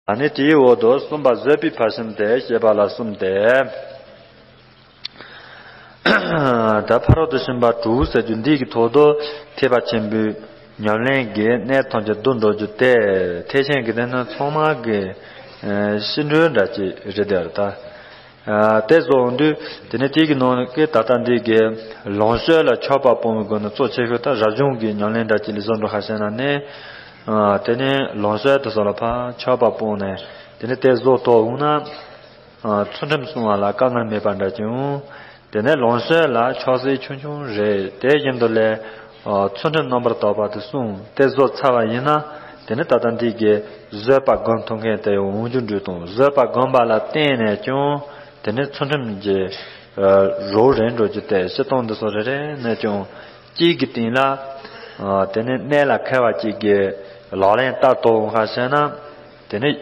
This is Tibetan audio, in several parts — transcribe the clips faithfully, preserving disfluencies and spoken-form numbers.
ཨ་ནི་དེའི་འོག་ཏུ་གསུམ་པ་བཟོད་པའི་ཕར་ཕྱིན་ཏེ་བཤད་པ་ལ་གསུམ་སྟེ། ད་ཕ་རོལ་ཏུ་ཕྱིན་པ་དྲུག་ཟེར་རྒྱུ་འདི་གི་ཐོག་ཏུ་ཐེག་པ་ཆེན་པོའི་ཉམས་ལེན་གྱི་གནད་ཐམས་ཅད་བསྡུ་འགྲོ་རྒྱུ་སྟེ། ཐེག་ཆེན་གྱི་དེ་ནི་ཚང་མ་གི་ཨ་ཤིང་འབྲས་འདྲ་ཅིག་རེད་དེ་ད། ཨ་དེ་བཟོ་འོང་དུས་དེ་ནས་དེ་གི་ནང་གི་ད་ལྟ་འདི་གི་ལོངས་སྤྱོད་ལ་ཆགས་པ་སྤོང་བའི་སྒོ་ནས་གཙོ་ཆེ་ཤོས་ད་རབ་བྱུང་གི་ཉམས་ལེན་འདྲ་ཅིག་ལ་བཟོ་འགྲོ་ཁ་ཤས་ན་ནི། ཨ་དེ་ནས་ལོངས་སྤྱོད་དུ་སོགས་ལ་ཕར་ཆགས་པ་སྤོང་ནས་དེ་ནས་དེ་བཟོ་ཐུབ་འོང་ན། ཨ་ཚུལ་ཁྲིམས་སྲུང་བ་ལ་དཀའ་ངལ་མེད་པ་འདྲ་ཅིག་འོང་། དེ་ནས་ལོངས་སྤྱོད་ལ་ཆགས་སྲེད་ཆུང་ཆུང་རེད། དེ་བཞིན་དུ་ལས་ཨ་ཚུལ་ཁྲིམས་རྣམ་པར་དག་པ་དེ་སྲུང་དེ་བཟོ་ཚར་བ་ཡིན་ན། དེ་ནས་ད་ལྟ་འདི་གའི་བཟོད་པ་སྒོམ་ཐུབ་མཁན་དེ་འོང་རྒྱུ་འདྲ་དང་། བཟོད་པ་སྒོམ་པ་ལ་བརྟེན་ནས་ཀྱང་དེ་ནས་ཚུལ་ཁྲིམས་ཀྱི་རོ་རེད་འགྲོ་རྒྱུ་དེ་སྤྱིར་བཏང་འདི་སོགས་རེ་རེ་ནས་ཀྱང་གཅིག་གི་སྟེང་ལ་ཨ་དེ་ནས་གནད་ལ་འཁེལ་བ་གཅིག་གི་ལག་ལེན་བསྟར་ཐུབ་འོང་ཁ་ཤས་ན། དེ་ནས་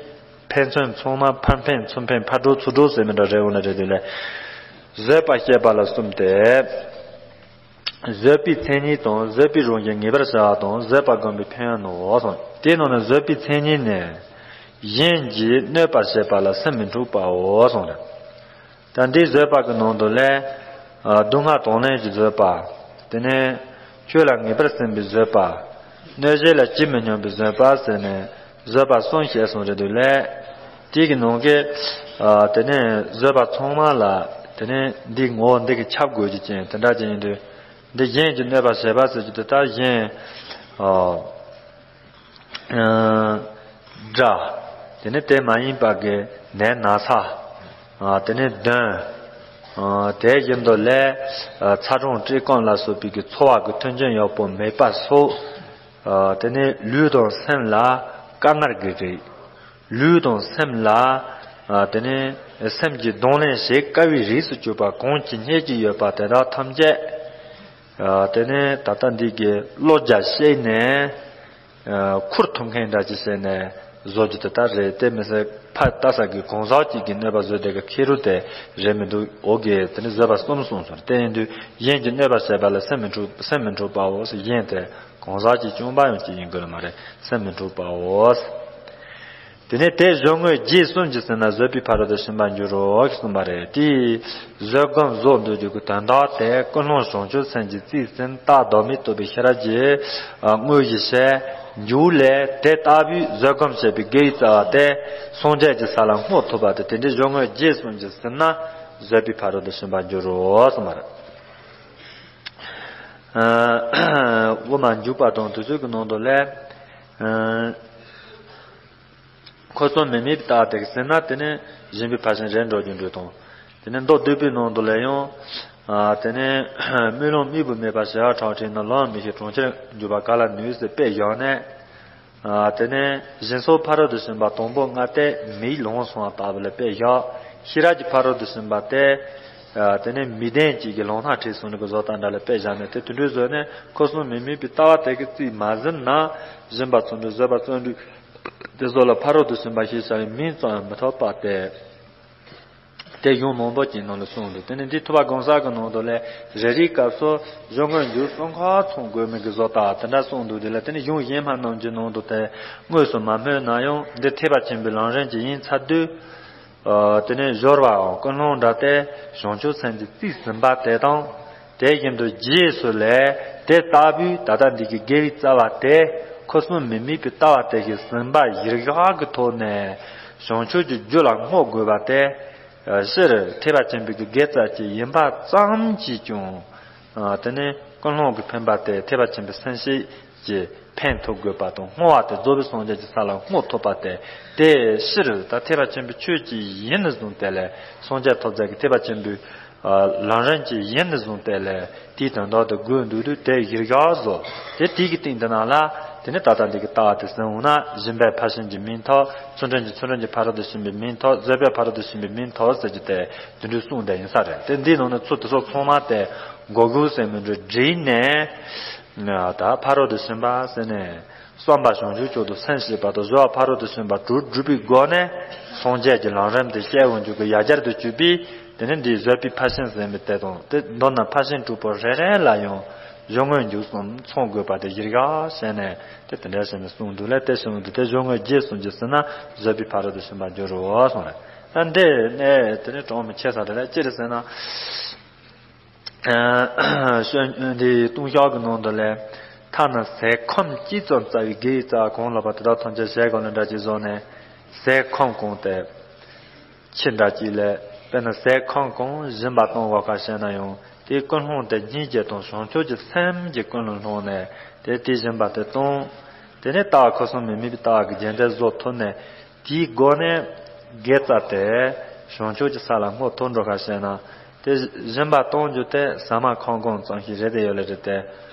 ཕན་ཚུན་ཚང་མ་ཕར་ཕན་ཚུར་ཕན་ཕར་གྲུ་ཚུར་གྲུ་ཟེར་མི་འདྲ་རེད་འོང་ན་རེད། དེ་ལས་བཟོད་པ་བཤད་པ་ལ་གསུམ་སྟེ། བཟོད་པའི་མཚན་ཉིད་དང་བཟོད་པའི་རང་བཞིན་ངེས་པར་བྱ་བ་དང་བཟོད་པ་སྒོམ་པའི་ཕན་ཡོན་ནོ་གསུངས། དེའི་ནང་ནས་བཟོད་པའི་མཚན་ཉིད་ནི། གཞན་གྱིས་གནོད་པར་བྱེད་པ་ལ་སེམས་མི་འཁྲུགས་པའོ་གསུངས་རེད། ད་འདིའི་བཟོད་པ་གི་ནང་དུ་ལས། ཨ་སྡུག་བསྔལ་དང་ལེན་གྱི་བཟོད་པ། དེ་ནས་ཆོས་ལ་ངེས་པར་སེམས་པའི་བཟོད་པ། གནོད་བྱེད་ལ་ཇི་མི་སྙམ་པའི་བཟོད་པ་ཟེར་ནས་བཟོད་པ་གསུམ་བཤད་སོང་རེད་འདུག་ལས། དེ་གི་ནང་གི་ཨ་དེ་ནས་བཟོད་པ་ཚང་མ་ལ་དེ་ནས་འདི་ངོ་བོ་འདི་གི་ཁྱབ་དགོས་ཀྱི་ཅན་དེ་འདྲ་ཅན་ཡིན་དུས། འདི་གཞན་གྱིས་གནོད་པ་བྱེད་པ་ཟེར་གྱི་དེ་ལྟར་གཞན་ཨ་དགྲ། དེ་ནས་དེ་མ་ཡིན་པ་གི་ནད་ན་ཚ། ཨ་དེ་ནས་གདོན། ཨ་དེ་བཞིན་དུ་ལས་ཨ་ཚ་གྲང་བཀྲེས་སྐོམ་ལ་སོགས་པའི་གི་ཚོར་བ་གི་མཐུན་རྐྱེན་ཡག་པོ་མེད་པ་སོགས། ཨ་དེ་ནས་ལུས་དང་སེམས་ལ་དཀའ་ངལ་གྱི་རིགས། ལུས་དང་སེམས་ལ་ཨ་དེ་ནས་སེམས་ཀྱི་གདོང་ལེན་བྱེད་དཀའ་བའི་རིགས་སུ་གྱུར་པ་གང་ཇི་སྙེད་ཅིག་ཡོད་པ་དེ་དག་ཐམས་ཅད། ཨ་དེ་ནས་ད་ལྟ་འདི་གི་བློ་རྒྱ་བཤད་ནས་ཨ་ཁུར་ཐུབ་མཁན་འདྲ་ཅིག་བྱས་ནས་བཟོ་རྒྱུ་དེ་ལྟར་རེད། དེ་མི་ཟད་ཕར་ལྟ་ས་གི་གང་ཟག་ཅིག་གི་གནོད་པ་བཟོས་དེ་གི་ཁེ་རུ་དེ་རེད་མི་འདུག་འོ་གི་དེ་ནི་བཟོད་པ་གསུམ་གསུངས་སོང་། དེ་ཡིན་དུས་གཞན་གྱིས་གནོད་པ་བྱས་པ་ལ་སེམས་མི་འཁྲུགས་སེམས་མི་འཁྲུགས་པའོ་ཟེར། གཞན་དེ་གང་ཟག་ཅིག་བྱུང་བ་ཡང་ཅིག་ཡིན་དགོས་ལ་མ་རེད། སེམས་མི་འཁྲུགས་པའོ། དེ་ནས་དེ་གཞོམ་དངོས་རྗེས་གསུམ་གྱིས་ཟིན་ན་བཟོད་པའི་ཕ་རོལ་ཏུ་ཕྱིན་པར་འགྱུར་རོ་གསུངས་པ་རེད། དེའི་བཟོད་སྒོམ་བཟོ་འདོད་རྒྱུ་གི་དོན་དག་དེ་ཀུན་སློང་བྱང་ཆུབ་སེམས་ཀྱི་རྩིས་ཟིན་རྟགས་ལྡོག་མེད་རྟོགས་པའི་ཤེས་རབ་ཀྱིས་དངོས་གཞི་བཤད་འཇུག་ལས། དེ་ལྟ་བུའི་བཟོད་སྒོམ་བྱེད་པའི་དགེ་བའི་རྩ་བ་དེ་སངས་རྒྱས་ཀྱི་ས་ལ་བསྔོ་ཐུབ་པ་དེ། དེ་འདྲའི་གཞོམ་དངོས་རྗེས་གསུམ་གྱིས་ཟིན་ན་བཟོད་པའི་ཕ་རོལ་ཏུ་ཕྱིན་པར་འགྱུར་རོ་གསུངས་པ་རེད། དབུ་མ་འཇུག་པ་དང་དུས་ཚོད་ཀྱི་ནང་དུ་ལས། འཁོར་གསུམ་མི་དམིགས་པའི་རྟགས་དེ་གི་ཟིན་ན་དེ་ནི་སྦྱིན་པའི་ཕར་ཕྱིན་རེད་འགྲོ་རྒྱུ་འདྲ་དང་། དེ་ནི་མདོ་སྡུད་པའི་ནང་དུ་ལས་ཡང་། ཨ་དེ་ནི་སྨོན་ལམ་དམིགས་པ་མེད་པར་བྱ་བ་ཁྲག་ཁྲིག་ན། ལམ་མི་ཤེས་གྲོང་ཁྱེར་འགྱུར་བ་ག་ལ་ནུས་ཟེར་དཔེ་བཞག་ནས། ཨ་དེ་ནི་སྦྱིན་སོགས་ཕ་རོལ་ཏུ་ཕྱིན་པ་དང་པོ་ལྔ་སྟེ་མིག་ལོང་སོང་བ་ལྟ་བུ་ལ་དཔེ་བཞག་ཤེས་རབ་ཀྱི་ཕ་རོལ་ཏུ་ཕྱིན་པ་སྟེ། ཨ་དེ་ནི་མིག་ལྡན་གཅིག་གི་ལོང་སྣ་ཁྲིད་སོང་ནས་གི་བཟོ་ལྟ་འདྲ་ལ་དཔེ་བཞག་ནས་དེ་དུད་འགྲོའི་བཟོ་ནས་འཁོར་གསུམ་མི་དམིགས་པའི་ལྟ་བ་དེ་གི་རྩིས་མ་ཟིན་ན་སྦྱིན་པ་བརྩོན་འགྲུས་བཟོད་པ་བརྩོན་འགྲུས། དེ་ཚོ་ལ་ཕ་རོལ་ཏུ་ཕྱིན་པ་ཞེས་བྱ་བའི་མིང་ཙམ་ཡང་མི་ཐོབ་པ་སྟེ། དེ་གཞུང་མང་པོ་ཅིག་ནང་ལ་གསུངས་འདུག་དེ་ནི་འདི་ཐུབ་པ་སྒོམ་ས་གི་ནང་དུ་ལས་རེ་རེའི་སྐབས་སུ་གཞུང་དངོས་འཇུག་གསུམ་ཁ་ཚང་དགོས་མིན་གྱི་བཟོ་ལྟ་དེ་འདྲ་གསུངས་འདུག་དེ་ལ་དེ་ནི་གཞུང་གཞན་མ་རྣམས་ཀྱི་ནང་དུ་དེ་དངོས་སུ་མ་སྨོས་ན་ཡང་འདི་ཐེག་པ་ཆེན་པོའི་ལམ་རིམ་གྱི་ཡིན་ཚར་དུས། ཨ་དེ་ནས་སྦྱོར་བའམ་ཀུན་སློང་འདྲ་སྟེ་བྱང་ཆུབ་སེམས་ཀྱི་རྩིས་ཟིན་པ་དེ་དང་། དེ་བཞིན་དུ་རྗེས་སུ་ལས་དེ་ལྟ་བུའི་ད་ལྟ་འདི་གི་དགེ་བའི་རྩ་བ་དེ་འཁོར་གསུམ་མི་དམིགས་པའི་ལྟ་བ་དེ་བཞིན་ཟིན་པ་གཞིར་བཞག་གི་ཐོག་ནས་བྱང་ཆུབ་ཀྱི་རྒྱུ་ལ་བསྔོ་དགོས་པ་དེ་སྤྱིར་ཐེག་པ་ཆེན་པོའི་གི་དགེ་རྩ་ཅིག་ཡིན་པ་ཙམ་གྱིས་ཀྱང་། ཨ་དེ་ནས་ཀུན་སློང་གི་འཕེན་པ་དེ་ཐེག་པ་ཆེན་པོའི་སེམས་བསྐྱེད་ཀྱིས་འཕེན་ཐུབ་དགོས་པ་དང་། བསྔོ་བ་དེ་རྫོགས་པའི་སངས་རྒྱས་ཀྱི་ས་ལ་བསྔོ་ཐུབ་པ་དེ། དེ་ཕྱིར་ད་ཐེག་པ་ཆེན་པོའི་ཆོས་ཅིག་ཡིན་ནས་བཟུང་སྟེ་ལས་སངས་རྒྱས་ཐོབ་ཚད་ཀྱི་ཐེག་པ་ཆེན་པོའི་ལམ་རིམ་ཅིག་ཡིན་ནས་བཟུང་སྟེ་ལས་དེའི་དོན་དག་དེ་དགོས་འདུག་དུས་དེ་གཞིར་བཞག་བཟོ། དེ་དེ་གི་སྟེང་དེ་ནང་ལ་དེ་ནས་ད་ལྟ་འདི་གི་ལྟ་བ་དེ་ཟིན་འོང་ན་སྦྱིན་པའི་ཕར་ཕྱིན་གྱི་མིང་ཐོབ། ཚུལ་ཁྲིམས་ཀྱི་ཚུལ་ཁྲིམས་ཀྱི་ཕ་རོལ་ཏུ་ཕྱིན་པའི་མིང་ཐོབ། བཟོད་པའི་ཕ་རོལ་ཏུ་ཕྱིན་པའི་མིང་ཐོབ་ཟེར་རྒྱུ་དེ་དེ་འདྲའི་གསུངས་བསྡད་ཡིན་ས་རེད། དེ་འདིའི་ནང་ནས་ཚུལ་དེ་ཚོ་ཚང་མ་དེ་འགོག་གུ་ཟེར་མི་འདྲ་བསྒྲིལ་ནས། ད་ཕ་རོལ་ཏུ་ཕྱིན་པ་ཟེར་ནས་བསམ་པ་བྱང་ཆུབ་མཆོག་ཏུ་སེམས་བསྐྱེད་པ་དང་། བཟོད་པ་ཕ་རོལ་ཏུ་ཕྱིན་པ་དྲུག་བསྒྲུབ་པའི་སྒོ་ནས་སངས་རྒྱས་ཀྱི་ལམ་རིམ་དེ་སྐྱེ་འོང་རྒྱུ་གི་ཡ་གྱལ་དུ་གྱུར་པས། དེ་ནི་འདིའི་བཟོད་པའི་ཕར་ཕྱིན་ཟེར་མི་དེ་དང་། དེ་མདོར་ན་ཕར་ཕྱིན་དྲུག་པོ་རེ་རེ་ལ་ཡང་ གཞུང་དངོས་འཇུག་གསུམ་ཚང་དགོས་པ་དེ་གཞིར་བཞག་བྱས་ནས་དེ་དེ་འདྲ་བྱས་ནས་གསུངས་འདུག་ལ། དེ་གསུངས་འདུག་དེ་གཞུང་དངོས་རྗེས་སུ་འཇུག་ཟེར་ན་བཟོད་པའི་ཕ་རོལ་ཏུ་ཕྱིན་པར་འགྱུར་རོ་གསུངས་རེད། ད་འདི་ནས་དེ་ནས་གྲངས་མི་ཆེ་ས་རེད་ལ། ཅི་རེད་ཟེར་ན། ཨ་འདི་ལྟུང་བཤགས་ཀྱི་ནང་དུ་ལས། ཐ་ན་ཟས་ཁམ་གཅིག་ཙམ་བཙལ་བའི་དགེ་བའི་རྩ་གང་ལགས་པ་དེ་དག་ཐམས་ཅད་ཞལ་གང་ལ་འདྲ་ཅིག་བཟོས་ནས་ཟས་ཁམ་གང་དེ། ཁྱི་འདྲ་གཅིག་ལས། དཔེར་ན་ཟས་ཁམ་གང་སྦྱིན་པ་གཏོང་བ་ཁ་ཤས་ན་ཡང་དེའི་ཀུན་སློང་དེ་སྙིང་རྗེ་དང་བྱང་ཆུབ་ཀྱི་སེམས་ཀྱི་ཀུན་ལ་བསླངས་ནས་དེ་དེའི་སྦྱིན་པ་དེ་གཏོང་། དེ་ནས་རྟགས་ཁམས་གསུམ་མི་དམིགས་པའི་རྟགས་ཀྱི་རྒྱན་དེ་བཟོ་ཐུབ་ནས་དེའི་སྒོ་ནས་དགེ་རྩ་དེ་བྱང་ཆུབ་ཀྱི་ས་ལ་བསྔོ་ཐུབ་འགྲོ་ཁ་ཤས་ན་དེ་སྦྱིན་པ་གཏོང་རྒྱུ་དེ་ཟ་མ་ཁམ་གང་ཙམ་ཞིག་རེད་དེ་ཡོད་ལེ་རེད་དེ།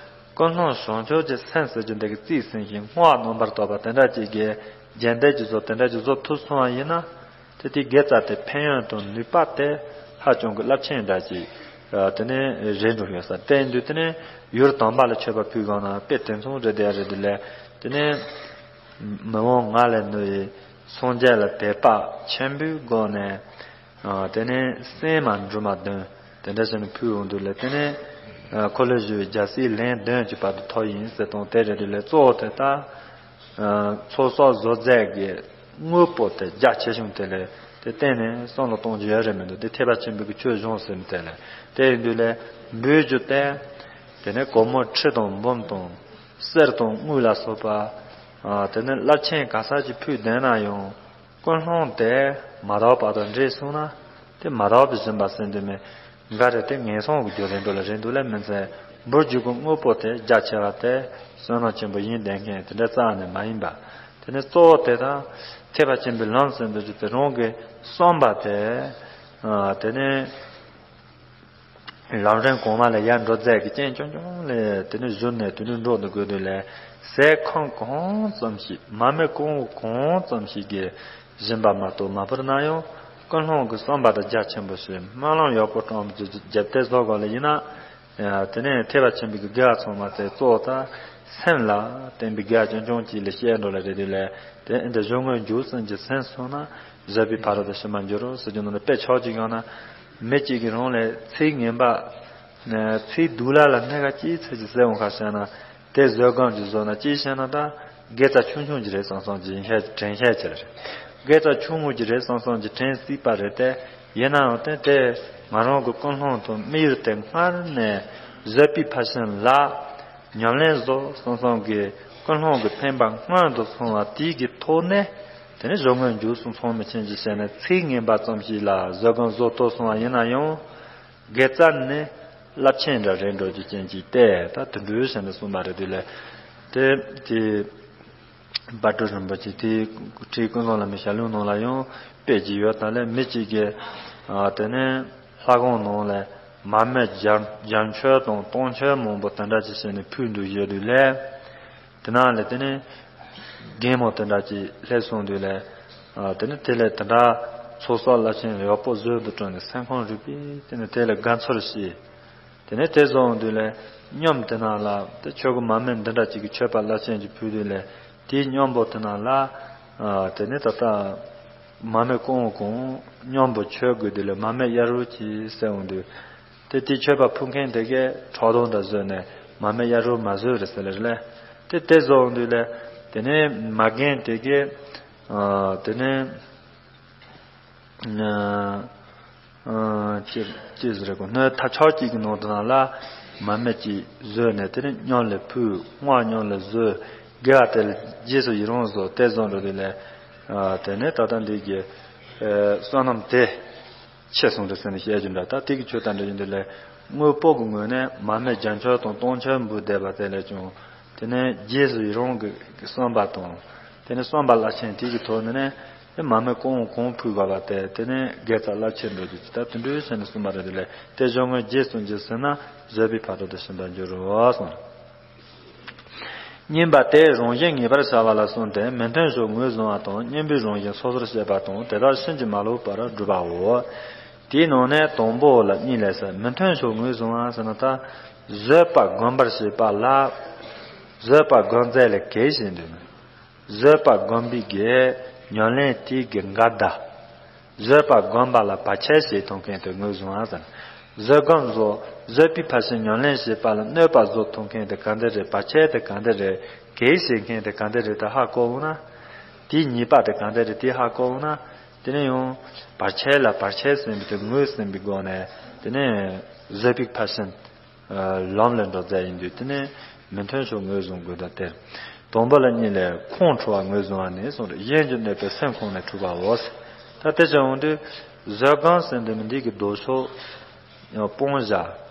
ཀུན་སློང་བྱང་ཆུབ་ཀྱི་སེམས་ཟེར་རྒྱུ་འདི་གི་རྩིས་ཟིན་ཞིང་བསྔོ་བ་རྣམ་པར་དག་པ་དེ་འདྲ་ཅིག་གི་རྒྱན་ལྡན་གྱི་བཟོ་དེ་འདྲ་ཅིག་བཟོ་ཐུབ་སོང་བ་ཡིན་ན། དེ་དེའི་དགེ་རྩ་དེ་ཕན་ཡོན་དང་ནུས་པ་དེ་ཧ་ཅང་གི་རླབས་ཆེན་འདྲ་ཅིག་དེ་ནས་རེད་འགྲོ་ཡོད་ས། དེ་ཡིན་དུས་དེ་ནས་ཡུལ་དམ་པ་ལ་མཆོད་པ་ཕུལ་གང་ན་དཔེ་དེ་མཚུངས་རེད་དེ་རེད་དེ་ལས། དེ་ནས་མི་དབང་ང་ལས་ནུ་ཡི་སངས་རྒྱས་ལ་དད་པ་ཆེན་པོའི་སྒོ་ནས། དེ་ནས་སྲན་མ་འབྲུ་མ་བདུན་དེ་འདྲ་བྱས་ནས་ཕུལ་འོང་དུས་ལས། དེ་ནས་འཁོར་ལོས་སྒྱུར་བའི་རྒྱལ་སྲིད་ལན་བདུན་གྱི་བར་དུ་ཐོབ་ཡིན་ཟེར་དང་དེ་རེད་དུས་ལས། གཙོ་བོ་དེ་ད་ཚོགས་བསགས་བཟོ་རྫས་ཀྱི་དངོས་པོ་དེ་རྒྱ་ཆེ་ཆུང་དེ་ལས་དེ་གཏན་ནས་བསམ་བློ་གཏོང་རྒྱུ་ཡོད་རེད་མི་འདུག་དེ་ཐེག་པ་ཆེན་པོའི་གི་ཆོས་གཞུང་ཟེར་མི་དེ་ལས། དེ་ཡིན་དུས་ལས་འབུལ་རྒྱུ་དེ་དེ་ནས་སྒོར་མོ་ཁྲི་དང་འབུམ་དང་གསེར་དང་དངུལ་ལ་སོགས་པ། དེ་ནས་རླབས་ཆེན་ག་ས་ཅིག་ཕུལ་བསྡད་ན་ཡང་། ཀུན་སློང་དེ་མ་དག་པ་དང་འདྲེས་སོང་ན། དེ་མ་དག་པའི་སྦྱིན་པ་ཟེར་འདུག་མེད། འགའ་རེ་དེ་ངན་སོང་གི་རྒྱུ་རེད་འགྲོ་ལ་རེད་འདུག་ལ་མིན་ཚེ། འབུལ་རྒྱུ་གི་དངོས་པོ་དེ་རྒྱ་ཆེ་བ་དེ་བསོད་ནམས་ཆེན་པོ་ཡིན་བསྡད་མཁན་དེ་འདྲ་རྩ་ནས་མ་ཡིན་པ། དེ་ནས་གཙོ་བོ་དེ་དང་ཐེག་པ་ཆེན་པོའི་ལམ་ཟེར་འདུག་རྒྱུ་དེ་རང་གི་བསམ་པ་དེ། དེ་ནས། ལམ་རིམ་གོང་མ་ལས་ཡར་འགྲོ་མཛད་ཀྱི་རྐྱེན་བྱུང་བྱུང་ལས་དེ་ནས་གཞུག་ནས་དུས་འགྲོ་འདུག་དགོས་དུས་ལས། ཟས་ཁམ་གང་ཙམ་ཞིག་མ་རྨོས་གོང་བུ་གང་ཙམ་ཞིག་གིས་སྦྱིན་པ་མ་གཏོགས་མ་ཕུལ་ན་ཡང་། ཀུན་སློང་གི་བསམ་པ་དང་རྒྱ་ཆེན་པོ་ཞིག་སྨོན་ལམ་ཡག་པོ་བཏང་བའི་རྒྱབ་དེ་བཟོ་དགོས་ལ་ཡིན་ན། དེ་ནས་ཐེག་པ་ཆེན་པོའི་དགེ་བ་ཚང་མ་དེ་གཙོ་བོ་ད་སེམས་ལ་བརྟེན་པའི་དགེ་བ་རྐྱང་རྐྱང་ཅིག་ལ་བཤད་འགྲོ་ལ་རེད་དུས་ལས། དེ་འདི་གཞུང་དངོས་འཇུག་ཟིན་གྱི་སེམས་སོང་ན་བཟོད་པའི་ཕ་རོལ་ཏུ་ཕྱིན་པར་འགྱུར་རོ་ཟེར་རྒྱུ་ནང་ལ་དཔེ་ཆོག་ཅིག་ཡོང་ན། མི་གཅིག་གིས་རང་ལས་ཚེ་ངན་པ། ཚེ་སྡུག་ལ་ལ་སྣེ་ཁ་གཅིག་ཚེ་གཅིག་ཟད་འོང་ཁ་བཤད་ན། དེ་བཟོད་སྒོམ་གྱི་བཟོ་ན་གཅིག་བཤད་ན་ད། དགེ་རྩ་ཆུང་ཆུང་གི་རེད་བསམ་བསམ་གྱི་ཡིན་ཤས་དྲན་ཤས་ཆེ་རེད། དགེ་རྩ་ཆུང་ངུ་གྱི་རེད་བསམ་བསམ་གྱི་དྲན་སྲིད་པ་རེད་དེ། ཡིན་ནའང་དེ་དེ་ང་རང་གི་ཀུན་སློང་དང་དམིགས་ཡུལ་དེ་སྔར་ནས་བཟོད་པའི་ཕ་ཤིན་ལ། ཉམས་ལེན་བཟོ་བསམ་བསམ་གྱི་ཀུན་སློང་གི་འཕེན་པ་སྔོན་དུ་སོང་བ་དེའི་གི་ཐོག་ནས། དེ་ནས་གཞུང་དངོས་འཇུག་གསུམ་ཚང་མི་ཆེན་གྱི་བཤད་ནས་ཚིག་ངན་པ་ཙམ་ཞིག་ལ་བཟོད་སྒོམ་བཟོ་ཐུབ་སོང་བ་ཡིན་ན་ཡང་། དགེ་རྩ་ནི་རླབས་ཆེན་འདྲ་རེད་འགྲོ་རྒྱུ་ཅན་གྱི་སྟེ་ད་དུད་འགྲོའི་ཞེན་ནས་གསུངས་པ་རེད་དུས་ལས། དེ་དེ་བ་དྲུག་རིན་པོ་ཆེ་དེའི་ཁྲིད་ཀུན་སློང་བླ་མའི་ཞལ་ལུང་ནང་ལ་ཡང་དཔེ་ཅིག་ཡོད་ད་ལས་མི་གཅིག་གིས་དེ་ནས་ལྷ་ཁང་ནང་ལས་མར་མེ་བརྒྱ་བརྒྱ་མཆོད་དང་སྟོང་མཆོད་མང་པོ་དེ་འདྲ་ཅིག་བྱས་ནས་ཕུལ་འདུག་ཡོད་དུས་ལས། དེ་ནང་ལས་དེ་ནས་རྒན་མོ་དེ་འདྲ་ཅིག་སླེབས་སོང་དུས་ལས། དེ་ནས་དེ་ལས་དེ་འདྲ་ཚོགས་བསགས་རླབས་ཆེན་ཡག་པོ་བཟོས་འདུག་དྲན་ནས་སེམས་ཁམས་རིག་པས་དེ་ནས་དེ་ལས་དགའ་ཚོར་བྱས། དེ་ནས་དེ་བཟོ་འོང་དུས་ལས་སྙོམས་དེ་ནང་ལ་དེ་ཆོས་གོས་མར་མེ་འདི་འདྲ་ཅིག་གི་མཆོད་པ་རླབས་ཆེན་ཅིག་ཕུལ་དུས་ལས་དེའི་སྙོམས་པོ་དེ་ནང་ལ། དེ་ནས་ད་ལྟ་མར་མེ་གང་བོ་གང་སྙོམས་པོ་མཆོད་དགོས་དུས་ལས་མར་མེ་གཡར་རོ་ཅིག་ཟེར་འོང་དུས། དེ་དེ་མཆོད་པ་ཕུལ་མཁན་དེ་གས་ཁྲག་དོང་དང་བཟོས་ནས་མར་མེ་གཡར་རོ་མ་བཟོས་རེད་ཟེར་ལེ་རེད་ལེ། དེ་དེ་བཟོ་འོང་དུས་ལས་དེ་ནས་མ་རྒན་དེ་གས་དེ་ནས་ཅི་ཅི་ཟེར་གོ་སྣོད་ཐ་ཆོག་ཅིག་གི་ནང་དུ་ནང་ལ་མར་མེ་ཅིག་བཟོས་ནས་དེ་ནས་སྙོམས་ལ་ཕུལ། བསྔོ་སྙོམས་ལ་བཟོས། དགེ་བ་དེ་ལ་རྗེས་སུ་ཡི་རང་བཟོ་དེ་བཟོ་འགྲོ་དུས་ལས། དེ་ནས་ད་ལྟ་འདི་གི་བསོད་ནམས་དེ། ཆེ་སོང་རེད་ཟེར་ནས་བཤད་རྒྱུ་འདྲ། ད་དེ་གི་ཆོས་དང་འདྲ་ཡིན་དུས་ལས་དངོས་པོ་གི་ངོས་ནས་མར་མེ་བརྒྱ་མཆོད་དང་སྟོང་མཆོད་འབུལ་བསྡད་པ་དེ་ལས་ཀྱང་དེ་ནས་རྗེས་སུ་ཡི་རང་གི་བསམ་པ་དང་དེ་ནས་བསམ་པ་རླབས་ཆེན་དེ་གི་ཐོག་ནས་ནས་དེ་མར་མེ་གང་བོ་གང་ཕུལ་དགོས་པ་དེ་དེ་ནས་དགེ་རྩ་རླབས་ཆེན་འགྲོ་རྒྱུ་ཅིག་ད་དེ་འདྲའི་ཟེར་ནས་གསུངས་པ་རེད་དེ་ལས་དེ་གཞུང་དངོས་རྗེས་སུ་འཇུག་ཟེར་ན་བཟོད་པའི་ཕ་རོལ་ཏུ་ཕྱིན་པར་འགྱུར་རོ་གསུངས། བསྙེན་པ་དེ་རང་བཞིན་ངེས་པར་བྱ་བ་ལ་གསུངས་ཏེ་མི་མཐུན་ཕྱོགས་ངོས་བཟུང་བ་དང་བསྙེན་པའི་རང་བཞིན་སོ་སོར་བཤད་པ་དང་དེ་དག་ཕྱིན་ཅི་མ་ལོག་པར་བསྒྲུབ་པའོ། དེའི་ནང་ནས་དང་པོ་ལ་གཉིས་ལས་ཟེར། མི་མཐུན་ཕྱོགས་ངོས་བཟུང་བ་ཟེར་ན་ད་བཟོད་པ་བསྒོམ་པར་བྱེད་པ་ལ་བཟོད་པ་བསྒོམ་མཛད་ལས་གལ་ཆེ་འདུག་ན། བཟོད་པ་བསྒོམ་པའི་གི་ཉམས་ལེན་དེའི་གི་འགལ་ཟླ། བཟོད་པ་བསྒོམ་པ་ལ་བར་ཆད་བྱེད་ཐུབ་མཁན་དེ་ངོས་བཟུང་བ་ཟེར། བཟོད་སྒོམ་བཟོ། བཟོད་པའི་ཕར་ཕྱིན་ཉམས་ལེན་བྱེད་པ་ལ་གནོད་པ་བཟོ་ཐུབ་མཁན་དེ་ག་འདྲ་རེད། བར་ཆད་དེ་ག་འདྲ་རེད། གེགས་བྱེད་མཁན་དེ་ག་འདྲ་རེད། ད་ཧ་གོ་འོང་ན། དེའི་ཉེས་པ་དེ་ག་འདྲ་རེད། དེ་ཧ་གོ་འོང་ན། དེ་ནས་ཡང་བར་ཆད་ལ་བར་ཆད་ཟིན་པའི་དེ་ངོས་ཟིན་པའི་སྒོ་ནས། དེ་ནས་བཟོད་པའི་ཕར་ཕྱིན་ལམ་ལ་འགྲོ་མཛད་ཡིན་དུས། དེ་ནས་མི་མཐུན་ཕྱོགས་ངོས་བཟུང་དགོས་དོན་དེ། དང་པོ་ལ་གཉིས་ལས། ཁོང་ཁྲོ་བ་ངོས་བཟུང་བ་ནི་གསུངས་རེད། གཞན་གྱིས་གནོད་པའི་སེམས་ཁོང་ནས་འཁྲུགས་པའོ། ད་དེ་ཅི་འོང་དུས། བཟོད་སྒོམ་ཟེར་འདི་མི་འདི་གི་ལྡོག་ཕྱོགས་ཡང་སྤོང་བྱ་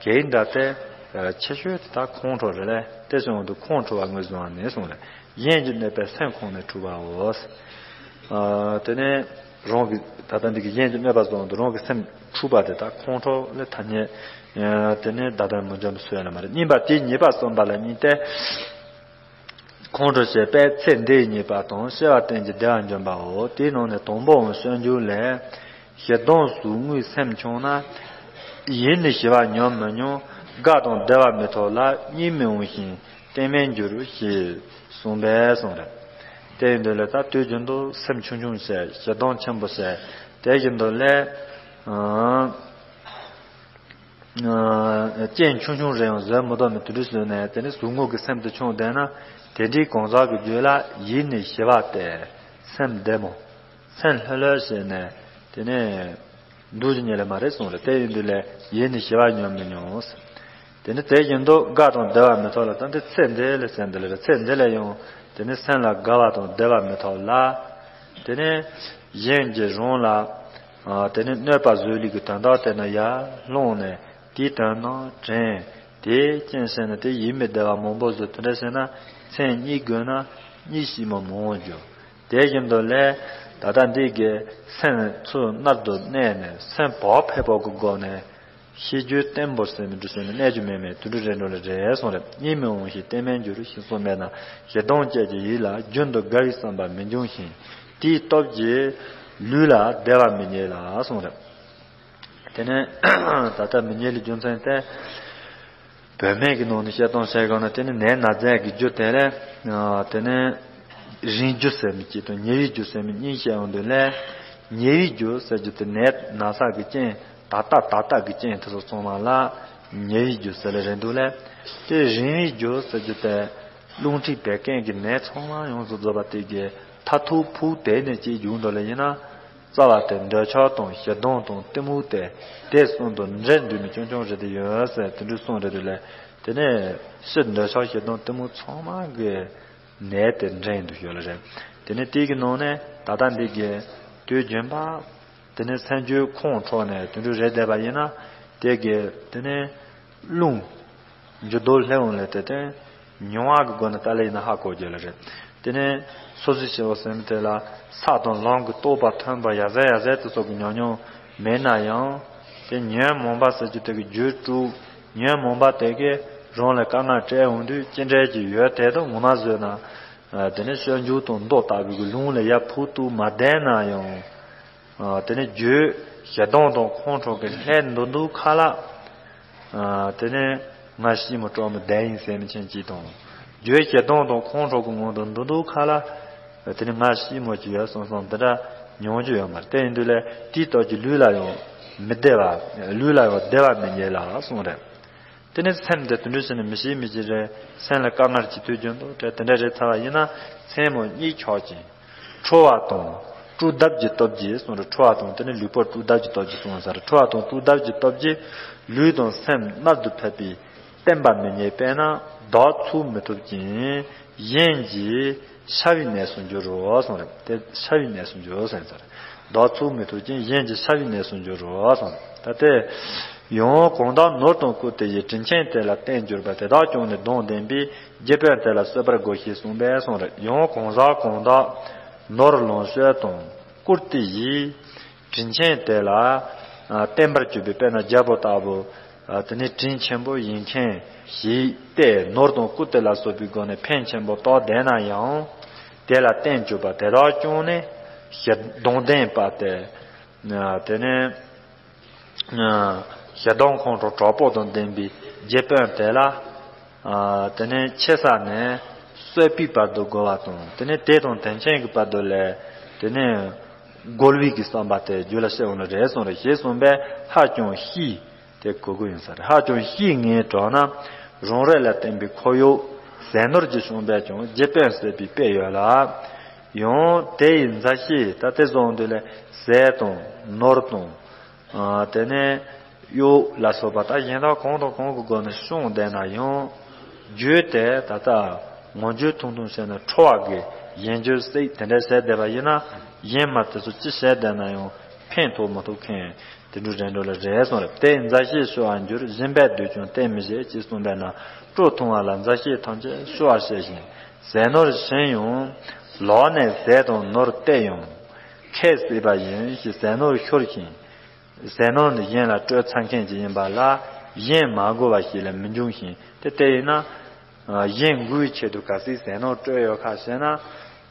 གེགས་འདྲ་སྟེ། ཆེ་ཤོས་དེ་ད་ཁོང་ཁྲོ་རེད་ལ། དེ་ཅི་འོང་དུས་ཁོང་ཁྲོ་བ་ངོས་བཟུང་བ་ནི་གསུངས་རེད། གཞན་གྱིས་གནོད་པའི་སེམས་ཁོང་ནས་འཁྲུགས་པའོ། ཨ། དེ་ནས་རང་གི་ད་ལྟ་འདི་གི་གཞན་གྱིས་གནོད་པ་བཟོ་འོང་དུས་རང་གི་སེམས་འཁྲུགས་པ་དེ་ད་ཁོང་ཁྲོ་ལས་ཐ་སྙད། ཨ། དེ་ནས་ད་ལྟ་མི་འཇོམས་སུ་ཡོད་ལ་མ་རེད། གཉིས་པ་དེ་ཉེས་པ་གསུམ་པ་ལ་གཉིས་ཏེ། ཁོང་ཁྲོ་བྱེད་པས་ཚེ་འདིའི་ཉེས་པ་དང་། སྐྱེ་བ་གཏན་གྱི་བདེ་བ་འཇོམས་པའོ། དེའི་ནང་ནས་དང་པོའང་སྤྱོད་འཇུག་ལས། ཞེ་སྡང་ཟུག་རྔུའི་སེམས་བྱུང་ན། ཡིད་ནི་ཞི་བ་ཉམས་མི་མྱོང་། དགའ་དང་བདེ་བ་མི་ཐོབ་ལ། གཉིད་མི་འོང་ཞིང་གཏན་མེད་འགྱུར་ཞེས་གསུངས་པས་གསུངས་རེད། དེ་ཡིན་དུས་ལ་ད་དུས་རྒྱུན་དུ་སེམས་ཆུང་ཆུང་བྱས། ཞེ་སྡང་ཆེན་པོ་བྱས། དེ་བཞིན་དུ་ལས། ཨང་། ཨ། རྐྱེན་ཆུང་ཆུང་རེ་ཡང་བཟོད་མི་ཐུབ་མི་དེ་འདྲ་བཟོས་ནས། དེ་ནི་ཟུག་རྔུ་གི་སེམས་དེ་བྱུང་བསྡད་ན། དེ་འདྲའི་གང་ཟག་གི་རྒྱུད་ལ་ཡིད་ནི་ཞི་བ་སྟེ། སེམས་བདེ་མོ། སེམས་ལྷོད་ལྷོད་བྱས་ནས། དེ་ནས་འདུག་རྒྱུ་ཉིད་ལ་མ་རེད་གསུངས་རེད། དེ་ཡིན་དུས་ལས་ཡིད་ནི་ཞི་བ་ཉམས་མི་མྱོང་། དེ་ནི་དེ་བཞིན་དུ་དགའ་དང་བདེ་བ་མི་ཐོབ་ལ། ད་འདི་ཚེ་འདི་ལས་ཟེར་འདི་ལ་རེད། ཚེ་འདི་ལས་ཡང་དེ་ནི་སེམས་ལ་དགའ་བ་དང་བདེ་བ་མི་ཐོབ་ལ། དེ་ནས་གཞན་གྱིས་རང་ལ། ཨ། དེ་ནས་གནོད་པ་བཟོ་ལུགས་ཀྱི་དོན་དག་དེ་ན་ཡར་ལྷུང་ནས། དེའི་དོན་རྣམས་དྲན། དེའི་རྐྱེན་བྱས་ནས་དེ་ཡིད་མི་བདེ་བ་མང་པོ་བཟོ། དེ་འདྲ་བྱས་ན་མཚན་གཉིད་དགོས་ན་གཉིད་སྐྱིད་མོ་མང་འགྱུར། དེ་བཞིན་དུ་ལས། ད་ལྟ་འདི་གའི་སེམས་ཚུར་རྣལ་དུ་གནས་ནས། སེམས་བག་ཕེབས་པོ་གི་སྒོ་ནས་ཤེས་རྒྱུད་བརྟན་པོ་ཟེར་མི་འདྲ་བྱས་ནས་གནས་རྒྱུ་མེད་མེད་དུ་འགྲོ་རེ་འགྲོ་ལ་རེད་གསུངས་རེད། གཉིད་མི་འོང་ཞིང་གཏན་མེད་འགྱུར་ཞེས་གསུངས་པས་ན། ཞེ་སྡང་བཅས་ཀྱི་ཡིད་ལ་རྒྱུན་དུ་དགའ་བའི་བསམ་པ་མི་འབྱུང་ཞིང་། དེའི་སྟོབས་ཀྱིས་ལུས་ལ་བདེ་བ་མི་རྙེད་ལ་གསུངས་རེད། དེ་ནས་ད་ལྟ་མི་རྙེད་ལུགས་རྒྱུ་མཚན་དེ། བུད་མེད་ཀྱི་ནང་ནས་བཤད་སྟངས་བཤད་གང་ན། དེ་ནི་ནད་ན་ཚའི་གི་རྒྱུ་དེ་ལས། ཨ། དེ་ནི་རིང་རྒྱུ་ཟེར་མི་གཅིག་དང་ཉེ་བའི་རྒྱུ་ཟེར་མི་གཉིས་བཤད་ཡོང་དུས་ལས། ཉེ་བའི་རྒྱུ་ཟེར་རྒྱུ་དེ་ནད་ན་ཚ་གི་རྐྱེན། ད་ལྟ་ད་ལྟ་གི་རྐྱེན་དེ་ཚོ་ཚང་མ་ལ་ཉེ་བའི་རྒྱུ་ཟེར་ལ་རེད་འདུག་ལས། དེ་རིང་བའི་རྒྱུ་ཟེར་རྒྱུ་དེ། རླུང་མཁྲིས་བད་ཀན་གྱི་ནད་ཚང་མ་ཡོངས་སུ་རྫོགས་པ་དེ་གའི་མཐར་ཐུག་ཕུགས་དེ་ནས་ཅིག་བྱུང་འགྲོ་ལ་ཡིན་ན། རྩ་བ་དེ་འདོད་ཆགས་དང་ཞེ་སྡང་དང་གཏི་མུག་དེ་དེ་གསུམ་དུ་འདྲེས་འདུག་མི་ཆུང་ཆུང་རེད་དེ་ཡོད་ཟེར། དེ་འདྲ་གསུངས་རེད་དེ་ལས། དེ་ནས་ཕྱི་འདོད་ཆགས་ཞེ་སྡང་གཏི་མུག་ཚང་མ་གི་ནད་དེ་འདྲེས་འདུག་ཡོད་ལ་རེད། དེ་ནས་དེ་གི་ནང་ནས་ད་ལྟ་འདི་གའི་དུས་རྒྱུན་པ། དེ་ནས་སེམས་རྒྱུད་ཁོང་ཁྲོ་ནས་དེ་འདྲ་རེད་བསྡད་པ་ཡིན་ན། དེ་གི་དེ་ནས་རླུང་། འགྱུར་ལྡོག་སླེབས་འོང་ལས་དེ་དེ་མྱོང་བ་གི་སྒོ་ནས་ལྟ་ལེ་ཡིན་ན་ཧ་གོ་རྒྱུ་ལ་རེད། དེ་ནས་སོ་སོའི་སྐྱེ་བོ་སེམས་དེ་ལ་ས་དང་ལམ་གྱི་རྟོགས་པ་ཐོན་པ་ཡ་ཟེ་ཡ་ཟེ་དེ་སོགས་ཀྱི་ཉམས་མྱོང་མེད་ན་ཡང་། དེ་ཉོན་མོངས་པ་ཟེར་རྒྱུ་དེ་གི་རྒྱུད་དཀྲུག་ཉོན་མོངས་པ་དེ་གས་རང་ལ་དཀའ་ངལ་སྤྲད་འོང་དུས་ཅི་འདྲ་ཅིག་ཡོད་དེ་དང་ངོ་མ་བཟོས་ན། དེ་ནས་སྤྱོད་འཇུག་དང་མདོ་ལྟ་བུའི་གི་ལུང་ལ་ཡར་ཕུག་ཏུ་མ་བསྡད་ན་ཡང་། ཨ། དེ་ནས་རྒྱུད་ཞེ་སྡང་དང་ཁོང་ཁྲོ་གི་ལྷད་མདུན་དུ་ཁ་ལ། ཨ། དེ་ནས་ང་ཞི་མོ་གྲོགས་མོ་བསྡད་ཡིན་ཟེར་མི་ཆེན་གཅིག་དང་། རྒྱུད་ཞེ་སྡང་དང་ཁོང་ཁྲོ་གི་ངང་དུ་མདུན་དུ་ཁ་ལ། དེ་ནས་ང་ཞི་མོ་གཅིག་ཡོད་སོང་སོང་དེ་འདྲ་མྱོང་རྒྱུ་ཡོད་མ་རེད། དེ་ཡིན་དུས་ལས་དེའི་སྟོབས་ཀྱིས་ལུས་ལ་ཡང་མི་བདེ་བ། ལུས་ལ་ཡང་བདེ་བ་མི་རྙེད་ལ་གསུངས་རེད། དེ་ནས་སེམས་དེ་དུད་འགྲོ་བྱས་ནས་མི་ཤེས་མི་ཤེས་རེད། སེམས་ལ་དཀའ་ངལ་གྱི་དུས་རྒྱུན་དུ་དེ་དེ་འདྲ་རེད་ཚར་བ་ཡིན་ན་མཚན་མོ་གཉིད་ཆོག་ཅིང་། ཁྲོ་བ་དང་དཀྲུག་གདབ་ཀྱི་སྟོབས་ཀྱིས་གསུངས་རེད། ཁྲོ་བ་དང་དེ་ནས་ལུས་པོ་དཀྲུག་གདབ་ཀྱི་སྟོབས་ཀྱིས་གསུངས་ས་རེད། ཁྲོ་བ་དང་དཀྲུག་གདབ་ཀྱི་སྟོབས་ཀྱིས་ལུས་དང་སེམས་རྣལ་དུ་ཕེབས་པའི་བརྟན་པ་མི་རྙེད་པས་ན་བདག་ཚུགས་མི་ཐུབ་ཅིང་གཞན་གྱི་ཤ་བའི་གནས་སུ་འགྱུར་རོ་གསུངས་རེད། དེ་ཤ་བའི་གནས་སུ་འགྱུར་ཟེར་ས་རེད། བདག་ཚུགས་མི་ཐུབ་ཅིང་གཞན་གྱི་ཤ་བའི་གནས་སུ་འགྱུར་རོ་གསུངས་རེད། ད་དེ། ཡང་གང་དག་ནོར་དང་རྐུ་དེ་ཡིས། དྲིན་ཆེན་དེ་ལ་བརྟེན་གྱུར་པ། དེ་དག་ཀྱང་ནི་གདོང་ལྡན་པའི། རྗེ་དཔོན་དེ་ལ་གསོད་པར་དགོས་ཞེས་གསུངས་པས་གསུངས་རེད། ཡང་གང་ཟག་གང་དག་ནོར་ལོངས་སྤྱོད་དང་རྐུ་དེ་ཡིས། དྲིན་ཆེན་དེ་ལ་བརྟེན་པར་གྱུར་པའི་དཔེར་ན་རྒྱལ་པོ་ལྟ་བུ། དེ་ནས་དྲིན་ཆེན་པོ་ཡིན་མཁན་ཞིག་སྟེ་ནོར་དང་རྐུ་དེ་ལ་སོགས་པའི་སྒོ་ནས་ཕན་ཆེན་པོ་རྟོགས་བསྡད་ན་ཡང་། དེ་ལ་བརྟེན་གྱུར་པ་དེ་དག་ཀྱང་ནི་ཞེ་སྡང་ལྡན་པ་སྟེ། དེ་ནས། ཞེ་སྡང་ཁོང་ཁྲོ་གྲོགས་པོ་དང་ལྡན་པའི་རྗེ་དཔོན་དེ་ལ། དེ་ནས་ཆེ་ས་ནས་གསོད་པའི་བར་དུ་རྒོལ་བ་དང་། དེ་ནས་དེ་དང་དོན་ཆེན་གྱི་བར་དུ་ལས། དེ་ནས་རྒོལ་བའི་གི་བསམ་པ་དེ་རྒྱུད་ལ་སྐྱེ་འོང་ནི་རེད་གསུངས་རེད། ཞེས་གསུངས་པས་ཧ་ཅང་ཤེས། དེ་གོ་དགོས་ཡིན་ས་རེད། ཧ་ཅང་བཤེས་གཉེན་གྲོགས་ན་རང་རེ་ལ་བསྟན་པའི་ཁོར་ཡུག་ཟས་ནོར་གྱི་བྱུང་བས་ཀྱང་རྗེ་དཔོན་ཟེར་བའི་དཔེ་ཡོད་ལ། ཡང་དེ་ཡི་མཛའ་བཤེས་ད་དེ་བཟུང་དུས་ལ་ཟས་དང་ནོར་དང་། ཨ། དེ་ནས་གཡོག་ལ་སོགས་པ་ད་གཞན་དག་གང་དང་གང་གི་སྒོ་ནས་བྱུང་བསྡད་ན་ཡང་། རྒྱུ་དེ་ད་ལྟ་ངོ་འགྱུར་ཐུང་ཐུང་བྱས་ན་ཁྲོ་བ་གི་གཞན་འགྱུར་སྲེག་དེ་འདྲ་བྱས་བསྡད་པ་ཡིན་ན། གཞན་མ་དེ་ཚོ་ཅི་བྱས་བསྡད་ན་ཡང་ཕན་ཐོགས་མི་ཐུབ་མཁན་དེ་འདྲ་རེད་འགྲོ་ལ་རེད་གསུངས་རེད། དེ་མཛའ་བཤེས་ཞུ་བར་འགྱུར། སྦྱིན་པས་བསྡུས་ཀྱང་བསྟེན་མི་བྱེད་ཅེས་གསུངས་པས་ན། བཀྲོ་འཐུང་བ་ལ་མཛའ་བཤེས་ཐམས་ཅད་ཞུ་བར་བྱས་ཤིང་། ཟས་ནོར་བྱིན་ཡང་ལོག་ནས་ཟས་དང་ནོར་སྟེར་ཡང་། ཁས་བསྲེས་པ་ཡིན་ཞེས་ཟས་ནོར་ཤོར་ཞིང་། ཟས་ནོར་ནི་གཞན་ལ་སྤྲོད་ཚར་མཁན་ཅིག་ཡིན་པ་ལ་གཞན་མ་དགོས་པ་ཞིག་ལས་མི་འབྱུང་ཞིང་། དེ་ལྟ་ཡིན་ན། གཞན་མགུའི་ཆེད་དུ་གལ་སྲིད་ཟས་ནོར་སྤྲོད་ཡོད་ཁ་ཟེར་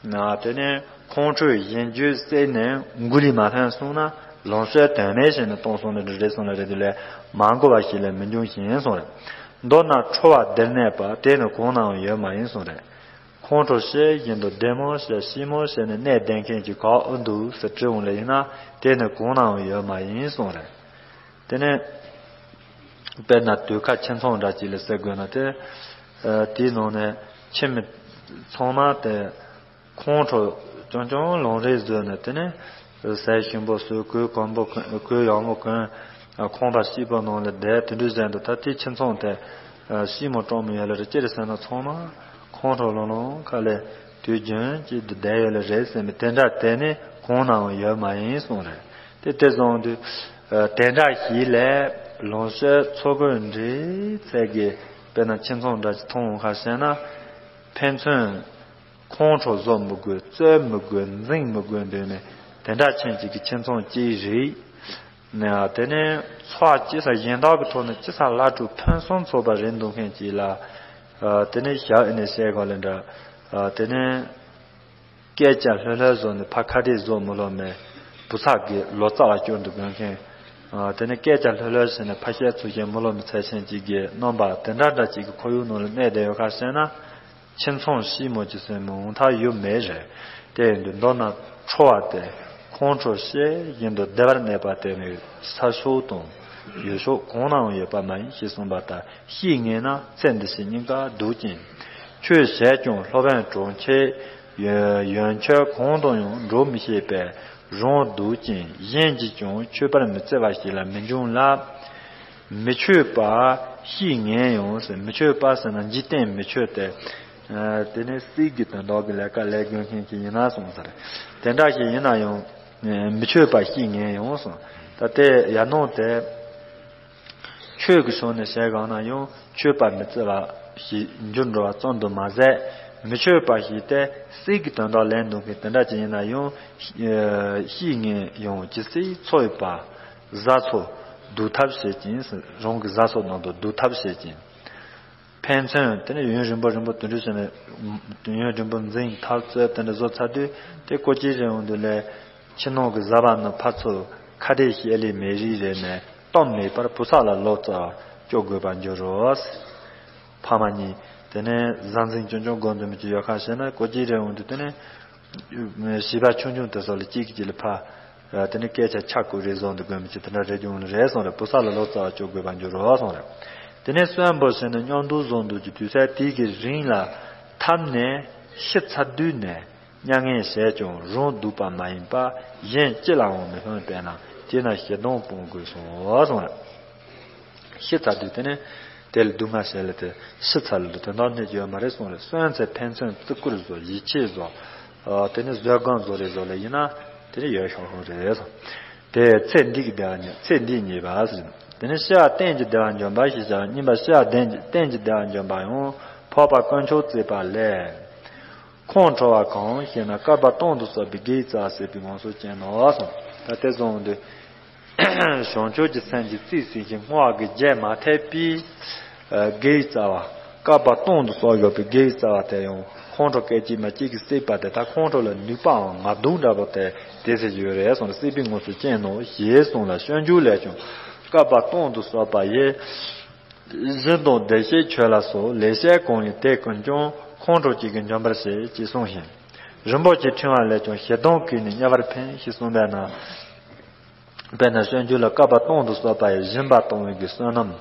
ན། དེ་ནས་ཁོང་ཁྲོས་གཞན་རྒྱུད་བསྲེགས་ནས་མགུ་ལས་མ་ཐོན་སོང་ན་ལོངས་སྤྱོད་དོན་མེད་བྱས་ནས་གཏོང་སོང་ནས་འདྲ་རེད་སོང་ན་རེད་དེ་ལས་མ་དགོས་པ་ཞིག་ལས་མི་འབྱུང་ཞིང་གསུངས་རེད། མདོར་ན་ཁྲོ་བ་བདེར་གནས་པ་དེ་ནི་གང་ནའང་ཡོད་མ་ཡིན་གསུངས་རེད། ཁོང་ཁྲོ་ཤེས་བཞིན་དུ་བདེ་མོ་བྱས་ཤི་མོ་བྱས་ནས་གནས་བསྡད་མཁན་གྱི་གང་ཨེ་འདུག་ཟེར་དྲི་འོང་ལེ་ཡིན་ན་དེ་ནི་གང་ནའང་ཡོད་མ་ཡིན་གསུངས་རེད། དེ་ནས་དཔེར་ན་དུད་ཁ་ཁྱིམ་ཚང་འདྲ་ཅིག་ལ་ཟེར་དགོས་ན་དེ། ཨ། དེའི་ནང་ནས་ཁྱིམ་མི་ཚང་མ་དེ་ཁོང་ཁྲོ་རྐྱང་རྐྱང་ལང་རེས་བཟོས་ནས་དེ་ནས་ཟས་ཞིམ་པོ་ཟོས། གོས་གོན་པོ་གོན། གོས་ཡག་མོ་གོན། ཁང་པ་སྐྱིད་པོ་ནང་ལ་བསྡད། དེ་འདྲ་བྱས་འདུག་ད་དེ་ཁྱིམ་ཚང་དེ་ཤི་མོ་གྲོངས་མོ་ཡོད་ལ་རེད། ཅི་རེད་ཟེར་ན་ཚང་མ་ཁོང་ཁྲོ་ལང་ལང་ཁ་ལས་དུས་རྒྱུན་གཅིག་ཏུ་བསྡད་ཡོད་ལ་རེད་ཟེར་ནས་དེ་འདྲ་དེ་ནི་གང་ནའང་ཡོད་མ་ཡིན་གསུངས་རེད། དེ་དེ་བཟུང་དུས། ཨ། དེ་འདྲ་ཞིག་ལས་ལོངས་སྤྱོད་འཚོ་གོས་འདྲ་ཚད་ཀྱི་དཔེར་ན་ཁྱིམ་ཚང་འདྲ་ཞིག་མཐོང་འོང་ཁ་ཟེར་ན། ཕན་ཚུན་ཁོང་ཁྲོ་བཟོ་མི་དགོས། རྩོད་མི་དགོས། འཛིང་མི་དགོས་འདོད་ནས་དེ་འདྲ་ཅན་ཅིག་གི་ཁྱིམ་ཚང་གཅིག་རེད། ནས་དེ་ནས་འཚོ་བ་སྐྱེལ་ས་གཞན་དག་གི་ཐོག་ནས་སྐྱེལ་ས་སླ་ཕྲུག་ཕུན་སུམ་ཚོགས་པ་རེད་འདུག་མཁན་ཅིག་ལ། ཨ། དེ་ནས་ཞག་ཨེ་ནས་བཤད་གོ་ལེ་འདྲ། ཨ། དེ་ནས་སྐད་ཆ་ལྷོད་ལྷོད་བཟོ་ནས་ཕ་ཁ་བདེ་བཟོ་མི་ལོ་མེད། བུ་ཚ་གི་ལོ་ཙཱ་བ་སྐྱོན་དུ་དགོས་མཁན། ཨ། དེ་ནས་སྐད་ཆ་ལྷོད་ལྷོད་བྱས་ནས་ཕ་བཤད་ཚུལ་བཤད་མི་ལོ་མི་ཚད་ཆེན་ཅིག་གི་རྣམ་པ་དེ་འདྲ་འདྲ་ཅིག་གི་ཁོར་ཡུག་ནང་ལ་གནས་བསྡད་ཡོད་ཁ་ཟེར་ན། ཁྱིམ་ཚང་ཤི་མོ་ཅིག་སོན་མི་འོང་ཐག་ཡོད་མེད་རེད། དེ་ཡིན་དུས་མདོར་ན་ཁྲོ་བ་དེ་ཁོང་ཁྲོ་ཤེས་བཞིན་དུ་བདེ་བར་གནས་པ་དེ་ནི་ས་ཕྱོགས་དང་ཡུལ་ཕྱོགས་གང་ནའང་ཡོད་པ་མ་ཡིན་ཞེས་གསུངས་པ་ལྟར་བཤེས་གཉེན་ན་ཚེ་འདི་ཕྱི་གཉིས་ཀ་སྡུག་ཅིང་། ཆོས་བྱས་ཀྱང་སློབ་དཔོན་གྲོགས་མཆེད་ཡོན་ཆོས་གང་དང་ཡང་འགྲོགས་མི་ཤེས་པས་རང་སྡུག་ཅིང་གཞན་གྱིས་ཀྱང་ཆོས་པར་མི་བརྩི་བ་ཞིག་ལ་མི་འབྱུང་ལ། མི་ཆོས་པ་བཤེས་གཉེན་ཡང་ཟེར། མི་ཆོས་པ་ཟེར་ན་འཇིག་རྟེན་མི་ཆོས་ཏེ། ཨ། དེ་ནས་སྲིད་ཀྱི་དོན་དག་གི་ལས་ཀ་ལས་དགོས་མཁན་ཅིག་ཡིན་ན་གསུངས་ས་རེད། དེ་འདྲ་ཞིག་ཡིན་ན་ཡང་མི་ཆོས་པ་བཤེས་གཉེན་ཡང་གསུངས། ད་དེ་ཡང་ནང་དེ་ཆོས་ཀྱི་ཕྱོགས་ནས་བཤད་གང་ན་ཡང་ཆོས་པ་མི་བརྩི་བ་ཞིག་འགྱུར་འགྲོ་བ་ཙམ་དུ་མ་ཟད། མི་ཆོས་པ་ཞིག་སྟེ་སྲིད་ཀྱི་དོན་དག་ལས་འདུག་མཁན་དེ་འདྲ་ཅིག་ཡིན་ན་ཡང་བཤེས་གཉེན་ཡང་ཇི་སྲིད་འཚོ་ཡོད་པ། བཟའ་ཚོ་སྡུག་ཐབས་བྱེད་ཅིང་། རང་གི་བཟའ་ཚོ་ནང་དུ་སྡུག་ཐབས་བྱེད་ཅིང་། ཕན་ཚུན་དེ་ནས་ཡུན་རིང་པོ་རིང་པོ་དུད་འགྲོ་བྱས་ནས་ཡུན་རིང་པོ་འཛིང་འཐབ་རྩོད་དེ་འདྲ་བཟོ་ཚར་དུས་དེ་སྐོར་གྱི་རིང་དུ་ལས་ཕྱི་ནང་གི་བཟའ་བ་ནི་ཕར་ཚུར་ཁ་བྲལ་བཤད་ལས་མེད་རིགས་རེད་ནས་གཏམ་མེད་པར་བུ་ཚ་ལ་ལོ་ཙཱ་བ་སྐྱོ་དགོས་པར་འགྱུར་རོ། ཕ་མ་གཉིས་དེ་ནས་བཟའ་འཛིང་ཅུང་ཅུང་སྒོ་འཛིན་མི་གཅིག་ཡོད་ཁ་ཤས་ན་སྐོར་གྱི་རིང་དུ་དེ་ནས། བྱིས་པ་ཆུང་ཆུང་དེ་ཚོ་ལ་གཅིག་གིས་གཅིག་ལ་ཕ། དེ་ནས་སྐད་ཆ་ཆ་ཀུ་རེ་བཟོ་འདུག་དགོས་མི་ཅི་དེ་འདྲ་རེ་བྱུང་ནི་རེད་གསུངས་རེད། བུ་ཚ་ལ་ལོ་ཙཱ་བ་སྐྱོ་དགོས་པ་འགྱུར་རོ་གསུངས་རེད། དེ་ནས་གསོན་པོ་ཟེར་ནས་མཉམ་དུ་བཟུང་འདུག་གི་དུས་ཚོད་དེའི་གི་རིང་ལ་འཐམས་ནས་ཤི་ཚར་དུས་ནས་མྱ་ངན་བྱས་ཀྱང་རང་སྡུག་པ་མ་ཡིན་པ་གཞན་ཅི་ལའང་མི་ཕན་པས་ན་དེས་ན་ཞེ་སྡང་སྤོང་དགོས་སོ་གསུངས་རེད། ཤི་ཚར་དུས་དེ་ནས་དེ་ལ་སྡུག་བསྔལ་བྱས་ལ་དེ་ཤི་ཚར་ལ་དོན་དག་གནས་ཀྱི་ཡོད་མ་རེད་གསུངས་རེད། གསོན་ཚེ་ཕན་ཚུན་བརྩི་བཀུར་བཟོ། ཡིད་ཆེས་བཟོ། ཨ། དེ་ནས་བཟོད་སྒོམ་བཟོ་རེ་བཟོ་ལ་ཡིན་ན་དེ་ནས་ཡོད་ཤོག་ཤོག་རེད་གསུངས། དེ་ཚེ་འདི་གི་བདེ་བ་ཉེ། ཚེ་འདི་ཉེས་པ་ཟེར། དེ་ནས་ཤི་བ་གཏན་གྱི་བདེ་བ་འཇོམས་པ་ཞེས་བྱ་བ་གཉིས་པ། ཤི་བ་གཏན་གྱི་གཏན་གྱི་བདེ་བ་འཇོམས་པ་ཡང་འཕགས་པ་དཀོན་མཆོག་བརྩེགས་པ་ལས། ཁོང་ཁྲོ་བ་གང་ཞེ་ན། བསྐལ་པ་སྟོང་དུ་སོགས་པའི་དགེ་བའི་རྩ་བ་ཟད་པའི་ངོ་སོ་ཅན་ནོ་གསུངས། ད་དེ་གསུངས་དུས། བྱང་ཆུབ་ཀྱི་སེམས་ཀྱི་རྩིས་ཟིན་ཞིང་བསྔོ་བ་གི་རྒྱས་མ་ཐེབས་པའི་དགེ་བའི་རྩ་བ། བསྐལ་པ་སྟོང་དུ་སོགས་ཡོད་པའི་དགེ་བའི་རྩ་བ་དེ་ཡང་ཁོང་ཁྲོ་སྐད་ཅིག་མ་གཅིག་གིས་བསྲེགས་པ་དེ་ད་ཁོང་ཁྲོ་ལ་ནུས་པའང་ང་རྡུང་འདྲ་པོ་དེ་དེ་ཟེར་གྱི་ཡོད་རེད་གསུངས་ལ། བསྲེགས་པའི་ངོ་སོ་ཅན་ནོ་ཞེས་གསུངས་ལ། སྤྱོད་འཇུག་ལས་ཀྱང་བསྐལ་པ་སྟོང་དུ་སོགས་པ་ཡི། གཞི་དང་བདེ་གཤེགས་ཆོས་ལ་སོགས་ལེགས་བཤད་གང་ཡིན་དེ་ཀུན་ཀྱང་ཁོང་ཁྲོ་གཅིག་གིས་འཇོམས་པར་བྱེད་ཅེས་གསུངས་ཤིང་། རིན་པོ་ཆེའི་ཕྲེང་བ་ལས་ཀྱང་ཞེ་སྡང་གིས་ནི་དམྱལ་བར་འཕེན་ཞེས་གསུངས་པས་ན། དཔེར་ན་སྤྱོད་འཇུག་ལ་བསྐལ་པ་སྟོང་དུ་གསོད་པ་ཡི་སྦྱིན་པ་གཏོང་བའི་གི་བསོད་ནམས།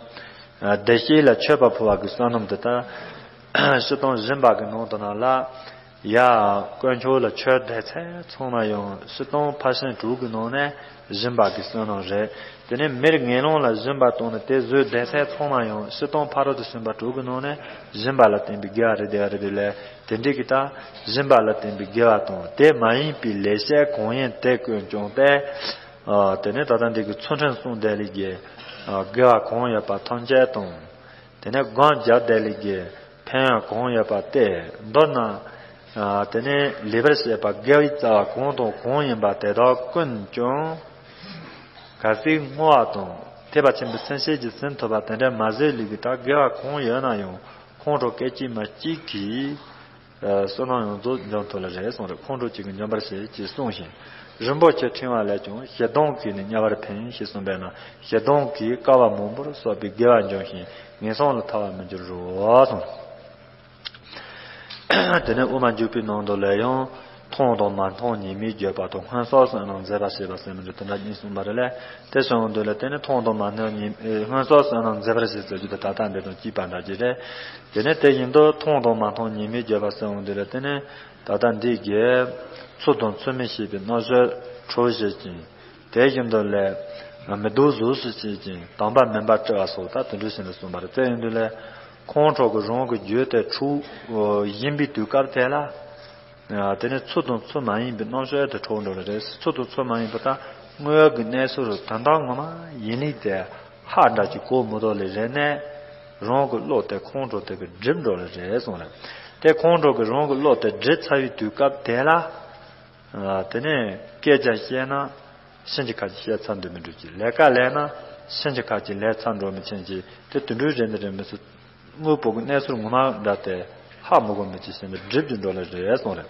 བདེ་གཤེགས་ལ་མཆོད་པ་ཕུལ་བ་གི་བསོད་ནམས་དེ་ལྟར། སྤྱིར་བཏང་སྦྱིན་པ་གི་ནང་དུ་ན་ལ། ཡ། དཀོན་མཆོག་ལ་མཆོད་བསྡད་ཚད་ཚང་མ་ཡང་སྤྱིར་བཏང་ཕར་ཕྱིན་དྲུག་གི་ནང་ནས་སྦྱིན་པ་གི་བསོད་ནམས་རེད། དེ་ནས་མིར་ངན་སློང་ལ་སྦྱིན་པ་གཏོང་ནས་དེ་བཟོད་བསྡད་ཚད་ཚང་མ་ཡང་སྤྱིར་བཏང་ཕ་རོལ་ཏུ་ཕྱིན་པ་དྲུག་གི་ནང་ནས་སྦྱིན་པ་ལ་བརྟེན་པའི་དགེ་བ་རེད་དེ་བ་རེད་དེ་ལས་དེ་འདྲའི་གི་ད་སྦྱིན་པ་ལ་བརྟེན་པའི་དགེ་བ་དང་དེ་མ་ཡིན་པའི་ལེགས་བཤད་གང་ཡིན་དེ་ཀུན་ཀྱང་སྟེ། དེ་ནས་ད་ལྟ་འདི་གི་ཚུལ་ཁྲིམས་སྲུང་བསྡད་ལས་ཀྱི་དགེ་བ་གང་ཡོད་པ་ཐམས་ཅད་དང་། དེ་ནས་སྒོམ་རྒྱབ་བསྡད་ལས་ཀྱི་ཕན་ཡོན་གང་ཡོད་པ་སྟེ། མདོར་ན། དེ་ནས་ལེགས་པར་བཤད་པ་དགེ་བའི་རྩ་བ་གང་དང་གང་ཡིན་པ་དེ་དག་ཀུན་ཀྱང་། གལ་སྲིད་བསྔོ་བ་དང་ཐེག་པ་ཆེན་པོའི་སེམས་བསྐྱེད་ཀྱིས་ཟིན་ཐུབ་པ་དེ་འདྲ་མ་བཟོད་ལས་ཀྱི་ད་དགེ་བ་གང་ཡོད་ན་ཡང་ཁོང་ཁྲོ་སྐད་ཅིག་མ་གཅིག་གིས། བསོད་ནམས་ཡོངས་རྫོགས་འཇོམས་ཐུབ་ལ་རེད་གསུངས་རེད། ཁོང་ཁྲོ་གཅིག་གིས་འཇོམས་པར་བྱེད་ཅེས་གསུངས་ཤིང་། རིན་པོ་ཆེ་ཕྲེང་བ་ལས་ཀྱང་ཞེ་སྡང་གིས་ནི་དམྱལ་བར་འཕེན་ཞེས་གསུངས་པས་ན་ཞེ་སྡང་གིས་བསྐལ་པ་མང་པོར་གསོད་པའི་དགེ་བ་འཇོམས་ཤིང་ངན་སོང་ལ་ཐལ་བར་མི་འགྱུར་རོ་གསུངས། དེ་ནས་དབུ་མ་འཇུག་པའི་ནང་དུ་ལ་ཡང་མཐོང་དང་མ་མཐོང་ཉེས་དམིགས་བརྗོད་པ་དང་སྔོན་སོགས་སུ་རྣམས་མཛད་པར་བྱེད་པ་ཟེར་མི་འདུག་དེ་འདྲ་གཉིས་གསུངས་པ་རེད་ལས། དེ་སོང་དུས་ལ་དེ་ནི་མཐོང་དང་མ་མཐོང་ཉེས་སྔོན་སོགས་སུ་རྣམས་མཛད་པར་བྱེད་ཟེར་རྒྱུ་དེ་ད་ལྟ་འདི་དང་གཅིག་པ་འདྲ་ཅིག་རེད། དེ་ནས་དེ་བཞིན་དུ་མཐོང་དང་མ་མཐོང་ཉེས་དམིགས་བརྗོད་པ་ཟེར་འོང་དུས་ལ་དེ་ནས་ད་ལྟ་འདི་གའི་ཚུལ་དང་ཚུལ་མིན་ཤེས་པའི་རྣམ་དཔྱོད་འཕྲོ་བྱེད་ཅིང་དེ་བཞིན་དུ་ལས་མི་སྡུག་གཟུགས་སུ་བྱེད་ཅིང་དམ་པ་མིན་པར་སྤྲུལ་བ་སོགས་ད་དེ་འདྲ་བཞིན་དུ་གསུངས་པ་རེད། དེ་ཡིན་དུས་ལས་ཁོང་ཁྲོ་གི་རང་གི་རྒྱུད་དེ་འཁྲུགས་ཡིན་པའི་དུས་སྐབས་དེ་ལ། དེ་ནས་ཚུལ་དང་ཚུལ་མ་ཡིན་པའི་རྣམ་དཔྱོད་དེ་འཕྲོ་འགྲོ་ལ་རེད། ཚུལ་དང་ཚུལ་མ་ཡིན་པ་དང་དངོས་ཀྱི་གནས་ཚུལ་དོན་དག་ངོ་མ་ཡིན་ལུགས་དེ་ཧ་འདྲ་ཅིག་གོ་མི་ཐུབ་ལས་རེད་ནས་རང་གི་བློ་དེ་ཁོང་ཁྲོ་དེ་གི་སྒྲིབ་འགྲོ་ལ་རེད་གསུངས་རེད། དེ་ཁོང་ཁྲོ་གི་རང་གི་བློ་དེ་སྒྲིབ་ཚར་བའི་དུས་སྐབས་དེ་ལ། དེ་ནས་སྐད་ཆ་བཤད་ན་ཕྱིན་ཅི་ཁ་ཅིག་བཤད་ཚར་འདུག་མི་འགྲུབ་ཅིག་ལས་ཀ་ལས་ན་ཕྱིན་ཅི་ཁ་ཅིག་ལས་ཚར་འགྲོ་མི་ཕྱིན་ཅི་དེ་དུད་འགྲོའི་རེད་འདི་རེད་མི་སྲིད། དངོས་པོ་གི་གནས་ཚུལ་ངོ་མ་འདྲ་སྟེ་ཧ་མི་གོ་མི་ཅི་ཟེར་ནས་སྒྲིབ་ཀྱི་འགྲོ་ལ་རེད་གསུངས་རེད།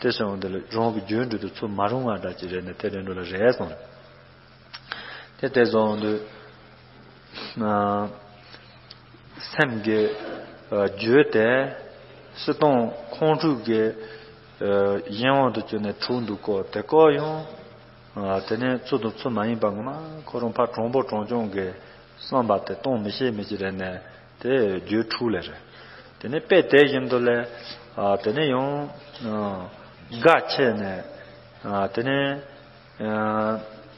དེ་སོང་འདི་ལ་རང་གི་རྒྱུད་འགྲོ་དུས་ཚུལ་མ་རུང་བ་འདྲ་ཅིག་རེད་ནས་དེ་རེད་འགྲོ་ལ་རེད་གསུངས་རེད། དེ་དེ་སོང་དུས་སེམས་ཀྱི་རྒྱུད་དེ་སྤྱིར་བཏང་ཁོང་ཁྲོ་གི་གཞན་དབང་དུ་གྱུར་ནས་འཁྲུག་འདུག་གོ་དེ་ཀོ་ཡང་དེ་ནས་ཚུལ་དང་ཚུལ་མ་ཡིན་པ་ངོ་མ་ཁོ་རང་ཕར་དྲང་པོ་དྲང་རྐྱང་གི་བསམ་པ་དེ་གཏོང་མི་ཤེས་མི་ཅི་རེད་ནས། དེ་རྒྱུད་འཁྲུགས་ལས་རེད། དེ་ནས་དཔེ་དེ་བཞིན་དུ་ལས། དེ་ནས་ཡང་། དགའ་ཆེ་ནས། དེ་ནས།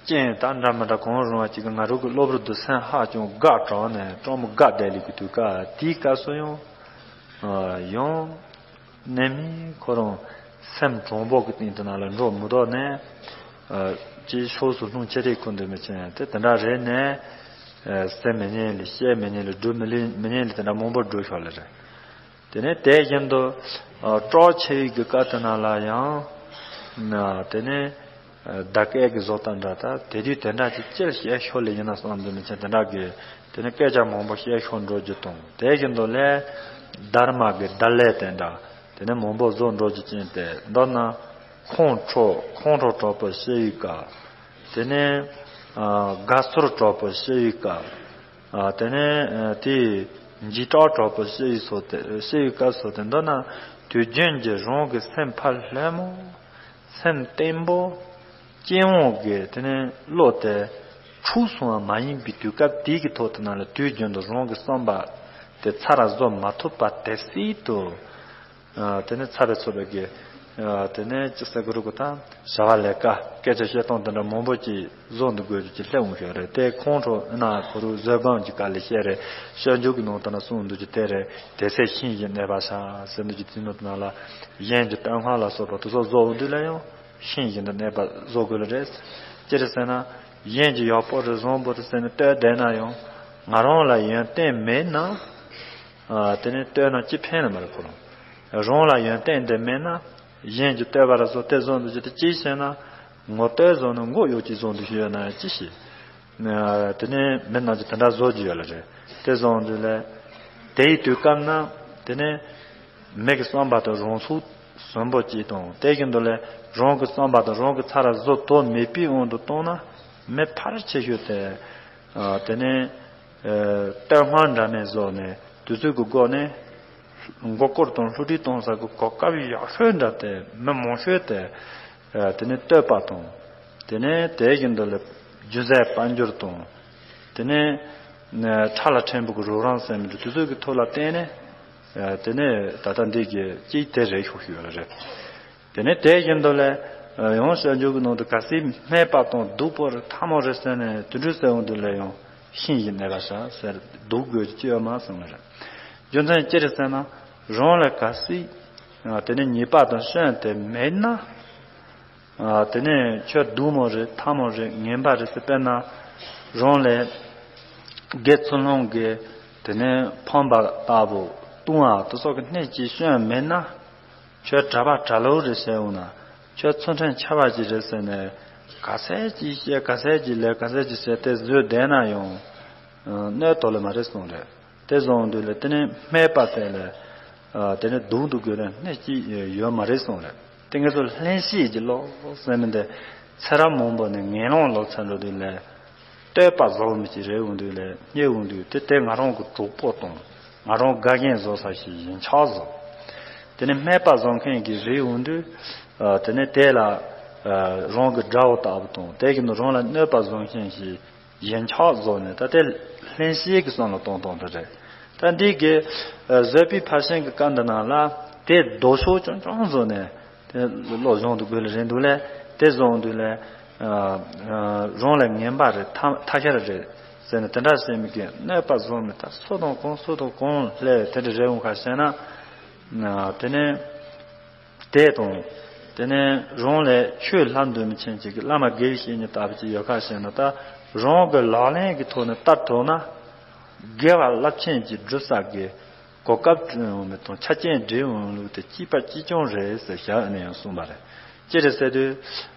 རྐྱེན་དང་འདྲ་མི་འདྲ་གང་རུང་བ་ཅིག་གིས་ང་རང་གི་གློ་བུར་དུ་སེམས་ཧ་ཅང་དགའ་དྲགས་ནས་སྤྲང་པོ་དགའ་བསྡད་ལས་ཀྱི་དུས་སྐབས་དེའི་སྐབས་སུ་ཡང་། ཡང་། གནས་མིན་ཁོ་རང་སེམས་དྲང་པོ་གི་སྟེང་དུ་ན་ལ་འགྲོ་མི་ཐུབ་ནས། ཅིའི་ཕྱོགས་སུ་ལྷུང་ཆེ་རེ་ཁུ་འདོད་མི་ཆེན་དེ་དེ་འདྲ་རེད་ནས། ཟེར་མི་ཉན་ལ་བཤད་མི་ཉན་ལ་སྒྲུབ་མི་ལེན་མི་ཉན་ལ་དེ་འདྲ་མང་པོ་སྒྲུབ་ཤོག་ལ་རེད། དེ་ནས་དེ་བཞིན་དུ། སྐྲག་ཆེ་བའི་གི་སྐབས་དེ་ན་ལ་ཡང་། དེ་ནས། བདག་སྐད་ཀྱི་བཟོ་ལྟ་འདྲ་ད་དེ་དུས་དེ་འདྲ་ཅིག་ཅེར་བཤད་ཤོག་ལེ་ཡིན་ན་བསམ་འདུག་མི་ཆེན་དེ་འདྲ་གི། དེ་ནས་སྐད་ཆ་མང་པོ་བཤད་ཤོག་འགྲོ་རྒྱུ་དང་དེ་བཞིན་དུ་ལས། སྡར་མ་གི་བརྡ་ལས་དེ་འདྲ། དེ་ནས་མང་པོ་བཟོ་འགྲོ་རྒྱུ་ཅན་དེ་མདོར་ན། ཁོང་ཁྲོ་ཁོང་ཁྲོ་གྲོགས་པོ་ཤི་བའི་སྐབས། དེ་ནས། དགའ་ཚོར་གྲོགས་པོ་ཤི་བའི་སྐབས། དེ་ནས་དེའི་འཇིགས་སྐྲག་གྲོགས་པོ་ཤི་བའི་སོགས་དེ་ཤི་བའི་སྐབས་སོགས་དེ་མདོར་ན་དུས་རྒྱུན་གྱི་རང་གི་སེམས་ཕར་ལྷོད་མོ། སེམས་བརྟན་པོ། སྐྱེ་བོ་གི་དེ་ནས་བློ་དེ་འཁྲུགས་སོང་བ་མ་ཡིན་པའི་དུས་སྐབས་དེའི་གི་ཐོག་དེ་ན་ལ་དུས་རྒྱུན་དུ་རང་གི་བསམ་པ་དེ་ཚར་བཟོ་མ་ཐུབ་པ་དེ་སྲིད་དུ། དེ་ནས་ཚ་བའི་ཚོ་བའི་གི། དེ་ནས་ཅི་ཟེར་དགོས་རུ་གི་དང་བྱ་བ་ལས་ཀ་སྐད་ཆ་བཤད་སྟངས་དེ་འདྲ་མང་པོ་ཅིག་བཟོ་འདུག་དགོས་རྒྱུ་ཅིག་སླེབས་འོང་ཤོག་རེད། དེ་ཁོང་ཁྲོ་ཨེ་ན་ཁོ་རུ་བཟོད་སྒོམ་གྱི་བཀའ་ལས་བཤད་རེད། སྤྱོད་འཇུག་གི་ནང་དུ་ན་གསུངས་འདུག་ཅིག་དེ་རེད། དེ་ཚེ་ཤིང་བཞིན་གནས་པར་བྱ་ཟེར་འདུག་ཅིག་དེ་ནང་དུ་ན་ལ་གཞན་གྱི་སྟོན་ཁ་ལ་སོགས་པ་དེ་ཚོ་བཟོ་འོང་དུས་ལ་ཡང་ཤིང་བཞིན་དུ་གནས་པ་བཟོ་དགོས་ལ་རེད། ཅི་རེད་ཟེར་ན་གཞན་གྱི་ཡག་པོ་རེད་བཟང་པོ་རེད་ཟེར་ནས་བསྟོད་བསྡད་ན་ཡང་ང་རང་ལ་ཡོན་ཏན་མེད་ན། དེ་ནས་བསྟོད་ན་ཅི་ཕན་ལ་མ་རེད་ཁོ་རང་། རང་ལ་ཡོན་ཏན་དེ་མེད་ན། གཞན་གྱི་བསྟོད་པ་ལ་སོགས་དེ་བཟོ་འདུག་ཅི་དེ་ཅི་ཟེར་ན། ངོ་བསྟོད་བཟོ་ནས་མགོ་གཡོག་ཅིག་བཟོ་འདུག་ཞུ་ཡོད་ན་ཅི་ཞིག་དེ་ནས་མི་རྣམས་ཀྱིས་དེ་འདྲ་བཟོ་རྒྱུ་ཡོད་ལ་རེད། དེ་བཟོ་འདུག་ལས། དེའི་དུས་སྐབས་ན། དེ་ནས། མི་གི་བསམ་པ་དང་རང་ཚུགས་ཟོན་པོ་ཅིག་དང་དེ་བཞིན་དུ་ལས་རང་གི་བསམ་པ་དང་རང་གི་ཚ་ར་བཟོ་དོ་མེད་པའི་དབང་དུ་བཏང་ན་མི་ཕལ་ཆེ་ཤོས་དེ། དེ་ནས། སྟོད་སྨད་འདྲ་མིན་བཟོ་ནས་དུས་ཚོད་ཀྱི་སྒོ་ནས། མགོ་སྐོར་དང་སླུ་བྲིད་གཏོང་ས་གི་གོ་སྐབས་ཡག་ཤོས་འདྲ་དེ་མི་མང་ཤོས་དེ། དེ་ནས་བསྟོད་པ་དང་། དེ་ནས་དེ་བཞིན་དུ་ལ་ རྒྱུ་རྫས་དཔལ་འབྱོར་དང་། དེ་ནས་ཕྲ་ལ་ཕྲན་བུ་གི་རོགས་རམ་ཟེར་མི་འདུག་དེ་ཚོ་གི་ཐོག་ལ་བརྟེན་ནས། དེ་ནས་ད་ལྟ་འདི་གི་གཅིག་དེ་རེད་ཤོག་ཤོག་ཡོད་རེད། དེ་ནས་དེ་བཞིན་དུ་ལས་ཡང་སྤྱོད་འཇུག་གི་ནང་དུ་གལ་སྲིད་སྨད་པ་དང་སྡུག་པོ་རེད་ཐ་མ་རེད་ཟེར་ནས་དུད་འགྲོ་ཟེར་འོང་དུས་ལས་ཡང་ཤིང་གི་གནས་པ་བྱ་ཟེར་སྡུག་དགོས་ཀྱི་ཡོད་མ་སོང་བ་རེད། རྒྱུ་མཚན་ཅི་རེད་ཟེར་ན། རང་ལ་གལ་སྲིད་དེ་ནས་ཉེས་པ་དང་སྐྱོན་དེ་མེད་ན། དེ་ནས་ཁྱོད་སྡུག་མོ་རེད་ཐ་མོ་རེད་ངན་པ་རེད་ཟེར་དཔེར་ན། རང་ལས་དགེ་ཚུལ་སློང་གི་དེ་ནས་ཕོངས་པ་ལྟ་བུ་ལྟུང་བ་དེ་སོགས་ཀྱི་གནས་ཀྱི་སྐྱོན་མེད་ན། ཁྱོད་གྲྭ་པ་གྲྭ་ལོག་རེད་ཟེར་འོང་ན། ཁྱོད་ཚུལ་ཁྲིམས་འཆལ་བ་ཅིག་རེད་ཟེར་ནས་ག་ཚད་ཅིག་བཤད་ག་ཚད་ཅིག་ལས་ག་ཚད་ཅིག་བཤད་དེ་བཟོས་བསྡད་ན་ཡང་གནོད་དོ་ལེ་མ་རེད་གསུངས་རེད། དེ་བཟོ་འོང་དུས་ལས་དེ་ནས་སྨད་པ་དེ་ལས་དེ་ནས་སྡུག་ཏུ་དགོས་ན་གནས་ཀྱི་ཡོད་མ་རེད་གསུངས་རེད། དེ་ངེད་ཚོ་ལྷན་སྐྱེས་ཀྱི་བློ་ཟེར་མི་འདི་ཚེ་རབས་མང་པོ་ནས་ངན་སློང་ལོག་ཚར་འགྲོ་དུས་ལས། བསྟོད་པ་བཟོ་མི་ཅིག་རེད་འོང་དུས་ལས་རྙེད་འོང་དུས་དེ་དེ་ང་རང་གི་གྲོགས་པོ་དང་ང་རང་དགའ་མཁན་བཟོ་ས་ཞིག་ཡིན་ཆོག་བཟོ། དེ་ནས་སྨད་པ་བཟོ་མཁན་གྱི་རེད་འོང་དུས། དེ་ནས་དེ་ལ་རང་གི་དགྲ་བོ་ལྟ་བུ་དང་དེ་གི་ནི་རང་ལ་གནོད་པ་བཟོ་མཁན་ཞིག་ཡིན་ཆོག་བཟོ་ནས་ད་དེ་ལྷན་སྐྱེས་ཀྱི་བསམ་བློ་གཏོང་སྟངས་དེ་རེད། ད་འདི་གི་བཟོད་པའི་ཕར་ཕྱིན་གྱི་སྐབས་འདི་ནང་ལ་དེ་ལྡོག་ཕྱོགས་ཀྱང་ཀྱང་བཟོ་ནས། དེ་བློ་སྦྱོང་དུ་དགོས་ལ་རེད་འདུག་ལས་དེ་བཟོ་འོང་དུས་ལས། རང་ལ་ངན་པ་རེད་ཐ་ཐ་ཤལ་རེད་ཟེར་ནས་དེ་འདྲ་བཤད་མི་དགོས་གནོད་པ་བཟོ་མི་ད་སུ་དང་གང་སུ་དང་གང་ལས་དེ་འདྲ་རེད་འོང་ཁ་བཤད་ན། དེ་ནས་དེ་དང་། དེ་ནས་རང་ལས་ཆོས་ལྷབ་འདོད་མི་ཆེན་ཅིག་གི་བླ་མ་དགེ་བའི་བཤེས་གཉེན་ལྟ་བུ་ཅིག་ཡོད་ཁ་བཤད་ན་ད་རང་གི་ལག་ལེན་གྱི་ཐོག་ནས་བསྟར་ཐུབ་ན། དགེ་བ་རླབས་ཆེན་གྱི་སྒྲུབ་ས་གི་གོ་སྐབས་བསྐྲུན་འོང་མི་དང་ཆ་རྐྱེན་སྒྲིལ་འོང་ལུགས་དེ་གཅིག་པ་གཅིག་རྐྱང་རེད་ཟེར་བཞག་ནས་ཡང་གསུངས་པ་རེད། ཅི་རེད་ཟེར་དུས།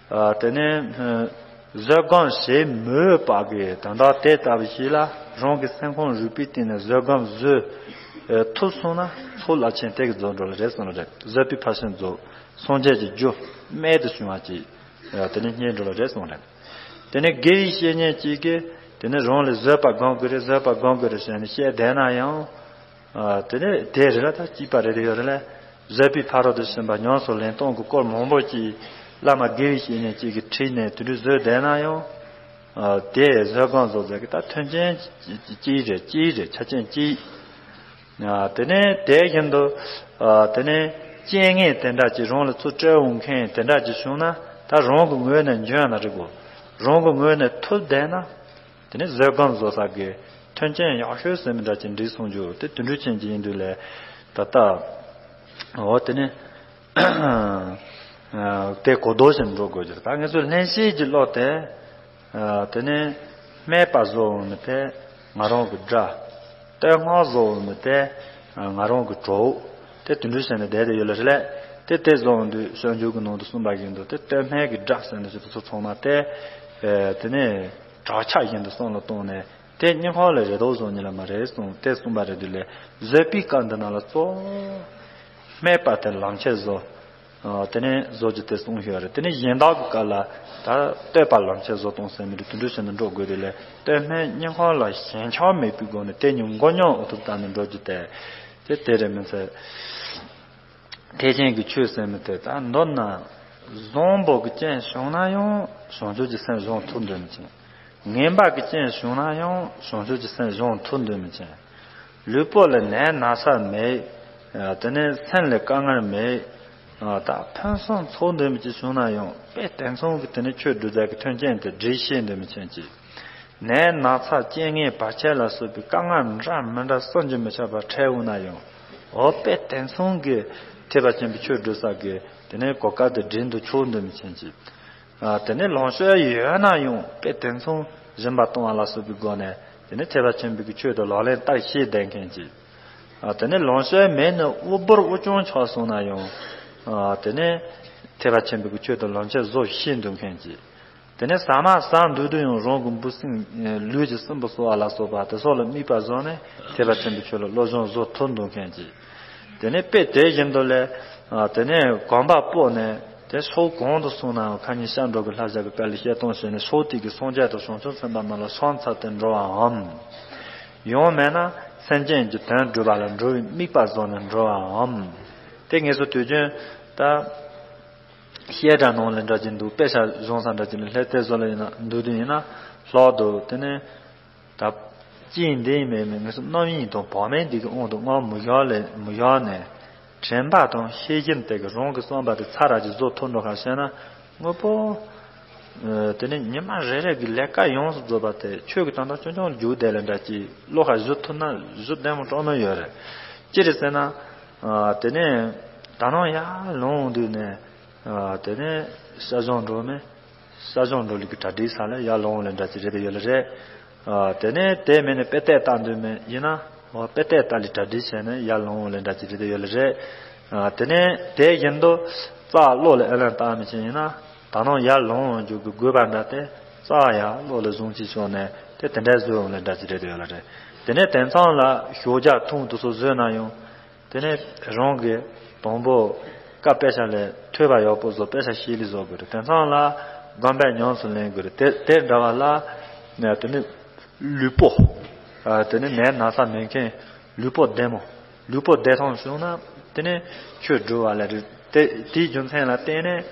དེ་ནས་བཟོད་སྒོམ་བྱེད་མི་འོས་པ་གི་དོན་དག་དེ་ལྟ་བུ་ཞིག་ལ་རང་གི་སེམས་ཁམས་རིག་པའི་སྟེང་ནས་བཟོད་སྒོམ་བཟོད་ཐུབ་སོང་ན་ཚོགས་རླབས་ཆེན་དེ་གི་རྫོགས་འགྲོ་ལ་རེད་གསུངས་ལ་རེད། བཟོད་པའི་ཕར་ཕྱིན་རྫོགས་སངས་རྒྱས་ཀྱི་རྒྱུ་རྨད་དུ་བྱུང་བ་ཅིག་དེ་ནས་རྙེད་འགྲོ་ལ་རེད་གསུངས་རེད། དེ་ནས་དགེ་བའི་བཤེས་གཉེན་གཅིག་གིས་དེ་ནས་རང་ལ་བཟོད་པ་སྒོམ་དགོས་རེད་བཟོད་པ་སྒོམ་དགོས་རེད་ཟེར་ནས་བཤད་བསྡད་ན་ཡང་། དེ་ནས་དེ་རེད་ལ་ད་གཅིག་པ་རེད་ཡོད་རེད་ལ། བཟོད་པའི་ཕ་རོལ་ཏུ་ཕྱིན་པ་ཉམས་སུ་ལེན་སྟངས་ཀྱི་སྐོར་མང་པོ་ཅིག་བླ་མ་དགེ་བའི་བཤེས་གཉེན་གཅིག་གིས་ཁྲིད་ནས་དེ་འདྲ་བཟོས་བསྡད་ན་ཡང་། དེ་བཟོད་སྒོམ་བཟོ་ཟེར་གི་ད་མཐུན་རྐྱེན་གཅིག་རེད་གཅིག་རེད་ཆ་རྐྱེན་གཅིག་དེ་ནས་དེ་བཞིན་དུ། དེ་ནས་རྐྱེན་ངན་དེ་འདྲ་ཅིག་རང་ལ་ཚུར་སྤྲད་འོང་མཁན་དེ་འདྲ་ཅིག་བྱུང་ན་ད་རང་གི་ངོས་ནས་འཇོན་ན་རེད་གོ། རང་གི་ངོས་ནས་ཐུབ་བསྡད་ན། དེ་ནས་བཟོད་སྒོམ་བཟོ་ས་གི་མཐུན་རྐྱེན་ཡག་ཤོས་ཟེར་མི་འདྲ་ཅིག་འགྲིག་སོང་རྒྱུ་དེ་དུད་འགྲོ་ཅན་གྱི་ཡིན་དུས་ལས་ད་ལྟ། འོ་དེ་ནས་དེ་གོ་ལྡོག་བཞིན་འགྲོ་དགོས་རྒྱུ་ད་ངེད་ཚོའི་ལྷན་སྐྱེས་ཀྱི་བློ་དེ། དེ་ནས་སྨད་པ་བཟོ་འོང་མི་དེ་ང་རང་གི་དགྲ། བསྟོད་བསྔགས་བཟོ་འོང་མི་དེ་ང་རང་གི་གྲོགས། དེ་དུད་འགྲོ་བྱས་ནས་བསྡད་དེ་ཡོད་ལ་རེད་ལས། དེ་དེ་བཟོ་འོང་དུས་སྤྱོད་འཇུག་གི་ནང་དུ་གསུངས་པ་བཞིན་དུ་དེ་བསྟོད་སྨད་ཀྱི་དགྲ་ཟེར་ནས་ཞུ་དུས་ཚོ་ཚང་མ་དེ། དེ་ནས་བྲག་ཆ་བཞིན་དུ་བསམ་བློ་བཏང་ནས་དེ་སྙིང་ཁོང་ལ་རེ་དོགས་བཟོ་ཉེ་ལ་མ་རེད་གསུངས་དེ་གསུངས་པ་རེད་དུས་ལས་བཟོད་པའི་སྐབས་འདི་ནང་ལ་གཙོ། སྨད་པ་དེ་ལམ་ཁྱེར་བཟོ། དེ་ནས་བཟོ་རྒྱུ་དེ་གསུངས་ཡོད་རེད། དེ་ནས་གཞན་དག་གི་སྐབས་ལ་ད་བསྟོད་པ་ལམ་ཁྱེར་བཟོ་གཏོང་ཟེར་མི་རེད་དུད་འགྲོ་བྱས་ནས་འགྲོ་དགོས་རེད་ལས་བསྟོད་སྨད་སྙིང་ཁོང་ལ་ཞེན་ཆགས་མེད་པའི་སྒོ་ནས་དེ་གཉིས་མགོ་རྙོག་འོ་ཐུབ་བཏང་ནས་འགྲོ་རྒྱུ་དེ། དེ་དེ་རེད་མི་ཚད། ཐེག་ཆེན་གྱི་ཆོས་ཟེར་མི་དེ་ད་མདོར་ན་བཟང་པོ་གི་རྐྱེན་བྱུང་ན་ཡང་བྱང་ཆུབ་ཀྱི་སེམས་སྦྱོང་ཐུབ་འདོད་མི་བྱེད། ངན་པ་གི་རྐྱེན་བྱུང་ན་ཡང་བྱང་ཆུབ་ཀྱི་སེམས་སྦྱོང་ཐུབ་འདོད་མི་བྱེད། ལུས་པོ་ལ་ནད་ན་ཚ་མེད། དེ་ནས་སེམས་ལ་དཀའ་ངལ་མེད། ད་ཕུན་སུམ་ཚོགས་འདོད་མི་ཅིག་བྱུང་ན་ཡང་དཔེ་དེ་མཚུངས་ཀྱི་དེ་ནས་ཆོས་སྒྲུབ་ས་གི་མཐུན་རྐྱེན་དེ་སྒྲིག་ཤེས་འདོད་མི་ཅན་ཅིག་ནད་ན་ཚ་རྐྱེན་ངན་བར་ཆད་ལ་སོགས་པའི་དཀའ་ངལ་འདྲ་མི་འདྲ་བསམ་གྱིས་མི་ཁྱབ་པ་འཕྲད་འོང་ན་ཡང་འོ་དཔེ་དེ་མཚུངས་ཀྱི་ཐེག་པ་ཆེན་པོའི་ཆོས་སྒྲུབ་ས་གི་དེ་ནས་གོ་སྐབས་དེ་སྒྲིག་འདུག་ཆོག་འདོད་མི་ཅན་ཅིག་ཨ་དེ་ནས་ལོངས་སྤྱོད་ཡོད་ན་ཡང་དཔེ་དེ་མཚུངས་སྦྱིན་པ་གཏོང་བ་ལ་སོགས་པའི་སྒོ་ནས་དེ་ནས་ཐེག་པ་ཆེན་པོའི་གི་ཆོས་དེ་ལག་ལེན་བསྟར་ཤེས་ལྡན་མཁན་ཅིག་ཨ་དེ་ནས་ལོངས་སྤྱོད་མེད་ན་དབུལ་པོར་དབུལ་སྐྱོང་ཆགས་སོང་ན་ཡང་ཨ་དེ་ནས་ཐེག་པ་ཆེན་པོའི་གི་ཆོས་དེ་ལག་ལེན་བཟོ་ཤེས་འདུག་མཁན་ཅིག་དེ་ནས་ཟ་མ་ཟ་འདོད་དུས་ཡང་རང་གི་འབུ་སྲིན་ལུས་ཀྱི་སྲིན་པོ་གསོ་བ་ལ་སོགས་པ་དེ་སོགས་ལ་དམིགས་པ་བཟུང་ནས་ཐེག་པ་ཆེན་པོའི་ཆོས་ལ་བློ་སྦྱོང་བཟོ་ཐུབ་འདུག་མཁན་ཅིག་དེ་ནས་དཔེ་དེ་བཞིན་དུ་ལས་དེ་ནས་གོམ་པ་སྤོས་ནས་དེ་ཕྱོགས་གང་དུ་སོང་ནའང་ཁ་ཉིན་ཤར་འགྲོ་གི་ལྷ་བྱ་གི་དཀའ་ལས་བཤད་སྟངས་བྱས་ནས་ཕྱོགས་དེ་གི་སངས་རྒྱས་དང་བྱང་ཆུབ་སེམས་དཔའ་རྣམས་ལ་ཕྱག་འཚལ་ཏེ་འགྲོ་བའམ། ཡང་མེད་ན་སེམས་ཅན་གྱི་དོན་སྒྲུབ་པ་ལ་འགྲོ་བའི་དམིགས་པ་བཟུང་ནས་འགྲོ་བའམ། དེ་ངེས་སུ་དུས་རྒྱུན་ད། བཤད་གྲྭ་ནང་ལ་འདྲ་ཅིག་འདུག་དཔེ་ཆ་སྦྱོང་ས་འདྲ་ཅིག་ལ་ལྷས་དེ་བཟོ་ལ་ཡིན་ན་འདུག་དུས་ཡིན་ན་ལྷག་ཏུ་དེ་ནས་ད་ཅིག་འདི་ཡིན་མེད་མེད་ངེས་སུ་རྣམ་གཡེང་དང་བག་མེད་འདི་གི་དབང་དུ་མངའ་མི་བཞག་ལས་མི་བཞག་ནས་དྲན་པ་དང་ཤེས་བཞིན་དེ་གི་རང་གི་བསམ་པ་དེ་ཚར་ར་ཅིག་བཟོ་ཐུབ་འགྲོ་ག་ཤེ་ན་དངོས་པོ། དེ་ནས་ཉི་མ་རེ་རེ་གི་ལས་ཀ་ཡོངས་སུ་རྫོགས་པ་དེ་ཆོས་ཀྱི་དོན་དག་ཆུང་ཆུང་རྒྱུག་བསྡད་ལས་འདྲ་ཅིག་བློ་ཁ་གཞུ་ཐུབ་ན་གཞུ་བདེ་མོ་དྲག་མོ་ཡོད་རེད། ཅི་རེད་ཟེར་ན། དེ་ནས་ད་ནང་ཡར་ལོངས་དུས་ནས། དེ་ནས་ས་སྦྱོང་འགྲོ་མེད། ས་སྦྱོང་འགྲོ་ལུགས་ཀྱི་གྲ་སྒྲིག་ས་ལ་ཡར་ལོངས་ལས་འདྲ་ཅིག་རེད་དེ་ཡོད་ལ་རེད། དེ་ནས་དེ་མིན་ནས་དཔེ་ལྟས་ལྟ་འདོད་མེད་ཡིན་ན་འོ་དཔེ་ལྟས་ལྟ་ལས་གྲ་སྒྲིག་བྱས་ནས་ཡར་ལོངས་ལས་འདྲ་ཅིག་རེད་དེ་ཡོད་ལ་རེད། དེ་ནས་དེ་བཞིན་དུ་རྩ་བློ་ལ་ཨེ་ལན་བཏང་མི་ཆེན་ཡིན་ན་ད་ནང་ཡར་ལོངས་རྒྱུ་གི་དགོས་པ་འདྲ་དེ་རྩ་ཡར་བློ་ལ་བཟུང་ཅིག་ཤོག་ནས་དེ་དེ་འདྲ་བཟོས་འོང་ལས་འདྲ་ཅིག་རེད་དེ་ཡོད་ལ་རེད། དེ་ནས་དེང་སང་ལ་ཞོགས་ཇ་འཐུང་དུ་སོ་བཟོས་ན་ཡང་། དེ་ནས་རང་གི་དང་པོ་བཀའ་དཔེ་ཆ་ལས་ཐོས་པ་ཡག་པོ་བཟོ་དཔེ་ཆ་ཤེས་ལི་བཟོ་དགོས་རེད། དེང་སང་ལ་སྒོམ་པ་ཉམས་སུ་ལེན་དགོས་རེད། དེ་དེ་འདྲ་བ་ལ་ནས་དེ་ནས་ལུས་པོ། དེ་ནས་ནད་ན་ཚ་མེད་མཁན་ལུས་པོ་བདེ་མོ། ལུས་པོ་བདེ་ཐང་བྱུང་ན་དེ་ནས་ཆོས་སྒྲུབ་པ་ལ་རེད། དེ་དེའི་རྒྱུ་མཚན་ལ་བརྟེན་ནས་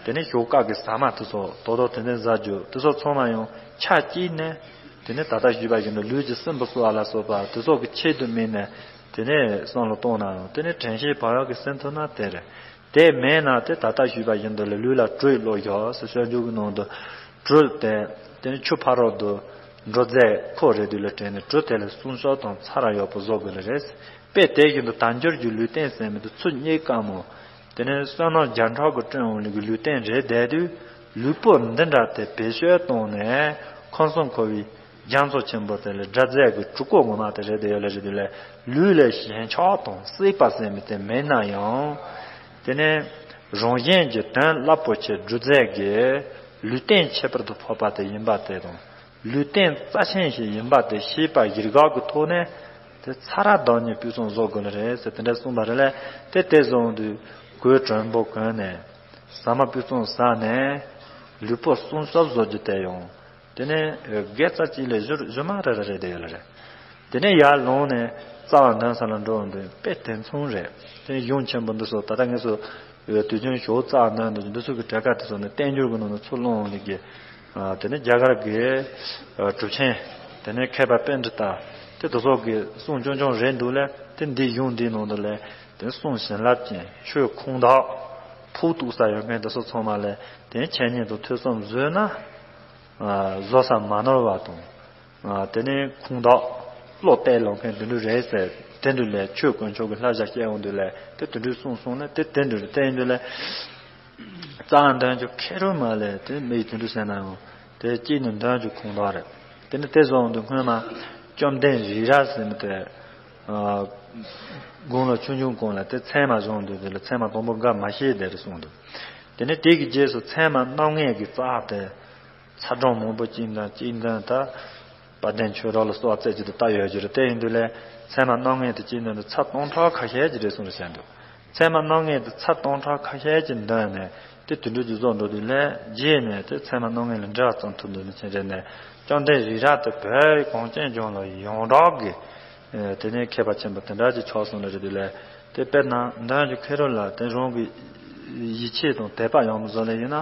དེ་ནས་ཞོགས་ཀ་གི་ཟ་མ་དེ་ཚོ་དོ་དོ་དེ་ནས་ཟ་རྒྱུ་དེ་ཚོ་ཚང་མ་ཡང་ཆ་གཅིག་ནས། དེ་ནས་ད་ལྟ་ཞུས་པ་བཞིན་དུ་ལུས་ཀྱི་སྲིན་བུ་གསོ་བ་ལ་སོགས་པ་དེ་སོགས་ཀྱི་ཆེད་དུ་དམིགས་ནས་དེ་ནས་བསམ་བློ་གཏོང་ན་ཡང་དེ་ནས་དྲན་ཤེས་བག་ཡོད་ཀྱིས་ཟིན་ཐུབ་ན་དེ་རེད། དེ་མེད་ན་དེ་ད་ལྟ་ཞུས་པ་བཞིན་དུ་ལ་ལུས་ལ་དྲོད་བླུགས་ཡོད་ཟེར་སྤྱོད་འཇུག་གི་ནང་དུ་དྲོད་དེ་དེ་ནས་ཆུ་ཕ་རོལ་ཏུ་འགྲོ་རྫས་ཁོ་རེ་དུས་ལ་དྲན་ནས་དྲོད་དེ་ལ་སྲུང་སྐྱོབ་དང་ཚ་ར་ཡག་པོ་བཟོ་དགོས་ལ་རེད། དཔེ་དེ་བཞིན་དུ་དལ་འབྱོར་གྱི་ལུས་རྟེན་ཟེར་མི་དེ་ཚུ་རྙེད་དཀའ་མོ། དེ་ནས་བསོད་ནམས་བརྒྱ་ཕྲག་གིས་བསྐྲུན་འོང་ལུས་ཀྱི་ལུས་རྟེན་རེད་བསྡད་དུས་ལུས་པོ་འདི་འདྲ་དེ་བེད་སྤྱོད་བཏང་ནས་ཁམས་གསུམ་འཁོར་བའི་རྒྱ་མཚོ་ཆེན་པོ་དེ་ལས་སྒྲ་རྫས་ཀྱི་གྲུ་གུ་ངོ་མ་དེ་རེད་དེ་ཡོད་ལ་རེད་དེ་ལས་ལུས་ལ་ཞེན་ཆགས་དང་སྲེད་པ་ཟེར་མི་དེ་མེད་ན་ཡང་། དེ་ནས་རང་གཞན་གྱི་དོན་རླབས་པོ་ཆེ་སྒྲུབ་རྫས་ཀྱི་ལུས་རྟེན་ཁྱད་པར་དུ་འཕགས་པ་དེ་ཡིན་པ་དེ་དང་། ལུས་རྟེན་རྩ་ཆེན་ཞིག་ཡིན་པ་དེ་ཤེས་པ་གཞིར་བཞག་གི་ཐོག་ནས་དེ་ཚ་ར་བདག་ཉིད་སྤུས་གཙང་བཟོ་དགོས་ནི་རེད་ཟེར་དེ་འདྲ་གསུངས་པ་རེད་ལ། དེ་དེ་བཟུང་དུས་གོས་དྲོན་པོ་གོན་ནས་ཟ་མ་སྤུས་གཙང་ཟ་ནས་ལུས་པོ་སྲུང་སྐྱོབ་བཟོ་རྒྱུ་དེ་ཡང་དེ་ནས་དགེ་རྩ་གཅིག་ལས་བཞུར་བཞུར་མ་རེ་རེ་རེད་དེ་ཡོད་ལ་རེད། དེ་ནས་ཡར་ལངས་ནས་རྩ་བ་འདོན་ས་ལ་འགྲོ་འོང་དུས་དཔེ་དེ་མཚུངས་རེད། དེ་གཞུང་ཆེན་པོ་འདི་ཚོ་ད་ལྟ་ངེས་སུ་དུས་རྒྱུན་ཞོགས་རྩ་འདོན་དུས་འདི་ཚོ་གི་གྲལ་ཁ་དེ་ཚོ་ནས་བསྟན་འགྱུར་གྱི་ནང་ནས་ཚུར་བླངས་ལས་ཀྱི། དེ་ནས་རྒྱ་གར་གྱི་གྲུབ་ཆེན། དེ་ནས་མཁས་པ་པཎྜི་ཏ། དེ་དེ་ཚོ་གི་གསུང་རྐྱང་རྐྱང་རེད་འདུག་ལ། དེ་འདི་གཞུང་འདིའི་ནང་དུ་ལས་དེ་གསུང་བྱིན་རླབས་ཅན་ཆོས་ཁུངས་དག་ཕུགས་གཏུགས་ས་ཡོད་མཁན་དེ་ཚོ་ཚང་མ་ལས་དེ་འཆད་ཉན་དང་ཐོས་བསམ་བཟོས་ན། བཟོ་ས་མ་ནོར་བ་དང་། དེ་ནས་ཁུངས་དག་བློ་གཏད་ལོང་མཁན་དེ་འདྲ་རེད་ཟེར་དེ་འདྲ་ལས་ཆོས་དཀོན་མཆོག་གི་བསླབ་བྱ་བཤད་འོང་དུས་ལས་དེ་དེ་འདྲ་གསུངས་སོང་ལ་དེ་དེ་འདྲ་རེད་བསྟན་དུས་ལས། རྩ་བ་འདོན་རྒྱུ་ཁེ་རུ་མ་ལས་དེ་མི་ཡི་དེ་འདྲ་ཟེར་ན་ཡང་དེ་གཅིག་ནི་འདོན་རྒྱུ་ཁུངས་དག་རེད། དེ་ནི་དེ་བཟོ་འོང་དུས་སྔོན་མ་བཅོམ་ལྡན་རི་རབ་ཟེར་མི་དེ། དགུང་ལོ་ཆུང་ཆུང་གོང་ལ་དེ་ཚད་མ་བཟུང་དུས་དེ་ལ་ཚད་མ་དང་པོ་འགའ་མ་ཤེས་དེ་རེད་གསུངས་འདུག་དེ་ནས་དེ་གི་རྗེས་སུ་ཚད་མ་རྣམ་ངེས་ཀྱི་རྩ་དེ། ཚ་གྲང་མང་པོ་གཅིག་འདོན་གཅིག་འདོན་ད། དཔལ་ལྡན་ཆོས་གྲགས་ལ་གསོལ་བ་རྩེ་གཅིག་ཏུ་བཏབ་ཡོད་ཀྱི་རེད། དེ་ཡིན་དུས་ལས་ཚད་མ་རྣམ་ངེས་དེ་གཅིག་འདོན་ད་ཚར་སྟོང་ཕྲག་ཁ་ཤས་ཀྱི་རེད་གསུངས་རེད་བཤད་འདུག་ཚད་མ་རྣམ་ངེས་དེ་ཚར་སྟོང་ཕྲག་ཁ་ཤས་ཀྱི་འདོན་ནས་དེ་དུད་འགྲོ་རྒྱུ་རྫོགས་འགྲོ་དུས་ལས་རྗེས་ནས་དེ་ཚད་མ་རྣམ་ངེས་ལ་འབྲེལ་བ་ཙམ་ཐུབ་འདུག་ནི་ཆེ་རེད་ནས་བཅོམ་ལྡན་རི་རབ་དེ་བོད་གངས་ཅན་ལྗོངས་ལ་ཡོངས་གྲགས་ཀྱི་དེ་ནས་མཁས་པ་ཆེན་པོ་དེ་འདྲ་ཅིག་ཆགས་སོང་ལ་རེད་དུས་ལས་དེ་དཔེར་ན་འདོན་རྒྱུ་ཁེ་རུ་ལ་དེ་རང་གི་ཡིད་ཆེས་དང་དད་པ་ཡོང་མི་བཟོ་ལས་ཡིན་ན་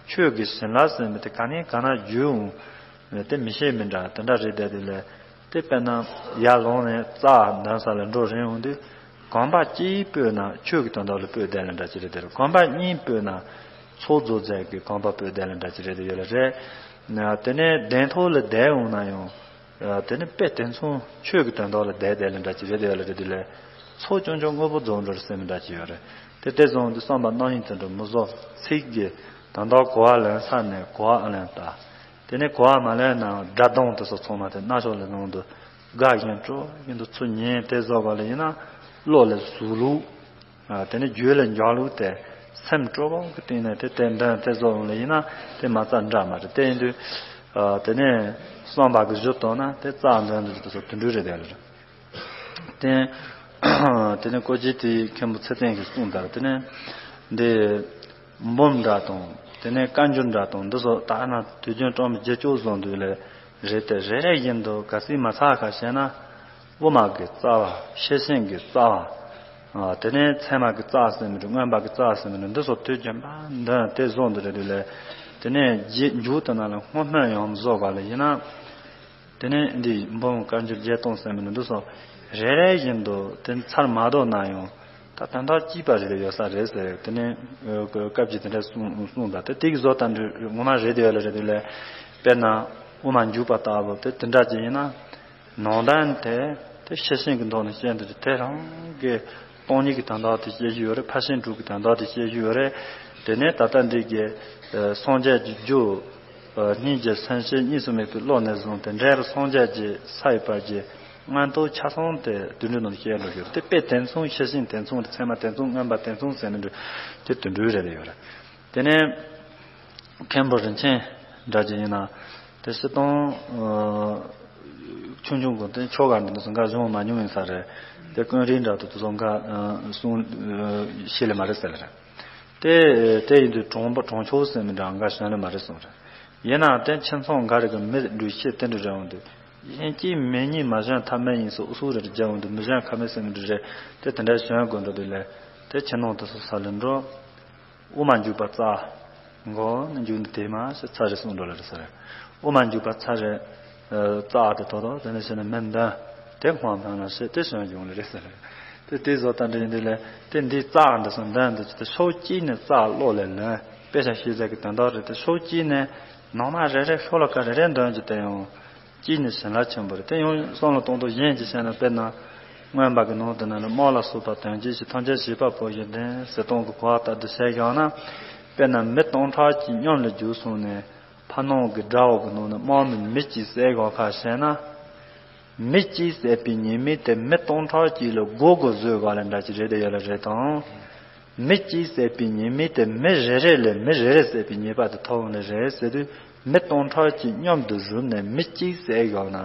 ཆོས་ཀྱི་བྱིན་རླབས་ཟེར་མི་དེ་ག་ནས་ག་ན་རྒྱུ་འོང་། དེ་མི་ཤེས་མི་འདྲ་དེ་འདྲ་རེད་བསྡད་དུས་ལས། དེ་དཔེར་ན་ཡར་ལངས་ནས་རྩ་འདོན་ས་ལ་འགྲོ་རན་འོང་དུས། གོམ་པ་གཅིག་སྤོས་ན་ཆོས་ཀྱི་དོན་དག་ལ་སྤོས་བསྡད་ལ་འདྲ་ཅི་རེད་དེ་རེད། གོམ་པ་གཉིས་སྤོས་ན་ཚོགས་རྫོགས་མཛད་ཀྱི་གོམ་པ་སྤོས་བསྡད་ལ་འདྲ་ཅི་རེད་དེ་ཡོད་ལ་རེད། དེ་ནས་གདན་ཐོག་ལ་བསྡད་འོང་ན་ཡང་། དེ་ནི་དཔེ་དེ་མཚུངས་ཆོས་ཀྱི་དོན་དག་ལ་བསྡད་བསྡད་ལ་འདྲ་ཅི་རེད་དེ་ཡོད་ལ་རེད་དེ་ལས། ཚོགས་ཀྱང་ཀྱང་དངོས་པོ་རྫོགས་འགྲོ་རེད་ཟེར་མི་འདྲ་ཅི་ཡོད་རེད། དེ་དེ་བཟུང་དུས་བསམ་པ་རྣམ་གཡེང་དེ་འདྲ་མི་བཟོ། ཚིག་གི་དོན་དག་གོ་བ་ལེན་ས་ནས་གོ་བ་ཨ་ལེན་ལྟ། དེ་ནས་གོ་བ་མ་ལེན་ན་སྒྲ་གདངས་དེ་ཚོ་ཚང་མ་དེ་རྣ་ཆོག་ལ་ནང་དུ་དགའ་བཞིན་སྤྲོ་བཞིན་དུ་ཚུར་ཉན་དེ་བཟོ་ག་ལ་ཡིན་ན་བློ་ལ་ཟུག་ལུགས། དེ་ནས་རྒྱུད་ལ་འཇགས་ལུགས་དེ་སེམས་སྤྲོ་བོ་གི་སྟེང་ནས་དེ་དེ་འདོན་དེ་བཟོ་ཡོང་ལ་ཡིན་ན་དེ་མ་རྩ་འདྲ་མ་རེད། དེ་ཡིན་དུས། དེ་ནས་བསམ་པ་གི་གཞུ་དོན་ན་དེ་རྩ་འདོན་དུ་དེ་ཚོ་དུད་འགྲོ་རེད་དེ་ལ་རེད། དེ། དེ་ནས་ཀོ་ཅི་དེའི་མཁན་པོ་ཚེ་བརྟན་གྱིས་གསུངས་ལྟར་དེ་ནས། འདི། འབུམ་འདྲ་དང་། དེ་ནས་བཀའ་འགྱུར་འདྲ་དང་འདི་ཚོ་ད་ན་དུས་རྒྱུན་སྤྲང་མི་བརྒྱད་ཅུ་བཟུང་དུས་ལས། རེད་དེ་རེ་རེ་བཞིན་དུ་ག་སྲིད་མ་ཚར་ཁ་བཤད་ན། དབུ་མ་གི་རྩ་བ། ཤེར་ཕྱིན་གྱི་རྩ་བ། ཨ། དེ་ནས་ཚད་མ་གི་རྩ་ཟེར་མི་འདྲ། མངོན་པ་གི་རྩ་ཟེར་མི་འདྲ། འདི་སོགས་དུས་རྒྱུན་པར་འདོན་དེ་བཟོ་འདི་རེད་དུས་ལས། དེ་ནས་རྗེས་མཇུག་ཏུ་ན་ལ་སྔོན་སྨོན་ཡང་བཟོ་ག་ལ་ཡིན་ན། དེ་ནས་འདི་འབུམ་དཀར་འགྱུར་བརྒྱད་སྟོང་ཟེར་མི་འདི་ཚོ་རེ་རེ་བཞིན་དུ་དེ་ཚར་མ་དོ་ན་ཡང་ད་དོན་དག་གཅིག་པ་རེ་རེ་ཡོད་ས་རེད་ཟེར། དེ་ནས་སྐབས་ཀྱི་དེ་འདྲ་གསུང་གསུང་དང་དེ་དེ་གི་བཟོ་ལྟ་འདྲི་ངོ་མ་རེད་དེ་ཡོད་ལ་རེད་དེ་ལས། དཔེར་ན་དབུ་མ་འཇུག་པ་ལྟ་བུ་དེ་དེ་འདྲ་ཅིག་ཡིན་ན། ནང་དོན་དེ་དེ་ཤེས་བཞིན་གྱི་མདོ་ནས་བཤད་འདུག་ཅེས་དེ་རང་གི་སྟོང་ཉིད་ཀྱི་དོན་དག་དེ་བཤད་རྒྱུ་ཡོད་རེད། ཕར་ཕྱིན་དྲུག་གི་དོན་དག་དེ་བཤད་རྒྱུ་ཡོད་རེད། དེ་ནས་ད་ལྟ་འདི་གའི་སངས་རྒྱས་ཀྱི་རྒྱུ། སྙིང་རྗེ་སེམས་བསྐྱེད་གཉིས་སུ་མེད་པའི་བློ་ནས་བཟུང་སྟེ་འབྲས་བུ་སངས་རྒྱས་ཀྱི་ས་ཡི་བར་གྱི་མངོན་རྟོགས་ཆ་ཚང་དེ་དུད་འགྲོའི་ནང་དུ་བཤད་འགྲོ་རྒྱུ་རེད། དེ་དཔེ་དེ་མཚུངས་ཤེས་བཞིན་དེ་མཚུངས་རེད། ཚད་མ་དེ་མཚུངས་མངོན་པ་དེ་མཚུངས་ཟེར་ནི་འདྲ་དེ་དུད་འགྲོའི་རེད་ཡོད་རེད། དེ་ནས་མཁན་པོ་རིན་ཆེན་འདྲ་ཅིག་ཡིན་ན་དེ་སྤྱིར་བཏང་ཆུང་ཆུང་གི་དེ་ཆོ་ག་འདི་ཚོ་འགའ་བྱུང་མ་མྱོང་ཡིན་ས་རེད། དེ་ཀུན་རིག་འདྲ་དུ་དེ་ཚོ་འགའ་གསུང་ཤེས་ལེ་མ་རེད་ཟེར་ལེ་རེད། དེ་དེ་ཡིན་དུས་གྲོང་པ་གྲོང་ཆོག་ཟེར་མི་འདྲ་འགའ་བྱུང་ལེ་མ་རེད་གསུང་རེད། ཡིན་ནའང་དེ་ཁྱིམ་ཚང་འགའ་རེ་གི་མི་འགྲུལ་བཤད་དེ་འདྲ་རེད་འོང་དུས་གཞན་གྱིས་མེད་ཉིད་མ་བྱང་ཐབས་མེད་ཡིན་སོགས་སུ་རེ་རེ་རྒྱབ་འོང་དུས་མི་བྱང་ཁ་མེད་ཟེར་མི་འདྲ་རེད། དེ་དེ་འདྲ་བྱུང་དགོས་འདུག་དེ་ལས་དེ་ཁྱིམ་ནང་དུ་སོ་ས་ལེ་འགྲོ། དབུ་མ་འཇུག་པ་རྩ། མགོ་ནས་མཇུག་ནས་དེ་མ་ཞེས་ཚར་རེ་གསུངས་འགྲོ་ལེ་རེད་ཟེར། དབུ་མ་འཇུག་པ་ཚར་རེ། རྩ་དེ་ཐོག་ཐོག་དེ་ནས་བྱས་ནས་མི་འདོན། དེ་སྔོན་འཕང་ལ་ཞེས་དེ་བྱུང་ཡོང་ལེ་རེད་ཟེར། དེ་དེ་བཟོ་ལྟ་འདྲ་ཡིན་དུས་ལས་དེ་འདི་རྩ་འདི་སོང་འདོན་འདི་ཅི་དེ་ཕྱོགས་གཅིག་ནས་རྩ་ཀློག་ལེ་ལོན། དཔེ་ཆ་ཤེས་ཚད་ཀྱི་དོན་དག་རེད། དེ་ཕྱོགས་གཅིག་ནས་ནང་མ་རེ་རེ་ཤོ་ལོ་ཀ་རེ་རེ་འདོན་རྒྱུ་དེ་ཡང་གཅིག་ནས་བྱིན་རླབས་ཆེན་པོ་རེད། དེ་ཡང་བསམ་བློ་གཏོང་སྟངས་གཞན་གྱིས་བཤད་ན་དཔེར་ན། མངོན་པ་གི་ནང་དུ་ན་ལ་དམག་ལ་སོགས་པ་དོན་གྱིས་ཤིག་ཐམས་ཅད་བྱེད་པ་པོ་ཞིག་ལྡན་ཟེར་སྟངས་ཀྱི་གོ་བ་ལྟར་དུ་བྱས་བཞག་ན། དཔེར་ན་མི་སྟོང་ཕྲག་གཅིག་མཉམ་ལ་རྒྱུགས་སོང་ནས་ཕ་ནང་གི་དགྲ་བོ་གི་ནང་ནས་དམག་མི་མི་གཅིག་བསད་དགོས་ཁ་བཤད་ན། མི་གཅིག་བསད་པའི་ཉེས་དམིགས་དེ་མི་སྟོང་ཕྲག་གཅིག་ལ་མགོ་སྒུར་བཟོས་དགོས་ལ་འདྲ་ཅིག་རེད་དེ་ཡོད་ལ་རེད་དང་། མི་གཅིག་བསད་པའི་ཉེས་དམིགས་དེ་མི་རེ་རེ་ལས་མི་རེ་རེ་བསད་པའི་ཉེས་པ་དེ་ཐོབ་འོང་ལེ་རེད་ཟེར་དུས་མི་སྟོང་ཕྲག་གཅིག་མཉམ་དུ་བསྒྲུབས་ནས་མི་གཅིག་བསད་ཡོད་ན་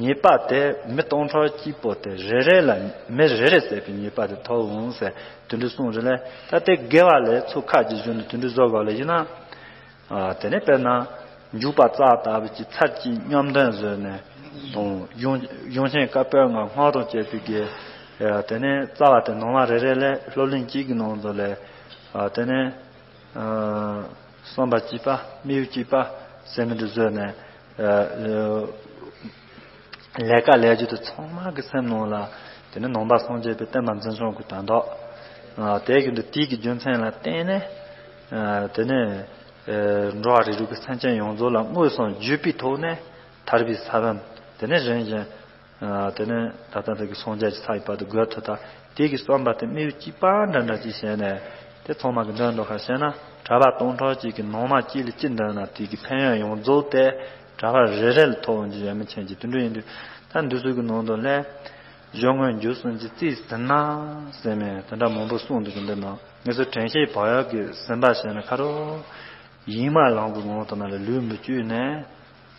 ཉེས་པ་དེ་མི་སྟོང་ཕྲག་གཅིག་པོ་དེ་རེ་རེ་ལ་མི་རེ་རེ་བསད་པའི་ཉེས་པ་དེ་ཐོབ་འོང་ཟེར་དེ་འདྲ་གསུངས་རེད་ལེ། ད་དེ་དགེ་བ་ལས་ཚུར་ཁ་ཅིག་བཞོན་ནས་དེ་འདྲ་བཟོ་དགོས་ལེ་ཡིན་ན། ཨ། དེ་ནས་དཔེར་ན་འཇུག་པ་རྩ་ལྟ་བུ་གཅིག་ཚར་གཅིག་མཉམ་འདོན་བཟོས་ནས་དང་གཞུང་གཞུང་ཆེན་བཀའ་པོད་ལྔ་སྔགས་དང་བཅས་པའི་གི། ཨ། དེ་ནས་རྩ་བ་དེ་ནང་མ་རེ་རེ་ལས་སློབ་གླིང་གཅིག་གི་ནང་དུ་ལས། ཨ། དེ་ནས། ཨ། བསམ་པ་གཅིག་པ་དམིགས་ཡུལ་གཅིག་པ་ཟེར་མི་འདྲ་བཟོས་ནས། ཨ། ལས་ཀ་ལས་རྒྱུ་དེ་ཚང་མ་གི་སེམས་ནང་ལ་དེ་ནས་ནང་པ་སངས་རྒྱས་པའི་བསྟན་པ་འཛིན་སྐྱོང་གི་དོན་དག་ཨ། དེ་གི་འདི་དེའི་གི་རྒྱུ་མཚན་ལ་བརྟེན་ནས། ཨ། དེ་ནས། ཨ། འགྲོ་བ་རིགས་དྲུག་གི་སེམས་ཅན་ཡོངས་རྫོགས་ལ་མངོན་སུམ་བརྒྱུད་པའི་ཐོག་ནས་ཐར་པའི་ས་བོན་དེ་ནས་རིམ་བཞིན། ཨ། དེ་ནས་ད་ལྟ་འདི་གི་སངས་རྒྱས་ཀྱི་ས་ཡི་བར་དུ་འགོད་ཐུབ་ད་དེ་གི་བསམ་པ་དེ་དམིགས་ཡུལ་གཅིག་པ་འདྲ་འདྲ་ཅིག་བྱས་ནས་དེ་ཚང་མ་གི་འདོན་འགྲོ་ཁ་བཤད་ན་གྲྭ་པ་སྟོང་ཕྲག་གཅིག་གི་ནང་མ་གཅིག་ལ་གཅིག་འདོན་ན་དེ་གི་ཕན་ཡོན་ཡོངས་རྫོགས་དེ་གྲྭ་པ་རེ་རེ་ལ་ཐོབ་འོང་གི་ཡོད་མི་ཆེན་གྱི་དེ་འདྲ་ཡིན་དུས་ད་འདི་ཚོ་གི་ནང་དུ་ལས། གཞུང་དངོས་འཇུག་གསུམ་གྱི་རྩིས་ཟིན་ན་ཟེར་མེད་དེ་འདྲ་མང་པོ་གསུངས་འདུག་གི་འདི་ནང་ངེད་ཚོ་དྲན་ཤེས་བག་ཡོད་ཀྱི་ཟིན་པ་བྱས་ན་ཁ་རོག་ཡིག་མ་ལམ་གྱི་ངང་དུ་ན་ལ་ལུས་མི་བཅུག་ནས།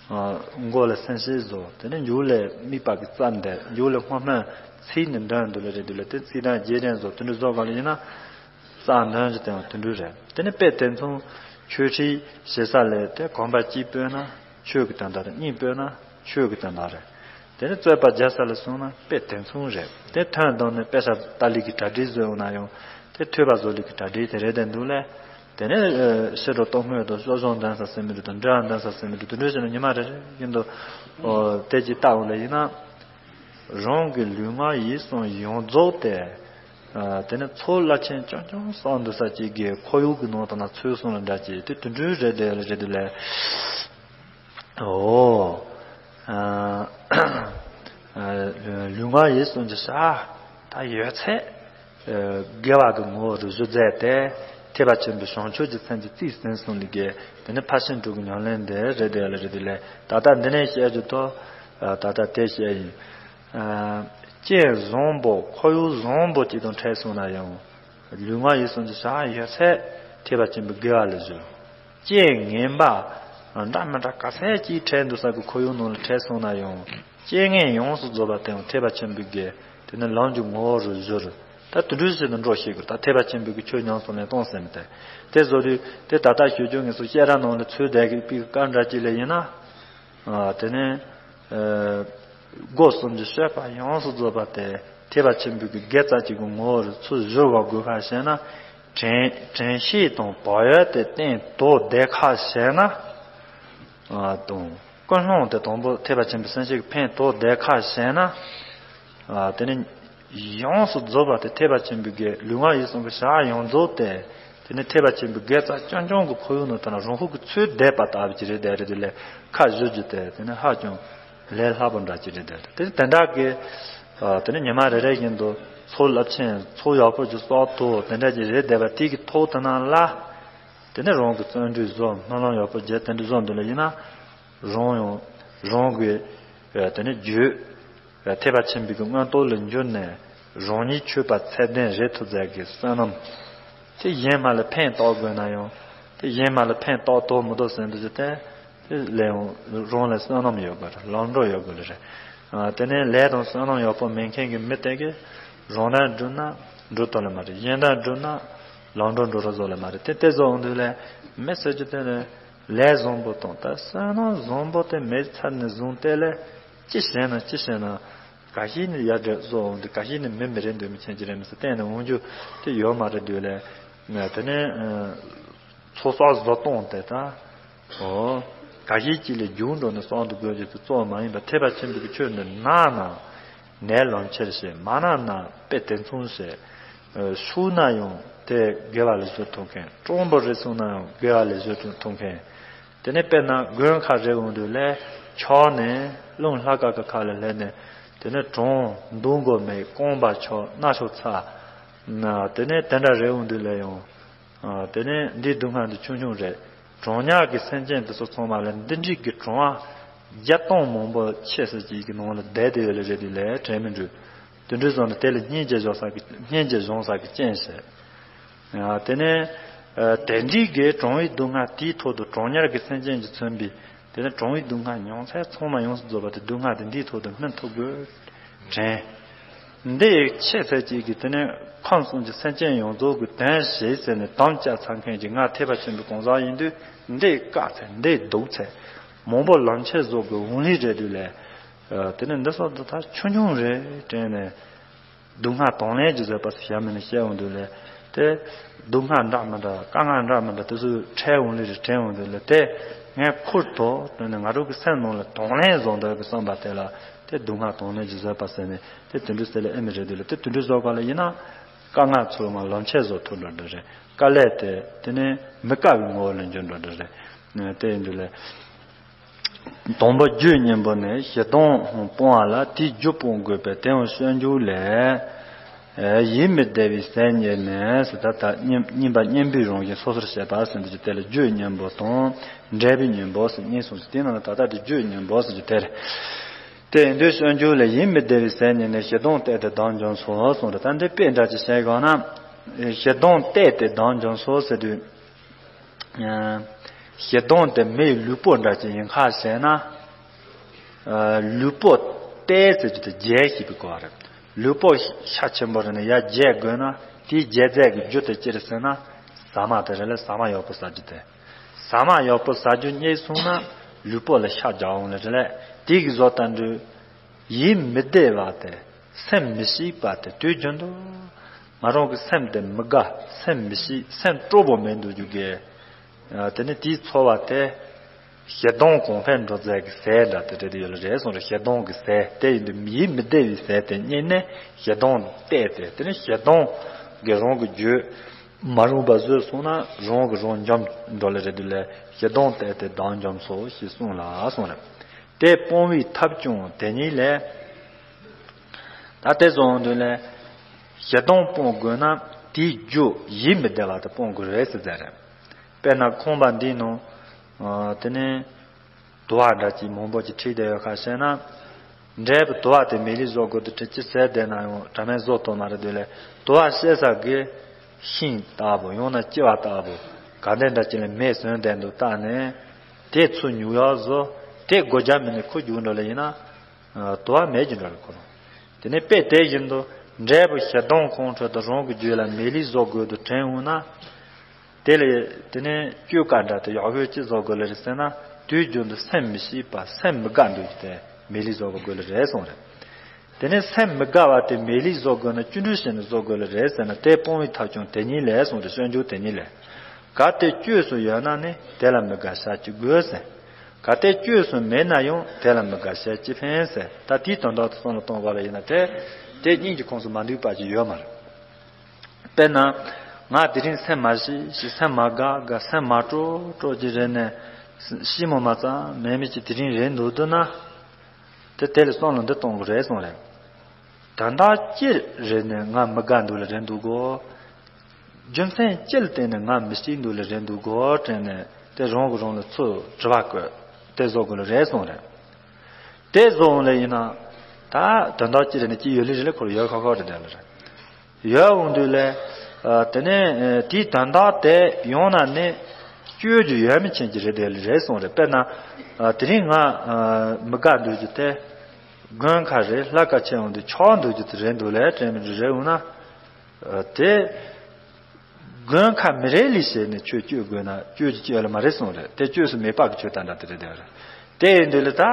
ཨ། མགོ་ལ་སེམས་ཤེས་བཟོ། དེ་ནས་མཇུག་ལ་དམིགས་པ་གི་རྩ་འདེབས། མཇུག་ལ་སྔོན་སྨོན་ཚིག་ནི་འདོན་འདུག་ལ་རེད་འདུག་ལ་དེ་ཚིག་དང་རྗེས་དྲན་བཟོ་དེ་འདྲ་བཟོ་ག་ལ་ཡིན་ན། རྩ་འདོན་གྱི་དེ་ཡང་དེ་འདྲ་རེད། དེ་ནས་དཔེ་དེ་མཚུངས་ཆོས་ཁྲིད་ཞེ་ས་ལས་དེ་གོམ་པ་གཅིག་སྤོས་ན་ཆོས་ཀྱི་དོན་དག་རེད། གཉིས་སྤོས་ན་ཆོས་ཀྱི་དོན་དག་རེད། དེ་ནས་རྩོད་པ་རྒྱག་ས་ལ་སོང་ན་དཔེ་དེ་མཚུངས་རེད། དེ་ཐོན་བཏང་ནས་དཔེ་ཆ་ལྟ་ལུགས་ཀྱི་གྲ་སྒྲིག་བཟོས་ཡོང་ན་ཡང་དེ་ཐོས་པ་བཟོ་ལུགས་ཀྱི་གྲ་སྒྲིག་དེ་རེད་དེ་འདུག་ལས། དེ་ནས་ཨ་ཕྱི་དྲོ་གཏོར་བསྔོས་དང་གསོལ་ཚོགས་འདོན་ས་ཟེར་མི་འདུག་དང་འབྲེལ་བ་འདོན་ས་ཟེར་མི་འདུག་དེ་འདྲ་བྱས་ནས་ཉི་མ་རེ་རེ་བཞིན་དུ་ཨོ་དེ་ཅིག་བལྟ་འོང་ལ་ཡིན་ན། རང་གི་ལུས་ངག་ཡིད་གསུམ་ཡོངས་རྫོགས་དེ་ཨ་དེ་ནས་ཚོགས་རླབས་ཆེན་རྐྱང་རྐྱང་བསགས་འདུག་ས་ཅིག་གི་ཁོར་ཡུག་གི་ནང་དུ་ན་ཚུད་སོང་ལ་འདྲ་ཅིག་དེ་དེ་འདྲ་རེད་དེ་རེད་དེ་ལས། ཨོ། ཨ། ཨ། ལུས་ངག་ཡིད་གསུམ་གྱི་ས། ད་ཡོད་ཚད། ཨ། དགེ་བ་གི་ངོ་བོ་རུ་བཞུ་མཛད་དེ། ཐེག་པ་ཆེན་པོའི་བྱང་ཆུབ་ཀྱི་སེམས་ཀྱི་རྩིས་ཟིན་སོང་ནི་གི། དེ་ནི་ཕར་ཕྱིན་དྲུག་གི་ཉམས་ལེན་འདི་རེད་དེ་ལ་རེད་དེ་ལས། ད་ལྟ་འདི་ནས་བཤད་རྒྱུ་དོ། ཨ། ད་ལྟ་དེ་བཤད་ཡིན། ཨ། རྐྱེན་བཟང་པོ་ཁོར་ཡུག་བཟང་པོ་ཅིག་དང་འཕྲད་སོང་ན་ཡང་། ལུས་ངག་ཡིད་གསུམ་གྱི་ས་ཡོད་ཚད་ཐེག་པ་ཆེན་པོའི་དགེ་བ་ལ་བཞུ། རྐྱེན་ངན་པ་འདྲ་མི་འདྲ་ག་ཚད་ཅིག་འཕྲད་འདུག་ས་གི་ཁོར་ཡུག་ནང་ལ་འཕྲད་སོང་ན་ཡང་རྐྱེན་ངན་ཡོངས་སུ་རྫོགས་པ་དེའང་ཐེག་པ་ཆེན་པོའི་དགེ། དེ་ནི་ལམ་གྱི་ངོ་བོ་རུ་བཞུར། ད་དེ་འདྲ་ཞིག་ཏུ་འགྲོ་ཤེས་དགོས། ད་ཐེག་པ་ཆེན་པོའི་གི་ཆོས་ཉམས་སུ་ལེན་སྟངས་ཟེར་མི་དེ། དེ་བཟོ་དུས་དེ་ད་ལྟ་ཞུ་རྒྱུ་ངེས་སུ་བཤད་ར་ནང་ལ་ཚུལ་བསྡད་ཀྱི་པའི་སྐབས་འདྲ་ཅིག་ལ་ཡིན་ན། ཨ། དེ་ནི། ཨ། སྒོ་གསུམ་གྱི་སྤྱོད་པ་ཡོངས་སུ་རྫོགས་པ་དེ། ཐེག་པ་ཆེན་པོའི་གི་དགེ་རྩ་གཅིག་གི་ངོ་བོར་ཚུར་བཞུགས་པ་དགོས་ཁ་བཤད་ན། དྲན་དྲན་ཤེས་དང་བག་ཡོད་དེ་བརྟན་དོ་བསྡད་ཁ་བཤད་ན། ཨ་དང་། ཀུན་སློང་དེ་དང་པོ་ཐེག་པ་ཆེན་པོའི་སེམས་བསྐྱེད་ཀྱི་ཕན་ཐོགས་བསྡད་ཁ་བཤད་ན། ཨ་དེ་ནི་ཡོངས་སུ་རྫོགས་པ་དེ་ཐེག་པ་ཆེན་པོའི་གི་ལུས་ངག་ཡིད་གསུམ་གྱི་བྱ་བ་ཡོངས་རྫོགས་དེ། དེ་ནི་ཐེག་པ་ཆེན་པོའི་དགེ་རྩ་རྐྱང་རྐྱང་གི་ཁོར་ཡུག་ནང་དུ་ན་རང་ཧུག་གི་ཚུལ་བསྡད་པ་ལྟ་བུ་ཅིག་རེད་བསྡད་རེད། དེ་ལས་ཁ་བཞུ་རྒྱུ་དེ་དེ་ནི་ཧ་ཅང་ལས་སླ་པོ་འདྲ་ཅིག་རེད་བསྡད་རེད། དེ་དེ་འདྲ་གི་ཨ་དེ་ནི་ཉི་མ་རེ་རེ་བཞིན་དུ་ཚོགས་རླབས་ཆེན་ཚོགས་ཡག་པོ་ཅིག་གསོག་ཐུབ་དེ་འདྲ་ཅིག་རེད་བསྡད་པ་དེ་གི་ཐོག་དེ་ན་ལ། དེ་ནས་རང་གི་བརྩོན་འགྲུས་བཟོ་སྨོན་ལམ་ཡག་པོ་བརྒྱབ་དེ་འདྲ་བཟོ་འདུག་ལ་ཡིན་ན། རང་ཡང་རང་གི་ཨ་དེ་ནས་རྒྱུད་ཨ་ཐེག་པ་ཆེན་པོའི་གི་མངོན་རྟོགས་ལ་འགྱུར་ནས་རང་ཉིད་ཆོས་པ་ཚད་ལྡན་རེད་ཐུབ་ཚད་ཀྱི་བསོད་ནམས་དེ་གཞན་མ་ལ་ཕན་བཏགས་དགོས་ན་ཡང་དེ་གཞན་མ་ལ་ཕན་བཏགས་ཐུབ་མི་ཐུབ་ཟེར་འདུག་ཟེར་ཏེ། དེ་ལས་ཡང་རང་ལ་བསོད་ནམས་ཡོད་དགོས་རེད། ལམ་འགྲོ་ཡོད་དགོས་རེད། ཨ་དེ་ནས་ལས་དང་བསོད་ནམས་ཡག་པོ་མེད་མཁན་གྱི་མི་དེ་གིས་རང་དོན་སྒྲུབ་ན་འགྲུབ་ཐུབ་ལེ་མ་རེད། གཞན་དོན་སྒྲུབ་ན་ལམ་འགྲོ་འགྲོ་ར་བཟོ་ལེ་མ་རེད། དེ་དེ་བཟོ་འོང་དུས་ལས་མི་ཟེར་རྒྱུ་དེ་ནི་ལས་བཟང་པོ་དང་ད་བསོད་ནམས་བཟང་པོ་དེ་མེད་ཚར་ནས་བཟུང་སྟེ་ལས་ཅི་བྱས་ན་ཅི་བྱས་ན་ག་ཤེད་ནི་ཡར་འགྲོ་བཟོ་འོང་དུས་ག་ཤེད་ནི་མི་མི་རེད་འདོད་མི་ཆེན་གྱི་རེད་མི་ཟེར་གཏན་ནས་འོང་རྒྱུ་དེ་ཡོད་མ་རེད། དུས་ལས་ང་དེ་ནས་ཚོགས་བསགས་བཟོ་སྟངས་དེ་ད། ཨོ། ག་ཤེད་ཅིག་ལས་རྒྱུག་འགྲོ་ནས་གསང་དུ་དགོས་རྒྱུ་དེ་གཙོ་བོ་མ་ཡིན་པར་ཐེག་པ་ཆེན་པོའི་ཆོས་འདི་གནང་ན། ནས་ལམ་ཁྱེར་ཞེས་མ་གནང་ན་དཔེ་དེ་མཚུངས་ཞེས། ཨ་ཞུགས་ན་ཡང་དེ་དགེ་བ་ལས་བཟོ་ཐུབ་མཁན། སྤྲང་པོ་རེ་སོང་ན་ཡང་དགེ་བ་ལས་བཟོ་ཐུབ་མཁན། དེ་ནས་དཔེར་ན་དགོན་ཁག་རེ་འོང་དུས་ལས་ཆོག་ནས་རླུང་ལྷ་ཁ་ཁ་ཁ་ལ་སླེབས་ནས་དེ་ནས་གྲོང་འདུ་འགོ་མེད་རྐང་པ་ཆོག་སྣ་ཆོག་ཚ། ན་དེ་ནས་དེ་འདྲ་རེ་འོང་དུས་ལས་ཡང་། ཨ་དེ་ནས་འདིའི་སྡུག་བསྔལ་འདི་ཆུང་ཆུང་རེད། གྲོང་ཉག་གི་སེམས་ཅན་འདི་ཚོ་ཚང་མ་ལ་འདི་འདྲའི་གི་གྲོང་བ་བརྒྱ་སྟོང་མང་པོ་ཆེ་ས་ཅིག་གི་ནང་ལ་བསྡད་དེ་ཡོད་ལེ་རེད། དེ་ལས་དྲན་མི་འགྲོ། དེ་འདྲའི་བཟོ་ནས་དེ་ལ་སྙིང་རྗེ་སྦྱོང་ས་གི་སྙིང་རྗེ་སྦྱོང་ས་གི་རྐྱེན་བྱས། ཨ་དེ་ནས་ཨ་དེ་འདྲའི་གི་གྲོང་བའི་སྡུག་བསྔལ་དེའི་ཐོག་ཏུ་གྲོང་ཉག་གི་སེམས་ཅན་གྱིས་མཚོན་པའི་དེ་ནས་གྲོང་བའི་སྡུག་བསྔལ་མྱོང་ཚད་ཚང་མ་ཡོངས་སུ་རྫོགས་པ་དེ་སྡུག་བསྔལ་དེ་འདིའི་ཐོག་ཏུ་སྨིན་ཐུབ་དགོས། དྲན། འདི་ཡི་ཆེས་ཚད་ཅིག་གིས་དེ་ནས་ཁམས་གསུམ་གྱི་སེམས་ཅན་ཡོངས་རྫོགས་ཀྱི་དོན་བྱེད་ཟེར་ནས་དམ་བཅའ་ཚར་མཁན་གྱི་ང་ཐེག་པ་ཆེན་པོའི་གང་ཟག་ཡིན་དུས་འདི་ཡི་དཀའ་ཚད་འདི་ཡི་སྡུག་ཚད་མང་པོ་ལམ་ཁྱེར་བཟོ་དགོས་འོང་ལི་རེད་དུས་ལས། དེ་ནས་འདི་སོགས་འདི་ད་ཆུང་ཆུང་རེད་དྲན་ནས་སྡུག་བསྔལ་དང་ལེན་གྱི་བཟོད་པ་ཟེར་བྱ་མིན་ནས་བཤད་འོང་དུས་ལས་དེ་སྡུག་བསྔལ་འདྲ་མི་འདྲ་དཀའ་ངལ་འདྲ་མི་འདྲ་དེ་ཚོ་འཕྲད་འོང་ལི་རེད་དྲན་འོང་དུས་ལས་དེ་ངས་ཁུར་ཐོག་དེ་ནས་ང་རང་གི་སེམས་ནང་ལ་དང་ལེན་བཟོ་འདོད་ཀྱི་བསམ་པ་དེ་ལ། དེ་སྡུག་བསྔལ་དང་ལེན་གྱི་བཟོད་པ་ཟེར་ནས་དེ་དེ་འདྲ་ཟེར་ལ་ཨེ་མི་རེད་དུས་ལ་དེ་དེ་འདྲ་བཟོ་ག་ལ་ཡིན་ན། དཀའ་ངལ་ཚོར་མ་ལམ་ཁྱེར་བཟོ་ཐུབ་འགྲོ་འདྲ་རེད། དཀའ་ལས་དེ་དེ་ནས་མི་དཀའ་བའི་ངོ་བོ་ལ་འགྱུར་འགྲོ་འདྲ་རེད། དེ་ཡིན་དུས་ལ། དང་པོ་རྒྱུ་གཉེན་པོ་ནི་གཞི་དོན་སྤོང་བ་ལ་དེའི་རྒྱུ་སྤོང་དགོས་པས་དེ་ཡང་སྤྱོད་འཇུག་ལས། ཡིད་མི་བདེ་བའི་ཟས་རྙེད་ནས་ཟེར་ད་ལྟ་གཉིས་པ་གཉེན་པོའི་རང་བཞིན་སོ་སོར་བཤད་པ་ཟེར་འདུག་ཅེས་དེ་ལ་རྒྱུ་གཉེན་པོ་དང་འབྲས་བུ་གཉེན་པོ་ཟེར་གཉིས་གསུངས་ཤིང་དེའི་ནང་ལ་ད་ལྟ་དེ་རྒྱུ་གཉེན་པོ་ཟེར་རྒྱུ་དེ་རེད། དེ་ཡིན་དུས་སྤྱོད་འཇུག་ལས་ཡིད་མི་བདེ་བའི་ཟས་རྙེད་ནས་གཞི་དོན་གཏད་དེ་བདག་འཇོམས་སོ་གསུངས་རེད། ད་འདི་དཔེ་འདྲ་ཅིག་བཤད་དགོས་ན། གཞི་དོན་གཏད་དེ་བདག་འཇོམས་སོ་ཟེར་དུས། གཞི་དོན་དེ་མིའི་ལུས་པོ་འདྲ་ཅིག་ཡིན་ཁ་བྱས་ན། ལུས་པོ་གཏད་ཟེར་རྒྱུ་དེ་རྒྱས་ཞེས་པའི་གོ་བ་རེད། ལུས་པོ་ཤ་ཆེན་པོ་རེད་ན་ཡར་རྒྱས་དགོས་ན་དེའི་རྒྱས་རྫས་ཀྱི་རྒྱུ་དེ་ཅི་རེད་ཟེར་ན། ཟ་མ་དེ་རེད་ལ་ཟ་མ་ཡག་པོ་ཟ་རྒྱུ་དེ། ཟ་མ་ཡག་པོ་ཟ་རྒྱུ་རྙེད་སོང་ན་ལུས་པོ་ལ་ཤ་རྒྱག་འོང་ལ་རེད་ལ། དེ་གི་བཟོ་ལྟ་འདྲུ། ཡིད་མི་བདེ་བ་དེ། སེམས་མི་སྐྱིད་པ་དེ་དུས་རྒྱུན་དུ། ང་རང་གི་སེམས་དེ་མི་དགའ། སེམས་མི་སྐྱིད། སེམས་སྤྲོ་པོ་མེད་འདུག་རྒྱུ་གི། དེ་ནི་དེའི་ཚོར་བ་དེ། ཞེ་སྡང་གོང་འཕེལ་འགྲོ་རྫས་ཀྱི་ཟས་འདྲ་དེ་རེད་ཡོད་ལ་རེད་སོང་རེད། ཞེ་སྡང་གི་ཟས་དེ་ཡིན་དུས་ཡིད་མི་བདེ་བའི་ཟས་དེ་རྙེད་ནས་ཞེ་སྡང་གཏད་དེ་དེ་ནི་ཞེ་སྡང་གི་རང་གི་རྒྱུད་མ་རུངས་པ་བཟོས་སོང་ན་རང་གི་རང་འཇོམས་འགྲོ་ལེ་རེད་དུས་ལས་ཞེ་སྡང་གཏད་དེ་བདག་འཇོམས་སོ་ཞེས་གསུངས་ལ་སོང་རེད། དེ་སྤོང་བའི་ཐབས་ཀྱང་དེ་ཉིད་ལས། ད་དེ་སོང་དུས་ལས་ཞེ་སྡང་སྤོང་དགོས་ན་དེའི་རྒྱུ་ཡིད་མི་བདེ་བ་དེ་སྤོང་དགོས་རེད་ཟེར་ཟེར་རེད། དཔེར་ན་ཁང་པ་འདིའི་ནང་དེ་ནས། དུ་བ་འདྲ་ཅིག་མང་པོ་ཅིག་འཁྲིགས་བསྡད་ཡོད་ཁ་བཤད་ན། འབྲས་བུ་དུ་བ་དེ་མེ་ལི་བཟོ་དགོས་དུས་དྲི་ཅི་ཟེར་བསྡད་ན་ཡང་དྲ་མེད་བཟོ་ཐུབ་མ་རེད་དུས་ལས་དུ་བ་བཤད་ས་གི་ཤིང་ལྟ་བུ་ཡང་ན་ལྕི་བ་ལྟ་བུ་ག་འདྲ་འདྲ་ཅིག་ལ་མེ་ཟོན་བསྡད་འདུག་བལྟས་ནས་དེ་ཚུར་ཉུག་ཡག་བཟོ། དེ་སྒོ་རྒྱབ་མི་ནས་ཁུ་རྒྱུག་འགྲོ་ལ་ཡིན་ན་དུ་བ་མེད་ཀྱི་འགྲོ་རེད་ཁོ་རང་། དེ་ནས་དཔེ་དེ་བཞིན་དུ་འབྲས་བུ་ཞེ་སྡང་ཁོང་ཁྲོ་དང་རང་གི་རྒྱུད་ལ་མེ་ལི་བཟོ་དགོས་དུས་དྲན་འོང་ན། དེ་ལས་དེ་ནས་བཅོས་ཀ་འདྲ་དེ་ཡག་ཤོས་ཅི་བཟོ་དགོས་ལེ་རེད་ཟེར་ན་དུས་རྒྱུན་དུ་སེམས་མི་སྐྱིད་པ་སེམས་མི་དགའ་འདུག་སྟེ་མེ་ལི་བཟོ་དགོས་ལེ་རེད་གསུངས་རེད། དེ་ནས་སེམས་མི་དགའ་བ་དེ་མེད་ལུགས་བཟོ་དགོས་ན་བཅུ་འགྲུལ་བྱས་ནས་བཟོ་དགོས་ལ་རེད་ཟེར་ན། དེ་སྤོང་བའི་ཐབས་ཀྱང་དེ་ཉིད་ལས་གསུངས་ཏེ། སྤྱོད་འཇུག་དེ་ཉིད་ལས། གལ་ཏེ་བཅོས་སུ་ཡོད་ན་ནི། དེ་ལ་མི་དགའ་བྱ་ཅི་དགོས་ཟེར། གལ་ཏེ་བཅོས་སུ་མེད་ན་ཡང་། དེ་ལ་མི་དགའ་བྱ་ཅི་ཕན་ཟེར། ད་དེའི་དོན་དག་དེ་བསམ་བློ་གཏོང་དགོས་ལ་ཡིན་ན། དེ་དེ་གཉིས་ཀྱི་ཁོངས་སུ་མ་འདུས་པ་ཅིག་ཡོད་མ་རེད། དཔེར་ན། ང་དེ་རིང་སེམས་མ་ཞི་ཞི། སེམས་མ་དགའ་དགའ། སེམས་མ་སྤྲོ་སྤྲོ་ཅིག་རེད་ནས། ཤི་མོ་མ་ཙམ་མེད་མེད་ཅིག་དེ་རིང་རེད་འདུག་འདུག་ན། དེ་དེ་ལ་བསམ་བློ་འདི་གཏོང་དགོས་རེད་གསུངས་རེད། དོན་དག་ཅི་རེད་ནས་ང་མི་དགའ་འདུག་ལ་རེད་འདུག་གོ། རྒྱུ་མཚན་ཅི་ལ་བརྟེན་ནས་ང་མི་ཤི་འདུག་ལ་རེད་འདུག་གོ་དྲན་ནས། དེ་རང་གིས་རང་ལ་ཚུར་དྲི་བ་བཀོད། དེ་བཟོ་དགོས་ལ་རེད་གསུངས་རེད། དེ་བཟོ་འོང་ལ་ཡིན་ན། ད་དོན་དག་ཅི་རེད་ནས་ཅི་ཡོད་ལེ་རེད་ལ། ཁོ་རང་ཡོད་ཁ་ཁ་རེད་དེ་ལ་རེད། ཡོད་འོང་དུས་ལས། ཨ། དེ་ནས་ཨ་དེའི་དོན་དག་དེ་ཡོང་ན་ནི་བཅོས་རྒྱུ་ཡོད་མི་ཆེན་གྱི་རེད་དེ་རེད་གསུངས་རེད། དཔེར་ན། ཨ། དེ་རིང་ང་ཨ་མི་དགའ་འདུག་རྒྱུ་དེ། དགུན་ཁ་རེད། ལྷག་དཀར་ཆེ་འོང་དུས་ཆགས་འདུག་རྒྱུ་དེ་རེད་འདུག་ལས་དྲན་མི་འདུག་རེད་འོང་ན། ཨ། དེ་དགུན་ཁ་མི་རེད་ལི་བྱས་ནས་ཁྱོད་བཅོས་དགོས་ན་བཅོས་རྒྱུ་ཅི་ཡོད་ལ་མ་རེད་གསུངས་རེད། དེ་བཅོས་སུ་མེད་པ་གི་ཆོས་དང་འདྲ་དེ་རེད་དེ་རེད། དེ་ཡིན་དུས་ལ་ད།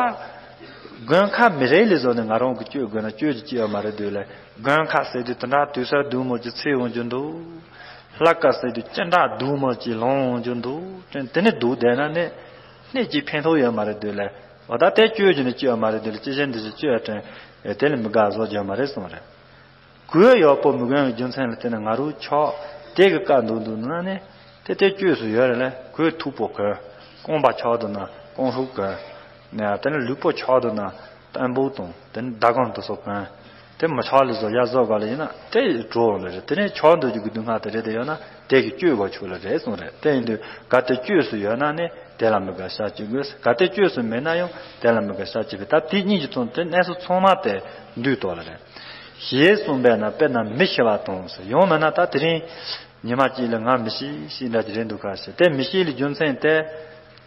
དགུན་ཁ་མི་རེད་ལི་བཟོ་ནས་ང་རང་གི་བཅོས་དགོས་ན་བཅོས་རྒྱུ་ཅི་ཡོད་མ་རེད་དུས་ལ། དགུན་ཁ་ཟེར་དུས་དེ་འདྲ་དུས་སར་སྡུག་མོ་ཅིག་ཚེ་འོང་རྒྱུ་འདུག་ལྷག་དཀར་ཟེར་དུས་ཅི་འདྲ་སྡུག་མོ་ཅིག་ལོང་འོང་རྒྱུ་འདུག་དྲན། དེ་ནི་སྡུག་བསྡད་ན་ནི། སྣེ་གཅིག་ཕན་ཐོགས་ཡོད་མ་རེད་དུས་ལ། འོ་ད་དེ་བཅོས་རྒྱུ་ནི་ཅི་ཡོད་མ་རེད་དུས་ལ། ཅི་བྱེད་འདི་བྱེད་བཅོས་དྲན། དེ་ལ་མི་དགའ་བཟོ་རྒྱུ་ཡོད་མ་རེད་གསུངས་རེད། གོས་ཡག་པོ་མི་གོན་པའི་རྒྱུ་མཚན་ལ་བརྟེན་ནས་ང་རང་ཆགས། དེ་གི་དཀའ་འདུག་འདུག་ན་ནི། དེ་དེ་བཅོས་སུ་ཡོད་རེད་ལ། གོས་མཐུག་པོ་གོན། རྐང་པ་ཆག་འདུག་ན་རྐང་ཧྲུག་གོན། ནས་དེ་ནས་ལུས་པོ་ཆག་འདུག་ན་ཏན་བུ་དང་དེ་ནས་ཟླ་གམ་དེ་ཚོ་གོན། དེ་མི་ཆགས་ལ་བཟོ་ཡ་བཟོ་ག་ལ་ཡིན་ན་དེ་གྲོགས་ལ་རེད། དེ་ནས་ཆགས་འདུག་རྒྱུ་གི་སྡུག་བསྔལ་དེ་རེད། དེ་ཡོད་ན་དེ་གི་བཅོས་གོ་ཆོག་ལ་རེད་གསུངས་རེད། དེ་ཡིན་དུས་གལ་ཏེ་བཅོས་སུ་ཡོད་ན་ནི། དེ་ལ་མི་དགའ་བྱ་ཅི་དགོས། གལ་ཏེ་བཅོས་སུ་མེད་ན་ཡང་། དེ་ལ་མི་དགའ་བྱ་ཅི་ཕན། ད་དེ་གཉིས་ཀྱི་དོན་དེ་གནས་ཚུལ་ཚང་མ་དེ་འདུས་ཏོ་ལ་རེད། ཞེས་གསུངས་པས་ན། དཔེར་ན་མི་ཤི་བ་དང་ཟེར། ཡང་མིན་ན་ད་དེ་རིང་ཉི་མ་གཅིག་ལ་ང་མི་ཤི་ཤི་འདྲ་ཅིག་རེད་འདུག་ག་ཟེར། དེ་མི་ཤི་ལ་རྒྱུ་མཚན་དེ་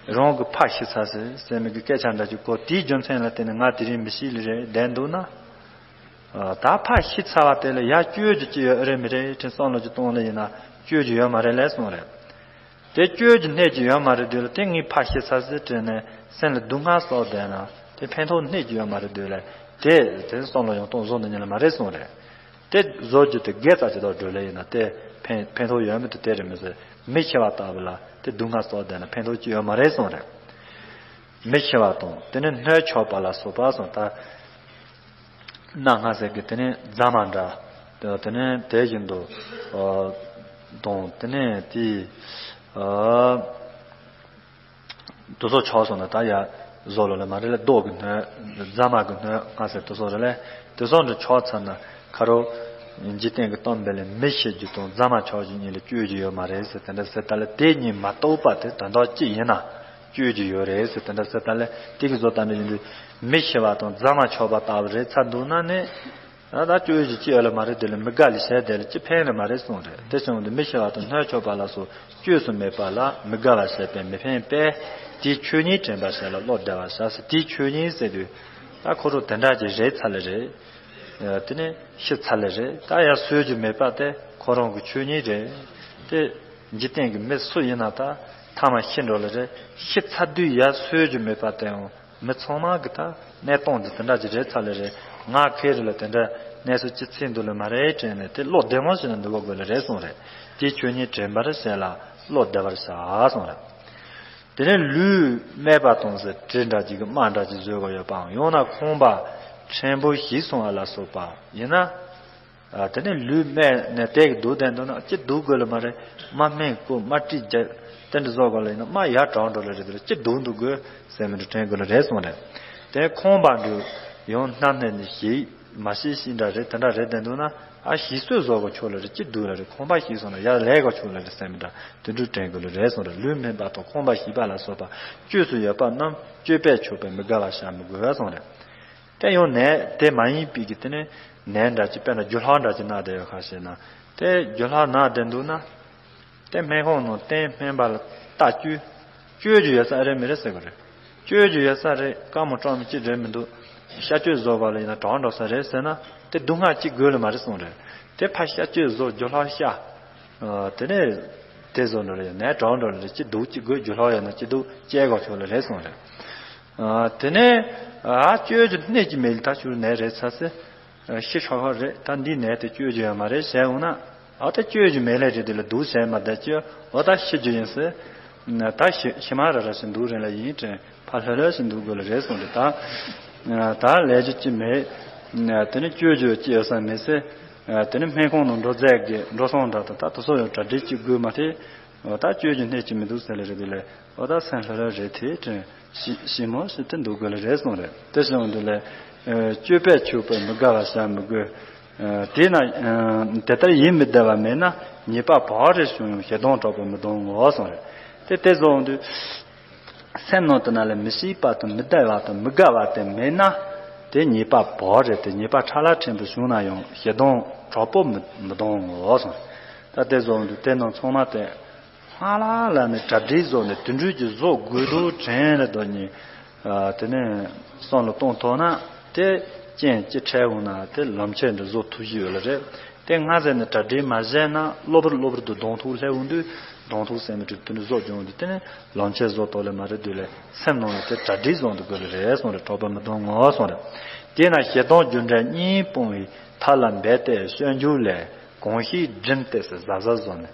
རང་གི་ཕ་ཤི་ཚར་ཟེར་ཟེར་མི་གི་སྐད་ཆ་འདྲ་ཅིག་གོ། དེའི་རྒྱུ་མཚན་ལ་བརྟེན་ནས་ང་དེ་རིང་མི་ཤི་ལ་རེད་བསྡད་འདུག་ན། ཨ། ད་ཕ་ཤི་ཚར་བ་དེ་ལ་ཡ་བཅོས་རྒྱུ་ཅི་ཡོད་ཨེ་རེད་མི་རེད་དྲན་བསམ་བློ་ཅིག་གཏོང་ལ་ཡིན་ན་བཅོས་རྒྱུ་ཡོད་མ་རེད་ལས་གསུངས་རེད། དེ་བཅོས་རྒྱུ་སྣེ་གཅིག་ཡོད་མ་རེད་དུས་ལ། དེ་ངའི་ཕ་ཤི་ཚར་ཟེར་དྲན་ནས་སེམས་ལ་སྡུག་བསྔལ་གསོག་བསྡད་ན་དེ་ཕན་ཐོགས་སྣེ་གཅིག་ཡོད་མ་རེད་དུས་ལ། དེ་དེ་བསམ་བློ་ཡང་གཏོང་བཟོ་འདི་ཉིད་ལ་མ་རེད་གསུངས་རེད། དེ་བཟོ་རྒྱུ་དེ་དགེ་རྩ་ཅིག་ཐོག་འགྲོ་ལེ་ཡིན་ན་དེ་ཕན་ཕན་ཐོགས་ཡོད་མི་འདུག་དེ་རེད་མི་ཟེར། མི་ཤི་བ་ལྟ་བུ་ལ་དེ་སྡུག་བསྔལ་གསོག་བསྡད་ན་ཕན་ཐོགས་ཅི་ཡོད་མ་རེད་གསུངས་རེད། མི་ཤི་བ་དང་དེ་ནས་སྣོད་ཆགས་པ་ལ་སོགས་པ་གསུངས། ད་སྣ་ལྔ་ཟེར་གི་དེ་ནས་རྫ་མ་འདྲ། དེ་ནས་དེ་བཞིན་དུ། ཨ། དང་དེ་ནས་དེ། ཨ། དེ་ཚོ་ཆགས་སོང་ན་ད་ཡ་བཟོ་ལོ་ལ་མ་རེད་ལ། རྡོ་གི་སྣོད། རྫ་མ་གི་སྣོད་ལྔ་ཟེར་དེ་ཚོ་རེད་ལ། དེ་ཚོ་འདྲ་ཆགས་ཚར་ན་ཁ་རོ། འཇིག་རྟེན་གྱི་གཏམ་དཔེ་ལ་མི་ཤི་རྒྱུ་དང་རྫ་མ་ཆགས་རྒྱུ་གཉིས་ལ་བཅོས་རྒྱུ་ཡོད་མ་རེད་ཟེར། དེ་འདྲ་ཟེར། ད་ལ་དེ་གཉིས་མ་གཏོགས་པ་དེ་དོན་དག་ཅི་ཡིན་ན་བཅོས་རྒྱུ་ཡོད་རེད་ཟེར། དེ་འདྲ་ཟེར། ད་ལ་དེ་གི་བཟོ་ལྟ་འདྲ་ཡིན་དུས་མི་ཤི་བ་དང་རྫ་མ་ཆགས་པ་ལྟ་བུ་རེད་ཚར་འདུག་ན་ནི། ད་ད་བཅོས་རྒྱུ་ཅི་ཡོད་ལ་མ་རེད། དེ་ལ་མི་དགའ་ལི་བྱས་དེ་ལ་ཅི་ཕན་ལ་མ་རེད་གསུངས་རེད། དེ་བྱུང་དུས་མི་ཤི་བ་དང་སྣོད་ཆགས་པ་ལ་སོགས་བཅོས་སུ་མེད་པ་ལ་མི་དགའ་བ་བྱས་པས་མི་ཕན་པས། དེའི་ཆོས་ཉིད་དྲན་པར་བྱས་ལ་བློ་བདེ་བར་བྱ་ཟེར། དེའི་ཆོས་ཉིད་ཟེར་དུས་ད་ཁོ་རང་དེ་འདྲ་ཅིག་རེད་ཚར་ལེ་རེད། དེ་ནས་ཤི་ཚར་ལེ་རེད། ད་ཡར་གསོ་རྒྱུ་མེད་པ་དེ་ཁོ་རང་གི་ཆོས་ཉིད་རེད། དེ་འཇིག་རྟེན་གྱི་མི་སུ་ཡིན་ན་ད་ཐ་མ་ཤི་འགྲོ་ལེ་རེད། ཤི་ཚར་དུས་ཡར་གསོ་རྒྱུ་མེད་པ་དེའང་། མི་ཚང་མ་གི་ད་གནས་སྟངས་འདི་དེ་འདྲ་ཅིག་རེད་ཚར་ལེ་རེད། ང་ཁེ་རེ་ལ་དེ་འདྲ་གནས་ཚུལ་ཅི་ཚིག་འདུག་ལེ་མ་རེད་དྲན་ནས་དེ་བློ་བདེ་མོ་ཞིག་ན་འདུག་གོ་དགོས་ལེ་རེད་གསུངས་རེད། དེའི་ཆོས་ཉིད་དྲན་པར་བྱས་ལ་བློ་བདེ་བར་བྱ་གསུངས་རེད། དེ་ནས་ལུས་སྨད་པ་དང་ཟེར་གྲི་འདྲ་ཅིག་གི་རྨ་འདྲ་ཅིག་བཟོས་གོ་ཡོད་པའང་། ཡང་ན་ཁང་པ་ཕྲན་བུ་ཞིག་སོང་བ་ལ་སོགས་པ་ཡིན་ན། ཨ། དེ་ནས་ལུས་སྨད་ནས་དེ་གི་སྡུག་བསྡད་འདུག་ན་ཅི་སྡུག་དགོས་ལ་མ་རེད། རྨ་སྨན་བསྐོལ་རྨ་དཀྲིས་རྒྱག་དེ་འདྲ་བཟོ་དགོས་ལ་ཡིན་ན་རྨ་ཡར་དྲག་འགྲོ་ལ་རེད། དེ་ལ་ཅི་སྡུག་འདུག་དགོས་ཟེར་མི་འདྲ་དྲན་དགོས་ལ་རེད་གསུངས་རེད། དེ་ཁང་པ་འདྲ་ཡང་སྣ་སྨད་ནས་ཞིག་མ་ཞིག་ཞིག་འདྲ་རེད། དེ་འདྲ་རེད་བསྡད་འདུག་ན་ཨ་ཞིག་གསོས་བཟོ་དགོས་ཆོག་ལ་རེད། ཅི་སྡུག་ལ་རེད། ཁང་པ་ཞིག་སོང་ན་ཡར་ལས་དགོས་ཆོག་ལ་རེད་ཟེར་མི་འདྲ་དེ་འདྲ་དྲན་དགོས་ལ་རེད་གསུངས་རེད། ལུས་སྨད་པ་དང་ཁང་པ་ཞིག་པ་ལ་སོགས་པ་བཅོས་སུ་ཡོད་པ་རྣམས་བཅོས་པས་ཆོག་པས་མི་དགའ་བར་བྱ་མི་དགོས་གསུངས་རེད། དེ་ཡང་ནད་དེ་མ་ཡིན་པའི་གི་དེ་ནི་ནད་འདྲ་ཅིག་དཔེར་ན་རྒྱུ་ལྷག་འདྲ་ཅིག་ན་བསྡད་ཡོད་ཁ་ཤས་ན། དེ་རྒྱུ་ལྷག་ན་བསྡད་འདུག་ན། དེ་སྨན་ཁང་ནང་སྟན་སྨན་པ་ལ་ལྟ་བཅོས་བཅོས་རྒྱུ་ཡོད་ས་ཨེ་རེད་མི་རེད་ཟེར་གི་རེད། བཅོས་རྒྱུ་ཡོད་ས་རེད། དཀའ་མོ་སྤྲང་མོ་ཅིག་རེད་མི་འདུག་གཤག་བཅོས་བཟོ་བ་ལ་ཡིན་ན་དྲག་འགྲོ་ས་རེད་ཟེར་ན། དེ་སྡུག་བསྔལ་ཅིག་དགོས་ལ་མ་རེད་གསུངས་རེད། དེ་ཕར་གཤག་བཅོས་བཟོ་རྒྱུ་ལྷག་བཤགས། ཨ། དེ་ནས་དེ་བཟོ་འགྲོ་ལ་ཡང་ནད་དྲག་འགྲོ་ལ་རེད། ཅི་སྡུག་ཅི་དགོས། རྒྱུ་ལྷག་ཡོད་ན་ཅི་སྡུག་སྐྱེལ་དགོས་ཆོག་ལ་རེད་གསུངས་རེད། ཨ། དེ་ནས་ཨ་བཅོས་རྒྱུ་སྣེ་གཅིག་མེད་ལ་ད་ཆུ་ནད་རེད་ཚར་སེ། ཤི་ཧྲ་ཧྲ་རེད། ད་འདི་ནད་དེ་བཅོས་རྒྱུ་ཡོད་མ་རེད་ཟེར་འོང་ན། ཨ་ད་བཅོས་རྒྱུ་མེད་ལེ་རེད། དེ་ལ་འདུག་ཟེར་མ་བསྡད་ཀྱི། འོ་ད་ཤི་རྒྱུ་ཡིན་ཟེར། ད་ཤི་ཤི་མ་ར་ར་ཞིག་འདུག་རེད་ལ་ཡིན་དྲན། ཕ་ལྷོད་ལྷོད་ཞིག་འདུག་དགོས་ལ་རེད་གསུངས་རེད་ད། ད་ལས་རྒྱུ་ཅི་མེད། དེ་ནི་བཅོས་རྒྱུ་ཅི་ཡོད་ས་མེད་ཟེར། དེ་ནི་སྨན་ཁང་ནང་འགྲོ་རྫས་ཀྱི་འགྲོ་སོང་འདྲ་དང་ད་དེ་ཚོ་ཡང་གྲ་སྒྲིག་ཅིག་དགོས་མ་ཐེ། འོ་ད་བཅོས་རྒྱུ་སྣེ་ཅིག་མི་འདུག་ཟེར་ལེ་རེད་དེ་ལས། འོ་ད་སེམས་ལྷོད་ལྷོད་རེད་དེ་དྲན། ཞི་ཞི་མོ་ཞིག་དེ་འདུག་དགོས་ལེ་རེད་གསུངས་རེད། དེ་བྱུང་དུས་ལས། བཅོས་པས་ཆོག་པར་མི་དགའ་བ་བྱ་མི་དགོས། དེས་ན་དེ་ལྟར་ཡིད་མི་བདེ་བ་མེད་ན་ཉེས་པ་བག་རེ་བྱུང་ཡང་ཞེ་སྡང་དྲག་པོས་མི་གདུང་ངོ་གསུངས་རེད། དེ་དེ་བྱུང་དུས། སེམས་ནང་དུ་ན་ལས་མི་སྲིད་པ་དང་མི་བདེ་བ་དང་མི་དགའ་བ་དེ་མེད་ན། དེ་ཉེས་པ་བག་རེད་དེ་ཉེས་པ་ཕྲ་ལ་ཕྲན་བུ་བྱུང་ན་ཡང་ཞེ་སྡང་དྲག་པོ་མི་མི་གདུང་ངོ་གསུངས་རེད། ད་དེ་བྱུང་དུས་དེ་ནང་ཚང་མ་དེ། སྔ་ལ་ལ་ནི་གྲ་སྒྲིག་བཟོ་ནས་དུད་འགྲོའི་གི་བཟོ་དགོས་འདུག་དྲན་ལ་དོ་ནི། དེ་ནས་བསམ་བློ་གཏོང་ཐུབ་ན་དེ་རྐྱེན་ཅི་འཕྲད་འོང་ན་དེ་ལམ་ཁྱེར་འདི་བཟོ་ཐུབ་ཀྱི་ཡོད་ལ་རེད། དེ་སྔ་ཟེར་ནས་གྲ་སྒྲིག་མ་བྱས་ན་གློ་བུར་གློ་བུར་དུ་གདོང་ཐུག་སླེབས་འོང་དུས་གདོང་ཐུག་སེམས་མི་འགྲིག་དུད་འགྲོ་བཟོ་སྦྱོང་དུས་དེ་ནི་ལམ་ཁྱེར་བཟོ་ཐུབ་ལེ་མ་རེད་དུས་ལས་སེམས་ནང་ལ་དེ་གྲ་སྒྲིག་བཟོ་འདུག་དགོས་ལེ་རེད་གསུངས་རེད། དྲག་པོ་མི་གདུང་ངོ་གསུངས་རེད། དེས་ན་ཞེ་སྡང་རྒྱུ་འབྲས་གཉིས་སྤོང་བའི་ཐབས་ལ་འབད་དེ་སྤྱོད་འཇུག་ལས། གང་ཞིག་སྒྲིམ་སྟེ་ཟེར་གཟབ་གཟབ་བཟོ་ནས་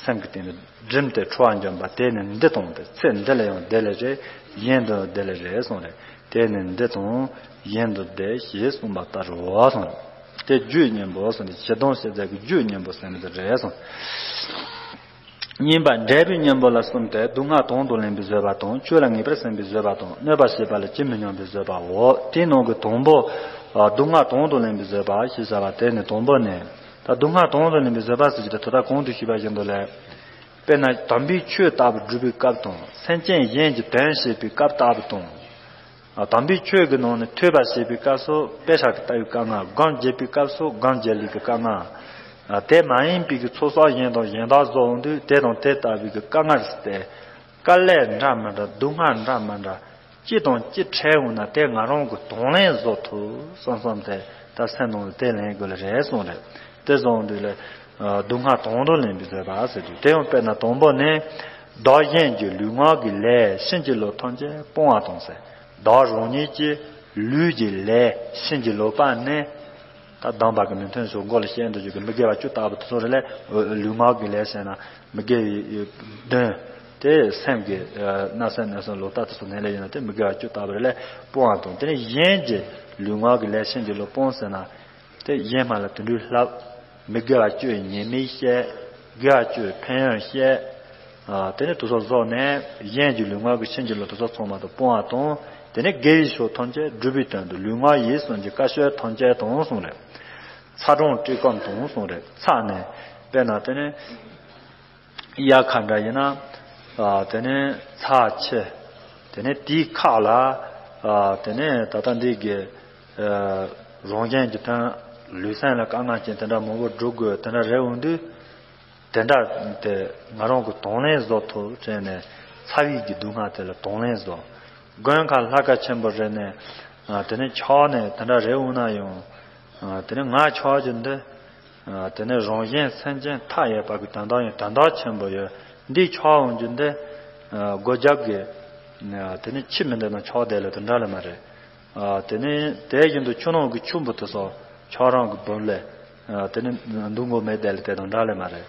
སེམས་ཀྱི་སྟེང་དུ་སྒྲིམ་སྟེ་འཕྲོ་བར་འཇོམས་པ་དེ་ནི་འདི་དང་དེ་ཚེ་འདི་ལ་ཡང་བདེ་ལེ་རེད། གཞན་དུ་བདེ་ལེ་རེད་གསུངས་རེད། དེ་ནི་འདི་དང་གཞན་དུ་བདེ་ཞེས་གསུངས་པ་ལྟར་རོ་གསུངས་རེད། དེ་རྒྱུའི་གཉེན་པོ་གསུངས་ཏེ་ཞེ་སྡང་ཞེ་སྡང་གི་རྒྱུའི་གཉེན་པོ་ཟེར་ནི་དེ་རེད་གསུངས། གཉིས་པ་འབྲས་བུའི་གཉེན་པོ་ལ་གསུམ་སྟེ་སྡུག་བསྔལ་དོན་དུ་ལེན་པའི་བཟོད་པ་དང་ཆོས་ལ་ངེས་པར་སེམས་པའི་བཟོད་པ་དང་གནོད་པ་བྱེད་པ་ལ་ཇི་མི་སྙམ་པའི་བཟོད་པའོ། དེའི་ནང་གི་དང་པོ། སྡུག་བསྔལ་དོན་དུ་ལེན་པའི་བཟོད་པ་ཞེས་བྱ་བ་དེ་ནི་དང་པོ་ནས། ད་སྡུག་བསྔལ་དོན་དུ་ལེན་པའི་བཟོད་པ་ཟེར་གྱི་དེ་ད་ལྟ་གོང་དུ་ཞུས་པ་བཞིན་དུ་ལས། དཔེར་ན་དམ་པའི་ཆོས་ལྟ་བུ་སྒྲུབ་པའི་སྐབས་དང་སེམས་ཅན་གཞན་གྱི་དོན་བྱེད་པའི་སྐབས་ལྟ་བུ་དང་། དམ་པའི་ཆོས་ཀྱི་ནང་ནས་ཐོས་པ་བྱེད་པའི་སྐབས་སུ་དཔེ་བཞག་གི་ལྟ་བའི་དཀའ་ངལ། སྒོམ་བྱེད་པའི་སྐབས་སུ་སྒོམ་བྱེད་ལུགས་ཀྱི་དཀའ་ངལ། དེ་མ་ཡིན་པའི་གི་ཚོགས་བསགས་གཞན་དང་གཞན་དག་བཟོ་འོང་དུས་དེ་དང་དེ་ལྟ་བུའི་གི་དཀའ་ངལ་ཟེར་ཏེ། དཀའ་ལས་འདྲ་མི་འདྲ་སྡུག་བསྔལ་འདྲ་མི་འདྲ། ཅི་དང་ཅི་འཕྲད་འོང་ན་དེ་ང་རང་གི་གདོང་ལེན་བཟོ་ཐུབ་བསམ་བསམ་དེ་ད་སེམས་ནང་ལ་དེ་ལེན་དགོས་ལེ་རེད་གསུངས་རེད། དེ་གསུངས་དུས་ལ། སྡུག་བསྔལ་དོན་དུ་ལེན་པའི་བཟོད་པ་ཟེར་དུས་དེ་ཡང་དཔེར་ན་དང་པོ་ནི། བདག་གཞན་གྱི་ལུས་ངག་གི་ལས་ཕྱིན་ཅི་ལོག་ཐམས་ཅད་སྤོང་བ་དང་ཟེར། བདག་རང་ཉིད་ཀྱི་ལུས་ཀྱི་ལས་ཕྱིན་ཅི་ལོག་པ་ནི། ད་སྡོམ་པ་གི་མི་མཐུན་ཕྱོགས་མགོ་ལ་བཤད་འདུག་རྒྱུ་གི་མི་དགེ་བ་བཅུ་ལྟ་བུ་དེ་ཚོ་རེད་ལས། ལུས་ངག་གི་ལས་ཟེར་ན་མི་དགེ་བའི་གདོན། དེ་སེམས་ཀྱི་ན་སེམས་ན་སེམས་ལོག་ལྟ་དེ་ཚོ་ནད་ལས་ཡིན་ན་དེ་མི་དགེ་བ་བཅུ་ལྟ་བུ་རེད་ལས་སྤོང་བ་དང་དེ་ནས་གཞན་གྱི་ལུས་ངག་གི་ལས་ཕྱིན་ཅི་ལོག་སྤོང་ཟེར་ན། དེ་གཞན་མ་ལ་དུད་འགྲོའི་ལྷ། མི་དགེ་བ་བཅུ་ཡི་ཉེས་དམིགས་བཤད། དགེ་བ་བཅུ་ཡི་ཕན་ཡོན་བཤད། དེ་ནས་དེ་ཚོ་བཟོ་ནས་གཞན་གྱི་ལུས་ངག་གི་ཕྱིན་ཅི་ལོག་དེ་ཚོ་ཚང་མ་དང་སྤོང་བ་དང་། དེ་ནས་དགེ་བའི་ཕྱོགས་ཐམས་ཅད་སྒྲུབ་པའི་དོན་དུ་ལུས་ངག་ཡིད་གསུམ་གྱི་དཀའ་སྤྱད་ཐམས་ཅད་དང་གསུངས་རེད། ཚ་གྲང་བཀྲེས་སྐོམ་དང་གསུངས་རེད། ཚ་ནས་དཔེར་ན་དེ་ནས་དབྱར་ཁ་འདྲ་ཡིན་ན། དེ་ནས་ཚ་ཆེ། དེ་ནས་དེའི་ཁག་ལ། དེ་ནས་ད་ལྟ་འདི་གི་རང་གཞན་གྱི་དོན། ལུས་སེམས་ལ་དཀའ་ངལ་ཅན་དེ་འདྲ་མང་པོ་སྒྲུབ་དགོས་དེ་འདྲ་རེད་འོང་དུས། དེ་འདྲ་དེ་ང་རང་གི་གདོང་ལེན་བཟོ་ཐུབ་དྲན་ནས་ཚ་བའི་གི་སྡུག་བསྔལ་དེ་ལ་གདོང་ལེན་བཟོ། མགོན་ཁང་ལྷ་ཁང་ཆེན་པོ་རེད་ནས། དེ་ནས་ཆགས་ནས་དེ་འདྲ་རེད་འོང་ན་ཡང་། དེ་ནས་ང་ཆགས་རྒྱུ་འདི། དེ་ནས་རང་གཞན་སེམས་ཅན་མཐའ་ཡས་པ་གི་དོན་དག་ཡང་དོན་དག་ཆེན་པོ་ཡོད། འདི་ཆགས་འོང་རྒྱུ་འདི། སྒོ་རྒྱབ་གི། དེ་ནས་ཆུ་མི་འདི་ན་ཆགས་བསྡད་ལ་དེ་འདྲ་ལ་མ་རེད། དེ་ནས་དེ་བཞིན་དུ་ཆུ་ནང་གི་ཆུ་འབུ་དེ་ཚོ་ཆགས་རང་གི་འབུ་ལས། དེ་ནས་འདུ་འགོ་མེད་དེ་ལ་དེ་དང་འདྲ་ལས་མ་རེད།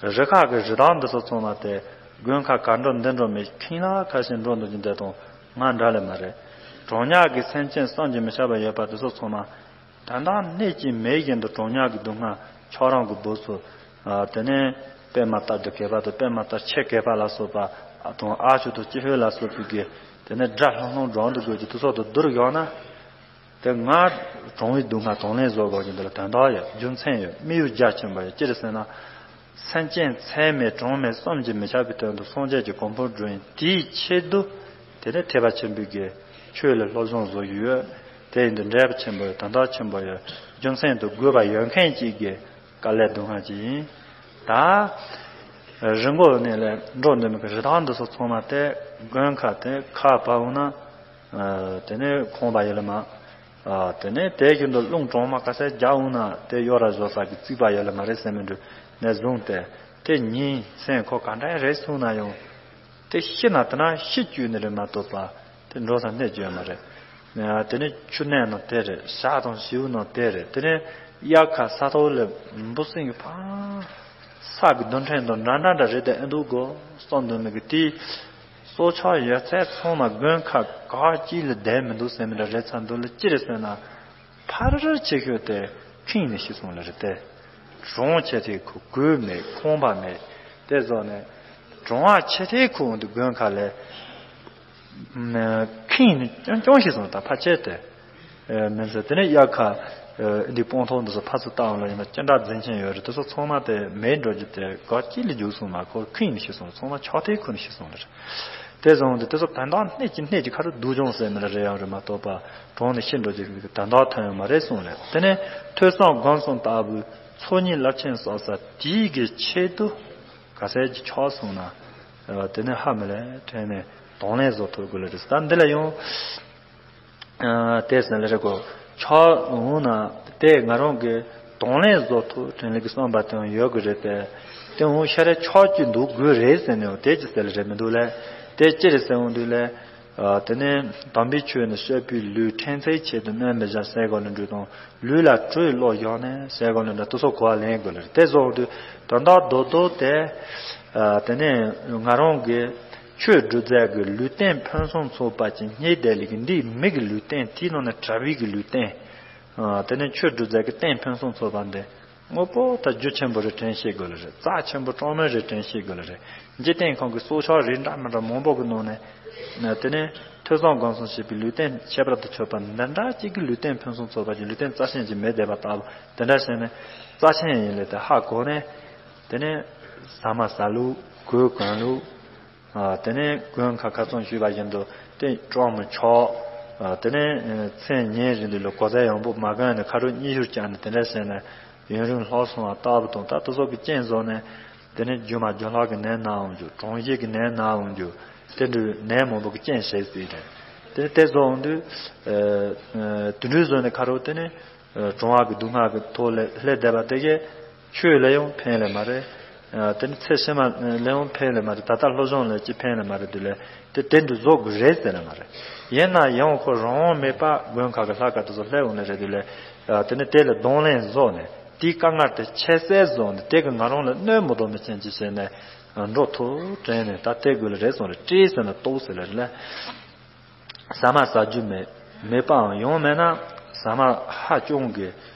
རི་ཁ་གི་རི་དྭགས་འདི་ཚོ་ཚང་མ་དེ་དགོན་ཁ་ག་འགྲོ་འདི་འགྲོ་མེད་ཁྱིམ་ལ་ཁ་ཤས་འགྲོ་འདུག་ཀྱི་འདི་དང་ང་འདྲ་ལས་མ་རེད། གྲོང་ཉག་གི་སེམས་ཅན་བསམ་གྱིས་མི་ཁྱབ་པ་ཡོད་པ་དེ་ཚོ་ཚང་མ། དོན་དག་གནས་ཀྱི་མེད་བཞིན་དུ་གྲོང་ཉག་གི་སྡུག་བསྔལ་ཆགས་རང་གི་འབུ་ཚོ། དེ་ནས་པད་མ་ལྟར་དུ་གད་པ་དང་པད་མ་ལྟར་ཆེ་གད་པ་ལ་སོགས་པ། དང་ཨ་ཆུ་དང་ཅི་ཧོད་ལ་སོགས་པའི་གི། དེ་ནས་དགྲ་ལྷང་ལྷང་སྒྲོག་འདུག་དགོས་ཀྱི་དུས་ཚོད་དུ་བསྡུར་ཡོང་ན། དེ་སྔར་གྲོང་བའི་སྡུག་བསྔལ་གདོང་ལེན་བཟོ་དགོས་ཀྱི་འདི་ལ་དོན་དག་ཡོད། རྒྱུ་མཚན་ཡོད། དམིགས་ཡུལ་རྒྱ་ཆེན་པོ་ཡོད། ཅི་རེད་ཟེར་ན། སེམས་ཅན་ཚད་མེད་གྲངས་མེད་བསམ་གྱིས་མི་ཁྱབ་པའི་དོན་དུ་སངས་རྒྱས་ཀྱི་གོ་འཕང་བསྒྲུབས་ཡིན། དེའི་ཆེད་དུ། དེ་ནས་ཐེག་པ་ཆེན་པོའི་གི་ཆོས་ལ་སློབ་སྦྱོང་བཟོ་ཡི་ཡོད། དེ་ཡིན་དུས་འབྲས་བུ་ཆེན་པོ་ཡོད། དོན་དག་ཆེན་པོ་ཡོད། རྒྱུ་མཚན་དུ་དགོས་པ་ཡོད་མཁན་གཅིག་གི་དཀའ་ལས་སྡུག་བསྔལ་ཅིག་ཡིན། ད། རི་མགོ་ནས་ལས་འགྲོ་འདི་མི་གི་རི་དྭགས་འདི་ཚོ་ཚང་མ་དེ་དགོན་ཁ་དེ་ཁ་བབས་ན། དེ་ནས་ཁོང་པ་ཡོད་ལ་མ། དེ་ནས་དེ་བཞིན་དུ་རླུང་གྲང་མོ་ག་ཚད་རྒྱག་འོང་ན་དེ་གཡོ་ར་བཟོ་ས་གི་རྩིག་པ་ཡོད་ལ་མ་རེད་ཟེར་མི་འདུག་ནས་བཟུང་སྟེ་དེ་ཉིན་མཚན་ཁོ་ག་འདྲ་རེད་སོང་ན་ཡང་། དེ་ཤི་ན་དེ་ན་ཤི་བཅུག་ནི་རེད་མ་གཏོགས་པ་དེ་འགྲོ་ས་གནས་བཅོས་མ་རེད། དེ་ནས་ཆུ་གནས་ནང་དེ་རེད། བྱག་དང་བྱིའུ་ནང་དེ་རེད། དེ་ནས་དབྱར་ཁ་ས་ཐོག་ལ་འབུ་སྲིན་གྱི་ཕ་ས་གི་རྡུལ་ཕྲན་དང་འདྲ་འདྲ་འདྲ་རེད་དེ་ཨེ་འདུག་གོ་བསམ་འདུག་མི་གི་དེའི་སྲོག་ཆགས་ཡོད་ཚད་ཚང་མ་དགུན་ཁ་ག་གཅིག་ལ་བསྡད་མི་འདུག་ཟེར་མི་འདྲ་རེད་ཚ་འདུག་ལ་ཅི་རེད་ཟེར་ན། ཕར་ཆེ་ཤོས་དེ་ཁེངས་ནས་ཤི་སོང་ལ་རེད་དེ། གྲོང་ཆེ་ཐེ་ཁུ་གོས་མེད་ཁང་པ་མེད། དེ་ཟོག་ནས་གྲོང་བ་ཆེ་ཐེ་ཁུ་འདི་དགོན་ཁ་ལས་ཁེངས་ནས་ཀྱང་ཀྱང་ཤི་སོང་ད་ཕ་ཆེ་དེ། མིན་ཟེར་དེ་ནས་དབྱར་ཁ་འདི་སྤང་ཐང་འདི་ཚོ་ཕར་ཚུར་བཏང་ལ་ཡིན་ན་ཅི་འདྲ་འཛིན་ཆེན་ཡོད་རེད། དེ་ཚོ་ཚང་མ་དེ་མེད་འགྲོ་རྒྱུ་དེ་ག་གཅིག་ལ་རྒྱུག་སོང་མ་ཁོ་ཁེངས་ནས་ཤི་སོང་ཚང་མ་ཆགས་ཐེ་ཁུ་ནས་ཤི་སོང་ལ་རེད། དེ་བཟུང་སྟེ་དེ་ཚོ་དོན་དག་སྣེ་གཅིག་སྣེ་གཅིག་ཁ་རུ་སྡུག་སྦྱོང་ཟེར་མི་ལ་རེ་ཡང་རེ་མ་གཏོགས་པ་གྲོང་ནས་ཤི་འགྲོ་རྒྱུ་གི་དོན་དག་ཐོན་ཡོད་མ་རེད་གསུངས་རེད། དེ་ནས་ཐོས་བསམ་སྒོམ་གསུམ་ལྟ་བུའི་ཚོགས་གཉིས་རླབས་ཆེན་བསགས་ས་དེའི་གི་ཆེད་དུ་ག་ཚད་ཀྱི་ཆགས་སོང་ན་དེ་ནས་ཧ་མི་ལས་དྲན་ནས་གདོང་ལེན་བཟོ་ཐུབ་དགོས་ལ་རེད། ད་འདི་ལ་ཡང་དེ་ཟེར་ལ་རེད་གོ་ཆགས་འོང་ན་དེ་ང་རང་གི་གདོང་ལེན་བཟོ་ཐུབ་དྲན་ལེ་གི་བསམ་པ་དེ་ཡང་ཡོད་གི་རེད་དེ། དེ་འོང་ཤ་རེ་ཆགས་ཀྱི་འདུག་དགོས་རེད་ཟེར་ནས་དེ་ཅི་ཟེར་ལ་རེད་མི་འདུག་ལས། དེ་ཅི་རེད་ཟེར་འོང་དུས་ལས། དེ་ནས་དམ་པའི་ཆོས་ནི་བཤད་པའི་ལུས་ཕྲན་ཚེགས་ཆེད་དུ་གནོད་མི་བྱ་ཟེར་གོ་ལ་འགྲོ་དང་ལུས་ལ་དྲོད་བློ་བཞག་ནས་ཟེར་གོ་ལ་འགྲོ་དུ་སོགས་གོ་བ་ལེན་དགོས་ལ་རེད། དེ་བཟོ་འོང་དུས་དོན་དག་རྡོག་རྡོག་དེ། དེ་ནས་ང་རང་གི་ཆོས་སྒྲུབ་རྫས་ཀྱི་ལུས་རྟེན་ཕུན་སུམ་ཚོགས་པ་ཅིག་རྙེད་བསྡད་ལེ་གི་འདིའི་མི་གི་ལུས་རྟེན་དེའི་ནང་ནས་གྲྭ་པའི་གི་ལུས་རྟེན། དེ་ནས་ཆོས་སྒྲུབ་རྫས་ཀྱི་རྟེན་ཕུན་སུམ་ཚོགས་པ་འདི། དངོས་པོ་དང་རྒྱུ་ཆེན་པོ་རེ་དྲན་ཤེས་དགོས་ལ་རེད། རྩ་ཆེན་པོ་གྲངས་མེད་རེ་དྲན་ཤེས་དགོས་ལ་རེད། འཇིག་རྟེན་ཁམས་ཀྱི་སྲོག་ཆགས་རིགས་འདྲ་མི་འདྲ་མང་པོ་གི་ནང་ནས། དེ་ནས་ཐོས་བསམ་སྒོམ་གསུམ་བྱེད་པའི་ལུས་རྟེན་ཁྱད་པར་དུ་ཆོད་པ་འདི་འདྲ་གཅིག་གི་ལུས་རྟེན་ཕུན་སུམ་ཚོགས་པ་ཅིག་ལུས་རྟེན་རྩ་ཆེན་ཅིག་མེད་བསྡད་པ་ལྟ་བུ་དེ་འདྲ་བྱས་ནས་རྩ་ཆེན་ཡིན་ལས་དེ་ཧ་གོ་ནས། དེ་ནས་ཟ་མ་ཟ་ལུགས་གོས་གོན་ལུགས། དེ་ནས་དགུན་ཁ་ཁ་ཚོན་ཞུས་པ་བཞིན་དུ་དེ་སྐྲོད་མི་ཆོག་དེ་ནས་མཚན་ཉིན་རེ་འདི་ལ་གོ་ས་ཡང་པོ་མ་གོན་ནས་ཁ་རུ་གཉིད་ཤུར་བཅག་ནས་དེ་འདྲ་བྱས་ནས་ཡུན་རིང་ལྷག་སོང་བ་ལྟ་བུ་དང་ད་དེ་ཚོ་གི་རྐྱེན་བཟོ་ནས་དེ་ནས་རྒྱུ་མ་རྒྱུ་ལྷག་གི་ནད་ན་འོང་རྒྱུ་གྲང་ཤས་ཀྱི་ནད་ན་འོང་རྒྱུ་དེ་འདྲའི་ནད་མང་པོ་གི་རྐྱེན་བྱེད་སྲིད་རེད། དེ་ནས་དེ་བཟོ་འོང་དུས་དུད་འགྲོའི་བཟོ་ནས་ཁ་རུ་དེ་ནས། གྲང་བ་གི་སྡུག་བསྔལ་གྱི་ཐོག་ལ་སླེབས་བསྡད་པ་དེ་གས་ཆོས་ལ་ཡང་ཕན་ལས་མ་རེད། དེ་ནི་ཚེ་ཕྱི་མ་ལ་ཡང་ཕན་ལས་མ་རེད། ད་ལྟ་སློབ་སྦྱོང་ལ་ཅི་ཕན་ལས་མ་རེད་དེ་ལས་དེ་དེ་འདྲ་བཟོ་དགོས་རེད་ཟེར་ལས་མ་རེད། ཡིན་ན་ཡང་ཁོ་རང་དབང་མེད་པ་དགོན་ཁག་གི་ལྷ་ཁང་དེ་ཚོ་སླེབས་འོང་ལས་རེད་དེ་ལས་དེ་ནི་དེ་ལ་གདོང་ལེན་བཟོ་ནས་དེའི་དཀའ་ངལ་དེ་ཁྱད་བསད་བཟོ་ནས་དེ་གི་ང་རང་ལ་གནོད་མི་ཐུབ་མི་ཅན་ཅི་བྱས་ནས་འགྲོ་ཐུབ་དྲན་ནས་ད་དེ་དགོས་ལ་རེད་སོང་རེད་བྲིས་ཟེར་ན་ལྟོས་ཟེར་ལ་རེད་ལ། ཟ་མ་ཟ་རྒྱུ་མེད། མེད་པའང་ཡང་མེད་ན་ཟ་མ་ཧ་ཅང་གི་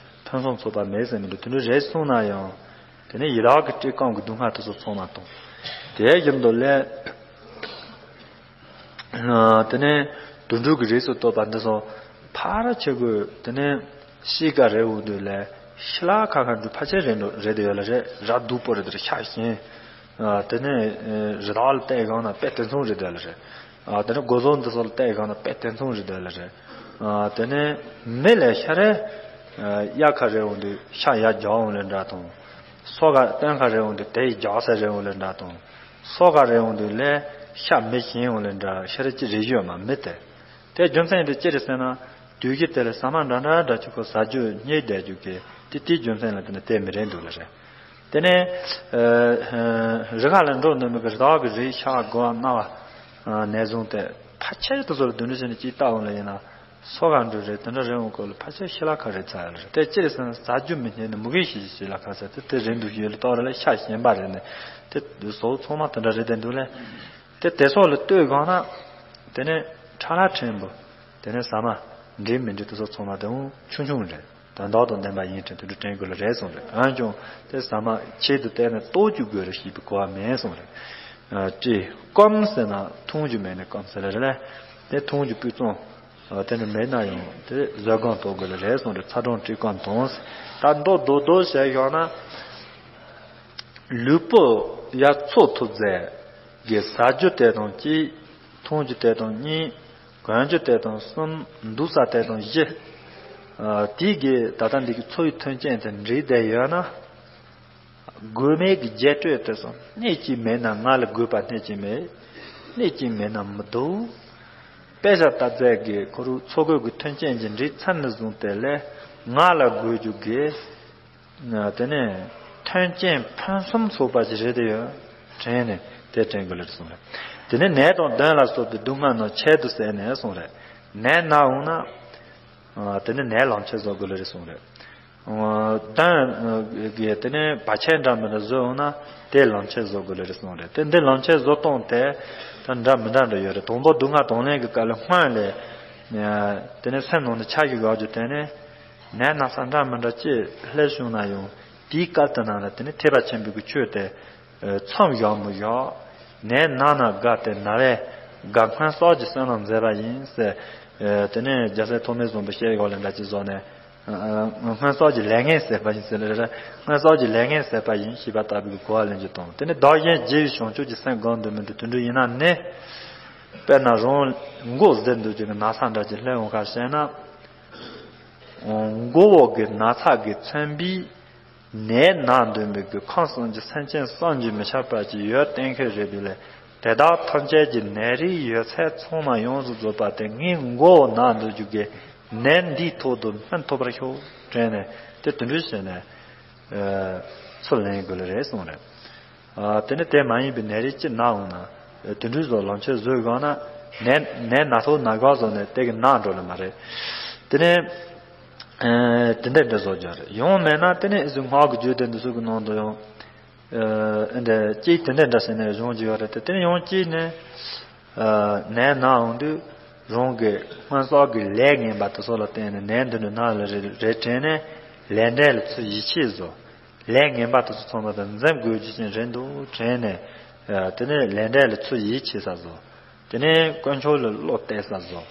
ཕུན་སུམ་ཚོགས་པ་མེད་ཟེར་མི་འདུག་དེ་འདྲ་རེད་གསུངས་ན་ཡང་དེ་ནས་ཡི་དྭགས་ཀྱི་བཀྲེས་སྐོམ་གྱི་སྡུག་བསྔལ་དེ་ཚོ་ཚང་མ་དང་། དེ་བཞིན་དུ་ལས་དེ་ནས་དུད་འགྲོ་གི་རིགས་སུ་གཏོགས་པ་འདི་ཚོ་ཕལ་ཆེ་གོས་དེ་ནས་ཤི་ཀ་རེད་འོང་དུས་ལས་ཤི་ལ་ཁ་ཁ་འདུག་ཕལ་ཆེར་རེད་འགྲོ་རེད་དེ་ཡོད་ལ་རེད་ར་སྡུག་པོ་རེད་དེ་རེད་ཤ་ཞེན། དེ་ནས་རི་དྭགས་ལ་བལྟས་གང་ན་དཔེ་དེ་མཚུངས་རེད་དེ་ལ་རེད། དེ་ནས་སྒོ་ཟོག་འདི་ཚོ་ལ་བལྟས་གང་ན་དཔེ་དེ་མཚུངས་རེད་དེ་ལ་རེད། དེ་ནས་མི་ལས་ཤ་རེ་དབྱར་ཁ་རེ་འོང་དུས་ཤ་ཡར་རྒྱག་འོང་ལས་འདྲ་དང་། སོ་ཁ་སྟོན་ཁ་རེ་འོང་དུས་དེ་ཡི་རྒྱག་ས་རེ་འོང་ལས་འདྲ་དང་། སོ་ཁ་རེ་འོང་དུས་ལས་ཤ་མི་ཞིམ་འོང་ལས་འདྲ་ཤ་རེ་ཅི་རེ་ཞུ་མ་མི་དེ། དེ་རྒྱུ་མཚན་དེ་ཅི་རེད་ཟེར་ན། དུས་ཀྱི་དེ་ལ་ཟ་མ་འདྲ་འདྲ་འདྲ་ཅིག་ཁོ་ཟ་རྒྱུ་རྙེད་བསྡད་རྒྱུ་གི་དེ་དེའི་རྒྱུ་མཚན་ལ་དེ་ནི་དེ་མི་རན་འདུག་ལ་རེད། དེ་ནས་རི་ཁ་ལ་འགྲོ་འདོད་མི་གི་རི་དྭགས་ཀྱི་རིགས་ཤ་སྒོ་ང་བ་ནས་བཟུང་སྟེ་ཕལ་ཆེར་དུ་ཚོར་དུ་འདྲ་བྱས་ནས་ཅིག་བལྟ་འོང་ལ་ཡིན་ན་སོ་ག་འགྲོ་རེད་དེ་འདྲ་རེད་འོང་སྐོར་ལ་ཕལ་ཆེར་ཤི་ལ་ཁ་རེད་ཚ་ཡ་ལ་རེད། དེ་ཅི་རེད་ཟེར་ན་ཟ་རྒྱུ་མི་རྙེད་ནས་མུ་གེ་ཤི་ཤི་ཤི་ལ་ཁ་ཟེར་དེ་དེ་རིང་དུ་ཡོད་ལ་ཏོག་རེ་ལ་ཤ་ཞེན་པ་རེད་ནས་དེ་བཟོ་ཚང་མ་དེ་འདྲ་རེད་དེ་འདུག་ལས། དེ་དེ་སོགས་ལ་ལྟོས་གང་ན། དེ་ནས་ཁྲ་ལ་ཕྲན་བུ། དེ་ནས་ཟ་མ། འགྲིག་མི་འགྲིག་དེ་ཚོ་ཚང་མ་དེ་འོང་ཆུང་ཆུང་རེད། དོན་དག་དང་ལྡན་པ་ཡིན་དྲན་དུ་འགྲོ་དྲན་དགོས་ལ་རེད་གསུངས་རེད། འོན་ཀྱང་དེ་ཟ་མ་ཆེད་དུ་བལྟས་ནས་ལྟོ་བཅུག་དགོས་རེད་ཞེས་པའི་གོ་བ་མེད་གསུངས་རེད། བཀྲེས་སྐོམ་ཟེར་ན་འཐུང་རྒྱུ་མེད་ནས་སྐོམ་ཟེར་ལ་རེད་ལ། དེ་འཐུང་རྒྱུ་སྤུས་གཙང་། དེ་ནི་མེད་ན་ཡང་དེ་བཟོད་སྒོམ་གཏོང་དགོས་ལ་རེད་གསུངས་རེད། ཚ་གྲང་བཀྲེས་སྐོམ་དང་། ད་མདོ་རྡོག་རྡོག་བྱས་བཞག་ན། ལུས་པོ་ཡར་འཚོ་ཐུབ་ཚད་ཀྱི་ཟ་རྒྱུ་དེ་དང་གཅིག་འཐུང་རྒྱུ་དེ་དང་གཉིས། གོན་རྒྱུ་དེ་དང་གསུམ། འདུག་ས་དེ་དང་བཞི། དེའི་གི་ད་ལྟ་འདི་གི་འཚོ་བའི་མཐུན་རྐྱེན་དེ་འགྲིག་བསྡད་ཡོད་ན། དགོས་མེད་ཀྱི་རྒྱས་སྤྲོས་དེ་ཚོ་སྣེ་གཅིག་མེད་ན་ང་ལ་དགོས་པ་སྣེ་གཅིག་མེད། སྣེ་གཅིག་མེད་ན་མི་འདུག་དཔེ་ཆ་ལྟ་ཚད་ཀྱི་ཁོ་རུ་འཚོ་གོས་ཀྱི་མཐུན་རྐྱེན་གྱི་འགྲིག་ཚར་ནས་བཟུང་སྟེ་ལས་ང་ལ་དགོས་རྒྱུ་གི་དེ་ནས་མཐུན་རྐྱེན་ཕུན་སུམ་ཚོགས་པ་ཞིག་རེད་དེ་ཡོད། དྲན་ནས་དེ་དྲན་དགོས་ལེར་གསུངས་རེད། དེ་ནས་ནད་དང་གདོན་ལ་སོགས་པའི་སྡུག་བསྔལ་རྣམས་ཆེད་དུ་བསལ་ནས་གསུངས་རེད། ནད་ན་འོང་ན། དེ་ནི་ནད་ལམ་ཁྱེར་བཟོ་དགོས་ལེ་རེད་གསུངས་རེད། གདོན་གྱི་དེ་ནི་བར་ཆད་འདྲ་མི་འདྲ་བཟོས་འོང་ན་དེ་ལམ་ཁྱེར་བཟོ་དགོས་ལེ་རེད་གསུངས་རེད། དེ་འདི་ལམ་ཁྱེར་བཟོ་སྟངས་དེ་ད་འདྲ་མི་འདྲ་འདྲ་ཡོད་རེད། དང་པོ་སྡུག་བསྔལ་དང་ལེན་གྱི་སྐབས་ལ་སྔོན་ལས་དེ་ནི་སེམས་ནང་ནས་ཆ་གི་ཡོད་རྒྱུ་དེ་ནི་ནད་ན་ཚ་འདྲ་མི་འདྲ་ཅིག་སླེབས་བྱུང་ན་ཡང་དེའི་སྐབས་དེ་ནང་ལ་དེ་ནི་ཐེག་པ་ཆེན་པོའི་གི་ཆོས་དེ། མཚམས་ཡོད་མི་ཡོད། ནད་ན་ན་དགའ་སྟེ་ན་བས་དགའ། སྔོན་བསགས་ཀྱི་བསོད་ནམས་མཛད་པ་ཡིན་ཟེར། དེ་ནས་རྒྱལ་སྲས་ཐོགས་མེད་བཟང་པོ་བཤད་སྒོ་ལས་འདྲ་ཅིག་བཟོ་ནས། སྔོན་བསགས་ཀྱི་ལས་ངན་ཟད་པ་ཡིན་ཟེར་ལ། སྔོན་བསགས་ཀྱི་ལས་ངན་ཟད་པ་ཡིན་ཞེས་པ་ལྟ་བུའི་གོ་བ་ལེན་རྒྱུ་དང་། དེ་ནས་བདག་གཞན་བརྗེ་བའི་བྱང་ཆུབ་ཀྱི་སེམས་སྒོམ་འདོད་མི་འདུག་དེ་འདྲ་ཡིན་ན་ནི། དཔེར་ན་རང་མགོ་བཟེད་འདུག་ཅིག་གི་ན་ཚ་འདྲ་ཅིག་སླེབས་འོང་ཁ་བཤད་ན། མགོ་བོ་གི་ན་ཚ་གི་མཚོན་པའི། ནད་ན་འདོད་མི་དགོས། ཁམས་གསུམ་གྱི་སེམས་ཅན་བསམ་གྱིས་མི་ཁྱབ་པ་ཅིག་ཡོད་གཏན་འཁེལ་རེད་འདུག་ལས། དེ་དག་ཐམས་ཅད་ཀྱི་ནད་རིགས་ཡོད་ཚད་ཚང་མ་ཡོངས་སུ་རྫོགས་པ་དེ་ངའི་མགོ་བོ་ན་འདོད་རྒྱུ་གི་ནད་འདིའི་ཐོག་ཏུ་སྨན་ཐོབ་པར་ཤོག་དྲན་ནས་དེ་དུད་འགྲོ་བྱས་ནས་ཚུར་ལེན་དགོས་ལེ་རེད་གསུངས་རེད། དེ་ནི་དེ་མ་ཡིན་པའི་ནད་རིགས་ཅིག་ན་འོང་ན་དུད་འགྲོ་བཟོ་ལམ་ཁྱེར་བཟོས་དགོས་ན་ནད་ནད་ན་ཐོག་ན་དགའ་བཟོ་ནས་དེ་གི་ན་འགྲོ་ལེ་མ་རེད། དེ་ནས། དེ་འདྲ་འདྲ་བཟོ་རྒྱུ་རེད། ཡང་མེད་ན་དེ་ནས་ཨི་ཟུ་སྔགས་ཀྱི་རྒྱུད་སྡེ་འདི་ཚོ་གི་ནང་དུ་ཡང་། ཨེ་འདྲ་ཅིག་དེ་འདྲ་འདྲ་ཟེར་ནས་སྦྱོང་རྒྱུ་ཡོད་རེད་དེ། དེ་ནས་ཡང་ཅིག་ནས། ནད་ན་འོང་དུས་རང་གི་སྔོན་བསགས་ཀྱི་ལས་ངན་པ་དེ་ཚོ་ལ་བརྟེན་ནས་ནད་འདི་འདྲ་ན་ལེ་རེད་དྲན་ནས་ལས་འབྲས་ལ་ཚུར་ཡིད་ཆེས་བཟོ། ལས་ངན་པ་དེ་ཚོ་ཚང་མ་དང་འཛེམ་དགོས་རྒྱུ་ཅན་རེད་འདུག་དྲན་ནས། དེ་ནས་ལས་འབྲས་ལ་ཚུར་ཡིད་ཆེས་ས་བཟོ། དེ་ནས་དཀོན་མཆོག་ལ་བློ་གཏད་ས་བཟོ།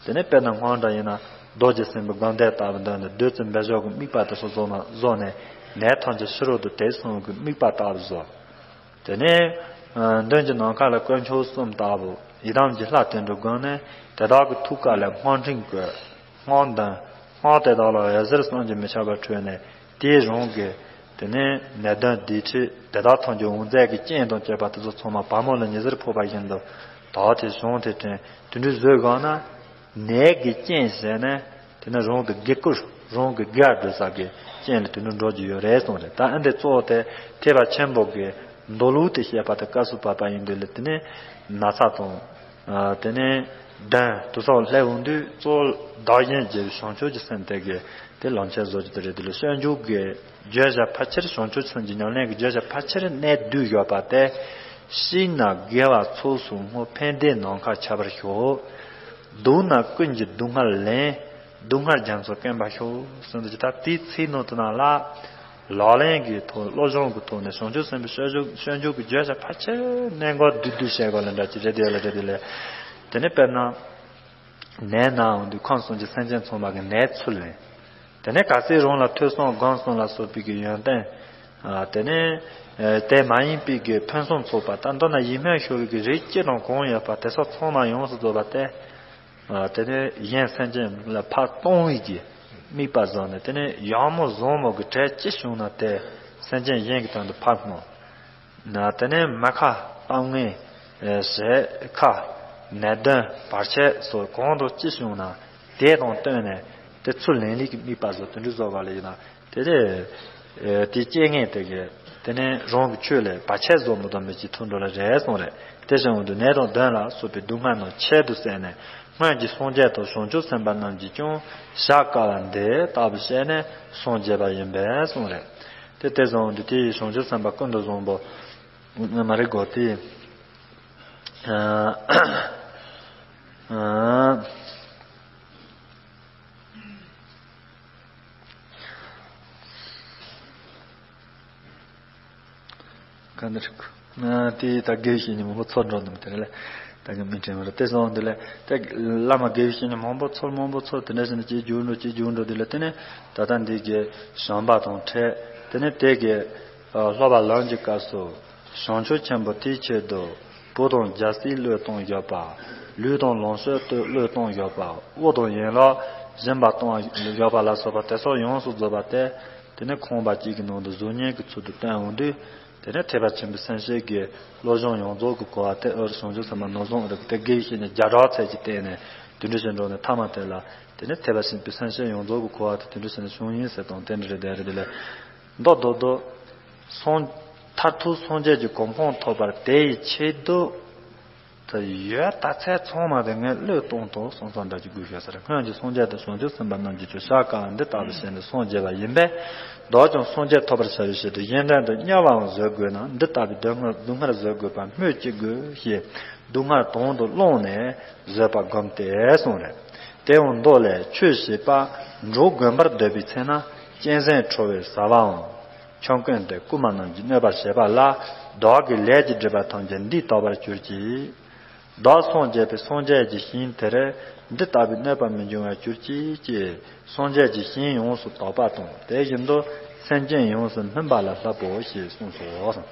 དེ་ནས་དཔེར་ན་སྔོན་འདྲ་ཡིན་ན་རྡོ་རྗེ་སེམས་དཔའི་དགོངས་དོན་ལྟ་བུ་འདོན་ནས་བདུད་རྩི་འབེབས་ཞོག་གི་དམིགས་པ་དེ་ཚོ་བཟོ་ན་བཟོ་ནས་ནད་ཐམས་ཅད་ཕྱི་རོལ་དུ་དེ་སོང་གི་དམིགས་པ་ལྟ་བུ་བཟོ། དེ་ནས་མདུན་གྱི་ནམ་མཁའ་ལ་དཀོན་མཆོག་གསུམ་ལྟ་བུ་ཡི་དམ་གྱི་ལྷ་དེ་འདྲ་བསྒོམས་ནས་དེ་དག་གི་ཐུགས་ཀ་ལ་སྔགས་འཕྲེང་བཀོད། སྔགས་འདོན། སྔགས་དེ་དག་ལ་འོད་ཟེར་བསམ་གྱིས་མི་ཁྱབ་པ་འཕྲོས་ནས་དེའི་རང་གི། དེ་ནས་ནད་གདོན་སྡིག་སྒྲིབ་དེ་དག་ཐམས་ཅད་འོང་རྫས་ཀྱི་རྐྱེན་དང་བཅས་པ་དེ་ཚོ་ཚང་མ་བ་མོ་ལ་ཉི་ཟེར་ཕོག་པ་བཞིན་དུ་དག་དེ་བྱུང་དེ་དྲན། དེ་འདྲའི་བཟོས་གང་ན། ནད་ཀྱི་རྐྱེན་ཟེར་ནས་དེ་ནི་རང་གི་དགེ་བསྐུལ་རང་གི་དགེ་བ་སྒྲུབ་ས་གི་རྐྱེན་ལ་དེ་འདྲ་འགྲོ་རྒྱུ་ཡོད་རེད་གསུངས་རེད། ད་ཨ་འདི་གཙོ་བོ་དེ་ཐེག་པ་ཆེན་པོ་གི་མདོ་ལུགས་དེ་བཤད་པ་དེ་སྐབས་སུ་བབ་པ་ཡིན་དུས་ལ་དེ་ནི་ན་ཚ་དང་། དེ་ནས་གདོན་དུ་སོགས་སླེབས་འོང་དུས་གཙོ་བོ་བདག་གཞན་བརྗེ་བའི་བྱང་ཆུབ་ཀྱི་སེམས་དེ་གིས་དེ་ལམ་ཁྱེར་བཟོ་རྒྱུ་དེ་རེད། དེ་ལ་སྤྱོད་འཇུག་གི་བརྗོད་བྱ་ཕལ་ཆེར་བྱང་ཆུབ་སེམས་ཀྱི་ཉམས་ལེན་གྱི་བརྗོད་བྱ་ཕལ་ཆེར་གནད་བསྡུས་ཡོད་པ་དེ། ཤི་ན་དགེ་བ་ཚོགས་སུ་བསྔོ། ཕན་བདེའི་ནམ་མཁའ་ཁྱབ་པར་ཤོག་སྡུག་ན་ཀུན་གྱི་སྡུག་བསྔལ་ལན། སྡུག་བསྔལ་རྒྱ་མཚོ་སྐེམ་པར་ཤོག་ཟེར་འདུག་ཅི། ད་དེའི་ཚིག་ནང་དུ་ན་ལ། ལག་ལེན་གྱི་ཐོག་བློ་སྦྱོང་གི་ཐོག་ནས་བྱང་ཆུབ་སེམས་དཔའི་སྤྱོད་འཇུག་སྤྱོད་འཇུག་གི་བརྗོད་བྱ་ཕལ་ཆེར་གནད་འགག་བསྡུས་བསྡུས་བཤད་དགོས་ལ་འདྲ་ཅི་རེད་དེ་ལ་རེད་དེ་ལས། དེ་ནས་དཔེར་ན། ནད་ན་འོང་དུས་ཁམས་གསུམ་གྱི་སེམས་ཅན་ཚང་མ་གི་ནད་ཚུར་ལེན། དེ་ནས་གལ་སྲིད་རང་ལ་ཐོས་བསམ་སྒོམ་གསུམ་ལ་སོགས་པའི་གི་ཡོན་ཏན། དེ་ནས་དེ་མ་ཡིན་པའི་གི་ཕུན་སུམ་ཚོགས་པ་ད་མདོར་ན་ཡིད་སྨོན་ཤོར་བའི་གི་རིགས་སྤྱི་དང་གང་ཡོད་པ་དེ་སོགས་ཚང་མ་ཡོངས་སུ་རྫོགས་པ་སྟེ། དེ་ནས་གཞན་སེམས་ཅན་ལ་ཕར་གཏོང་བའི་གི་དམིགས་པ་བཟུང་ནས་དེ་ནས་ཡག་མོ་བཟང་མོ་གི་གྲས་ཅི་བྱུང་ན་དེ་སེམས་ཅན་གཞན་གྱི་དོན་དུ་ཕར་སྣོན། དེ་ནས་མི་ཁ་གཏམ་ངན་ཞེ་ཁ་ནད་གདོན་བར་ཆད་སོགས་གང་དུ་ཅི་བྱུང་ན་དེ་དང་བསྟུན་ནས་དེ་ཚུར་ལེན་ལུགས་ཀྱི་དམིགས་པ་བཟོ་དེ་འདྲ་བཟོ་བ་ལ་ཡིན་ན། དེ་ལས། དེའི་རྐྱེན་ངན་དེ་གས་དེ་ནས་རང་གི་ཆོས་ལས་བར་ཆད་བཟོ་མི་ཐུབ་མི་ཅིག་ཐུག་འགྲོ་ལ་རེད་གསུངས་རེད། དེ་བཞིན་དུ་ནད་དང་གདོན་ལ་སོགས་པའི་སྡུག་བསྔལ་རྣམས་ཆེད་དུ་བསལ་ནས་སྔོན་གྱི་སངས་རྒྱས་དང་བྱང་ཆུབ་སེམས་དཔའ་རྣམས་ཀྱིས་ཀྱང་བྱ་དཀའ་བ་འདི་ལྟ་བུ་བཤད་ནས་སངས་རྒྱས་པ་ཡིན་པས་གསུངས་རེད། དེ་དེ་བཞིན་དུ་དེའི་བྱང་ཆུབ་སེམས་དཔའ་ཀུན་ཏུ་བཟང་པོ་མ་རེད་གོ་དེ། ག་འདྲ་ཞིག་ཨ་དེ་ད་དགེ་བའི་བཤེས་གཉེན་མང་པོ་ཚོར་འགྲོ་འདུག་དེ་ལ་ད་གི་མི་དྲན་བར་དེ་སོང་དེ་ལ་དེ་བླ་མ་དགེ་བའི་བཤེས་གཉེན་མང་པོ་ཚོར་མང་པོ་ཚོར་དེ་འདྲ་ཞིག་ནས་ཅིག་རྒྱུགས་འགྲོ་ཅིག་རྒྱུགས་འགྲོ་དེ་ལ་དེ་ནས་ད་ལྟ་འདི་གི་བྱམས་པ་དང་འཕྲད་དེ་ནས་དེ་གི་སློབ་པ་ལམ་གྱི་སྐབས་སུ། བྱང་ཆུབ་ཆེན་པོ་དེའི་ཆེད་དུ། བུ་དང་རྒྱལ་སྲིད་བློས་གཏོང་བརྒྱབ་པ། ལུས་དང་ལོངས་སྤྱོད་བློས་གཏོང་བརྒྱབ་པ། དབུགས་དང་ཡན་ལག་སྦྱིན་པ་གཏོང་བརྒྱབ་པ་ལ་སོགས་པ་དེ་སོགས་ཡོངས་སུ་རྫོགས་པ་སྟེ། དེ་ནི་ཁང་པ་གཅིག་གི་ནང་དུ་གཟུགས་བརྙན་གྱི་ཚུལ་དུ་བསྟན་འོང་དུས། དེ་ནི་ཐེག་པ་ཆེན་པོའི་སེམས་བསྐྱེད་ཀྱི་བློ་སྦྱོང་ཡོངས་རྫོགས་ཀྱི་གོ་བ་དེ་ཨོ་རི་བྱང་ཆུབ་སེམས་དཔའ་ནོར་བཟང་ཨོ་རི་དེ་དགེ་བའི་བཤེས་གཉེན་བརྒྱ་ཕྲག་ཚད་ཀྱིས་བསྟན་ནས་དེ་འདྲ་ཞིག་འགྲོ་ནས་ཐ་མ་དེ་ལ་དེ་ནི་ཐེག་པ་ཆེན་པོའི་སེམས་བསྐྱེད་ཡོངས་རྫོགས་ཀྱི་གོ་བ་དེ་དེ་འདྲ་ཞིག་ནས་བྱུང་ཡིན་ཟེར་དང་དེ་འདྲ་རེད་དེ་རེད་དེ་ལས། མདོར་བསྡུ་དོ། སངས། མཐར་ཐུག་སངས་རྒྱས་ཀྱི་གོ་འཕང་ཐོབ་པར་དེ་ཡི་ཆེད་དུ། ད་ཡོད་ད་ཚད་ཚང་མ་དེ་ངས་བློས་གཏོང་ཐུབ་སོང་ཙང་འདྲ་ཅིག་དགོས་ཤེས་ཟེར། སྔོན་གྱི་སངས་རྒྱས་དང་བྱང་ཆུབ་སེམས་དཔའ་རྣམས་ཀྱིས་ཀྱང་ཤ་ཀ་འདི་ལྟ་བུ་བྱས་ནས་སངས་རྒྱས་པ་ཡིན་པས། བདག་ཀྱང་སངས་རྒྱས་ཐོབ་པར་བྱ་བའི་ཕྱིར་དུ་གཞན་དོན་དུ་དམྱལ་བའང་བཟོད་དགོས་ན། འདི་ལྟ་བུའི་སྡུག་བསྔལ་སྡུག་བསྔལ་བཟོད་དགོས་པ་སྨོས་ཅི་དགོས་ཞེས་སྡུག་བསྔལ་དོན་དུ་བླངས་ནས་བཟོད་པ་བསྒོམ་སྟེ་གསུངས་རེད། དེའང་མདོ་ལས། ཆོས་བྱེད་པ་འགྲོ་དགོན་པར་སྡོད་པའི་ཚེ་ན་གཅན་གཟན་ཁྲོ་བོའི་བཟའ་བའམ། ཆོམ་རྐུན་ཏེ་རྐུན་མ་རྣམས་ཀྱིས་གནོད་པར་བྱེད་པ་ལ། བདག་གིས་ལས་ཀྱི་སྒྲིབ་པ་ཐམས་ཅད་འདིས་དག་པར་གྱུར་ཅིག། བདག་སངས་རྒྱས་པའི་སངས་རྒྱས་ཀྱི་ཞིང་དེར་འདི་ལྟ་བུའི་གནོད་པ་མི་འབྱུང་བར་གྱུར་ཅིག་ཅེས་སངས་རྒྱས་ཀྱི་ཞིང་ཡོངས་སུ་དག་པ་དང་། དེ་བཞིན་དུ་སེམས་ཅན་ཡོངས་སུ་སྨིན་པ་ལ་བསླབ་པོ་ཞེས་གསུངས་སོ།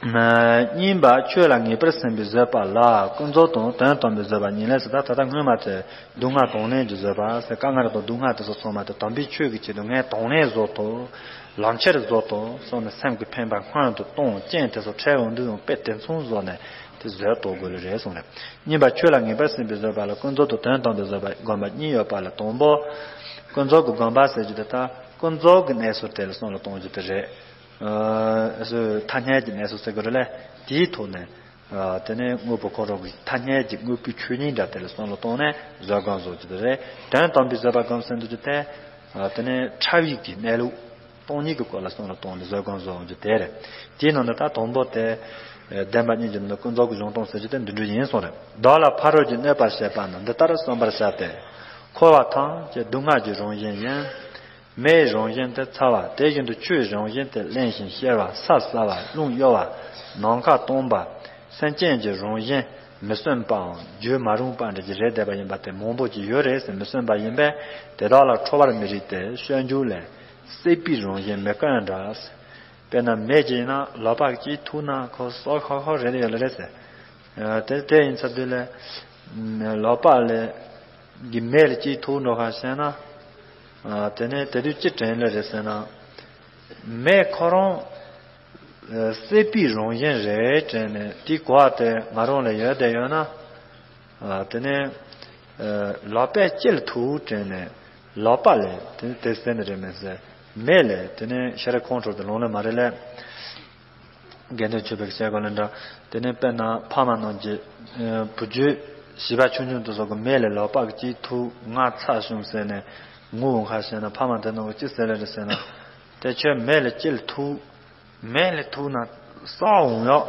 གཉིས་པ་ཆོས་ལ་ངེས་པར་སེམས་པའི་བཟོད་པ་ལ། ཀུན་རྫོབ་དང་དོན་དམ་པའི་བཟོད་པ་གཉིས་ལས་སུ། ད་ད་ལྟ་སྔོན་མ་དེ་སྡུག་བསྔལ་དང་ལེན་གྱི་བཟོད་པ་ཟེར། དཀའ་ངལ་དང་སྡུག་བསྔལ་དེ་ཚོ་ཚང་མ་དེ་དམ་པའི་ཆོས་ཀྱི་ཆེད་དུ་ངས་དང་ལེན་བཟོ་ཐུབ། ལམ་ཁྱེར་བཟོ་ཐུབ་བསམ་ནས་སེམས་ཀྱི་འཕེན་པ་སྔོན་དུ་གཏོང་། རྐྱེན་དེ་ཚོ་འཕྲད་ཡོང་དུས་ཡང་དཔེ་དེ་མཚུངས་བཟོ་ནས་དེ་བཟོད་ཐུབ་དགོས་ལེ་རེད་གསུངས་རེད། གཉིས་པ་ཆོས་ལ་ངེས་པར་སེམས་པའི་བཟོད་པ་ལ། ཀུན་རྫོབ་དང་དོན་དམ་པའི་བཟོད་པ་སྒོམ་པ་གཉིས་ཡོད་པ་ལ། དང་པོ་ཀུན་རྫོབ་ཀྱི་སྒོམ་པ་ཟེར་རྒྱུ་དེ་ད་ཀུན་རྫོབ་ཀྱི་གནས་ཚུལ་དེ་ལ་བསམ་བློ་གཏོང་རྒྱུ་དེ་རེད། ཨ་སོ་ཐ་སྙད་ཀྱི་གནས་ཚུལ་ཟེར་དགོས་རེད་ལ། དེའི་ཐོག་ནས་ཨ་དེ་ནས་དངོས་པོ་ཁོ་རང་གི་ཐ་སྙད་ཀྱི་དངོས་པོའི་ཆོས་ཉིད་འདྲ་དེ་ལ་བསམ་བློ་བཏང་ནས་བཟོད་སྒོམ་བཟོ་རྒྱུ་དེ་རེད། དོན་དམ་པའི་བཟོད་པ་སྒོམ་ཟེར་འདུག་རྒྱུ་དེ་ཨ་དེ་ནས་ཕྲ་བའི་གི་གནས་ལུགས་སྟོང་ཉིད་ཀྱི་སྐོར་ལ་བསམ་བློ་བཏང་ནས་བཟོད་སྒོམ་བཟོ་རྒྱུ་དེ་རེད། དེའི་ནང་ནས་ད་དང་པོ་དེ་ཨ་བདེན་པ་གཉིས་ཀྱི་ནང་ནས་ཀུན་རྫོབ་ཀྱི་གཞུང་སྟོང་ཟེར་རྒྱུ་དེ་འདི་འདྲ་ཡིན་གསུངས་རེད། བདག་ལ་ཕ་རོལ་གྱི་གནོད་པ་བྱེད་པ་རྣམས་འདི་ལྟར་བསམ་པར་བྱ་སྟེ། འཁོར་བ་ཐམས་ཅད་སྡུག་བསྔལ་གྱི་རང་བཞིན་ཡིན། མེའི་རང་བཞིན་དེ་ཚ་བ། དེ་བཞིན་དུ་ཆུའི་རང་བཞིན་དེ་བརླན་ཞིང་གཤེར་བ། ས་སྲ་བ། རླུང་གཡོ་བ། ནམ་མཁའ་སྟོང་པ། སེམས་ཅན་གྱི་རང་བཞིན་མི་བསྲུན་པའམ་རྒྱུ་མ་རུངས་པ་འདྲ་ཅིག་རེད་བསྡད་པ་ཡིན་པ་དེ་མང་པོ་ཅིག་ཡོད་རེད་ཟེར། མི་བསྲུན་པ་ཡིན་པས་དེ་དག་ལ་ཁྲོ་བར་མི་རིགས་ཏེ། སྤྱོད་འཇུག་ལས། སྲེད་པའི་རང་བཞིན་མི་དཀོན་འདྲ། དཔེར་ན་མེ་ཅིག་ཡིན་ན་ལག་པ་གཅིག་ཐུག་ན་ཁོ་སྲོག་ཤོར་ཤོར་རེད་ཡོད་ལེ་རེད་ཟེར། དེ་དེ་ཡིན་ཚ་དུས་ལས་ལག་པ་ལས་གི་མེ་ལ་གཅིག་ཐུག་འགྲོ་ཁ་བཤད་ན། ཨ་དེ་ནས་དེ་དུས་ཅི་དྲན་ལེ་རེད་ཟེར་ན། མེ་ཁོ་རང་ཨ་སྲེད་པའི་རང་བཞིན་རེད་དྲན་ནས་དེའི་གོ་བ་དེ་ང་རང་ལ་ཡོད་བསྡད་ཡོད་ན། ཨ་དེ་ནས་ཨ་ལག་པས་ཅི་ལ་ཐུག་དྲན་ནས་ལག་པ་ལས་དེ་ནས་དེ་ཟེར་ནི་རེད་མེད་ཟེར། མེ་ལས་དེ་ནས་ཤ་ར་ཁོང་ཁྲོ་དེ་ལོང་ལེ་མ་རེད་ལེ། དགེ་འདུན་ཆོས་པའི་བཤད་སྒོ་ལ་འདྲ། དེ་ནས་དཔེར་ན་ཕ་མ་རྣམས་ཀྱིས་ཨ་བུ་རྒྱུད་བྱིས་པ་ཆུང་ཆུང་དེ་ཚོ་གི་མེ་ལས་ལག་པ་གཅིག་ཐུག་ང་ཚ་བྱུང་ཟེར་ནས་ངུ་འོང་ཁ་བཤད་ན་ཕ་མ་དེ་རྣམས་ཀྱིས་ཅི་ཟེར་ལེ་རེད་ཟེར་ན། དེ་ཁྱོད་མེ་ལ་ཅི་ལ་ཐུག་མེ་ལ་ཐུག་ན་སྲོག་འོང་ཡོད།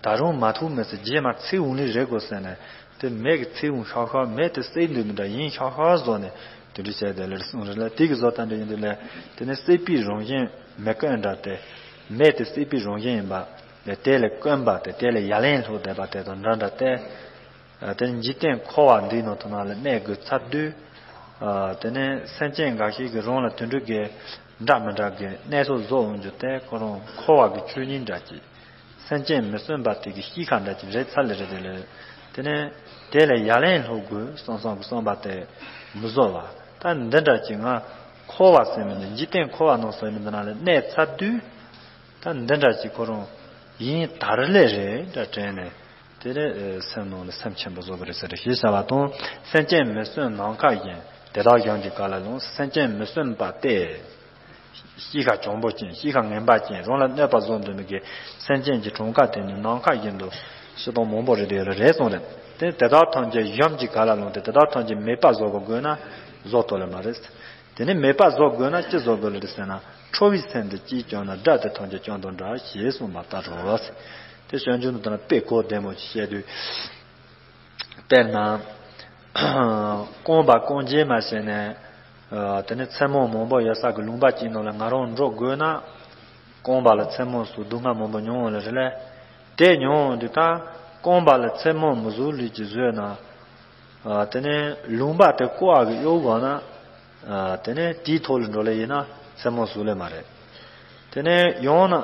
ད་རུང་མ་ཐུག་མི་སྲིད། རྗེས་མ་ཚིག་འོང་ནི་རེད་གོ་ཟེར་ནས་དེ་མེ་གི་ཚིག་འོང་ཤག་ཤག་མེ་དེ་སྲེད་འདོད་མི་འདྲ་ཡིན་ཤག་ཤག་བཟོ་ནས་དེ་འདྲ་བྱས་དེ་ལེར་གསུངས་རེད་ལ། དེ་གི་བཟོ་ལྟ་འདྲ་ཡིན་དུས་ལས་དེ་ནི་སྲེད་པའི་རང་བཞིན་མི་དཀོན་འདྲ་སྟེ། མེ་དེ་སྲེད་པའི་རང་བཞིན་ཡིན་པ་ལས་དེ་ལས་དཀོན་པ་དེ་དེ་ལས་ཡ་ལན་ལྷུག་བསྡད་པ་དེ་དང་འདྲ་འདྲ་སྟེ། དེ་ནི་འཇིག་རྟེན་འཁོར་བ་འདིའི་ནང་དུ་ན་ལ་གནས་དགོས་ཚར་དུས། དེ་ནས་སེམས་ཅན་འགའ་ཞིག་གིས་རང་ལ་དེ་འདྲ་གི་འདྲ་མི་འདྲ་གི་གནས་ཚུལ་བཟོ་འོང་རྒྱུ་དེ་ཁོ་རང་འཁོར་བ་གི་ཆོས་ཉིད་འདྲ་ཅིག་སེམས་ཅན་མི་བསྲུན་པ་དེ་གི་གཤིས་ཀ་འདྲ་ཅིག་རེད་ཚར་ལེ་རེད་དེ་ལེ། དེ་ནས་དེ་ལས་ཡ་ལན་ལྷུག་དགོས་བསམ་བསམ་གི་བསམ་པ་དེ་མི་བཟོ་བ། ད་འདི་འདྲ་ཅིག་ང་འཁོར་བ་ཟེར་མི་འདི་འཇིག་རྟེན་འཁོར་བ་ནང་ཟེར་མི་འདི་ན་ལ་གནས་ཚར་དུས། ད་འདི་འདྲ་ཅིག་ཁོ་རང་ཡིན་དར་ལེ་རེད་འདྲ་དྲན་ནས། དེ་ལས་སེམས་ནང་ལ་སེམས་ཆེན་པོ་བཟོ་གི་རེད་ཟེར་ཞེས་བྱ་བ་དང་། སེམས་ཅན་མི་བསྲུན་ནམ་མཁའ་བཞིན། དེ་དག་གཞན་གྱིས་ག་ལ་ལོང་། སེམས་ཅན་མི་བསྲུན་པ་སྟེ། གཤིས་ཀ་གྱོང་པོ་ཅན། གཤིས་ཀ་ངན་པ་ཅན། རང་ལ་གནོད་པ་བཟོ་འདོད་མི་གི་སེམས་ཅན་གྱི་གྲངས་ཀ་དེ་ནི་ནམ་མཁའ་བཞིན་དུ་སྤྱི་དང་མང་པོ་རེད་དེ་ཡོད་རེད་གསུངས་རེད། དེ་དེ་དག་ཐམས་ཅད་གཞན་གྱིས་ག་ལ་ལོང་སྟེ། དེ་དག་ཐམས་ཅད་མེད་པ་བཟོ་དགོས་དགོས་ན་བཟོ་ཐུབ་ལེ་མ་རེད། དེ་ནི་མེད་པ་བཟོ་དགོས་ན་ཅི་བཟོ་དགོས་ལེ་རེད་ཟེར་ན། ཁྲོ་བའི་སེམས་དེ་གཅིག་བཅོམ་ན་དགྲ་དེ་ཐམས་ཅད་བཅོམ་དང་འདྲ་ཞེས་གསུངས་པ་ལྟར་རོ། དེ་སྤྱོད་འཇུག་ནི་དེ་ན་དཔེ་གོ་བདེ་མོ་ཅིག་བཤད་དུས། དཔེར་ན། རྐང་པ་རྐང་རྗེས་མ་བྱས་ནས། དེ་ནི་མཚན་མོ་མང་པོ་ཡོད་ས་གི་ལུང་པ་གཅིག་ནང་ལ་ང་རང་འགྲོ་དགོས་ན། རྐང་པ་ལ་མཚན་མོ་ཟུག་སྡུག་བསྔལ་མང་པོ་མྱོང་ཡོད་ལེ་རེད་ལེ། དེ་མྱོང་འདི་ལྟར་རྐང་པ་ལ་མཚན་མོ་མི་ཟུག་ལུས་ཀྱི་བཟོས་ན། དེ་ནས་ལུང་པ་དེ་བསྐོར་བ་གི་གཡོ་དགོས་ན། དེ་ནས་དེའི་ཐོག་ལ་འགྲོ་ལེ་ཡིན་ན་མཚན་མོ་ཟུག་ལེ་མ་རེད། དེ་ནས་ཡང་ན་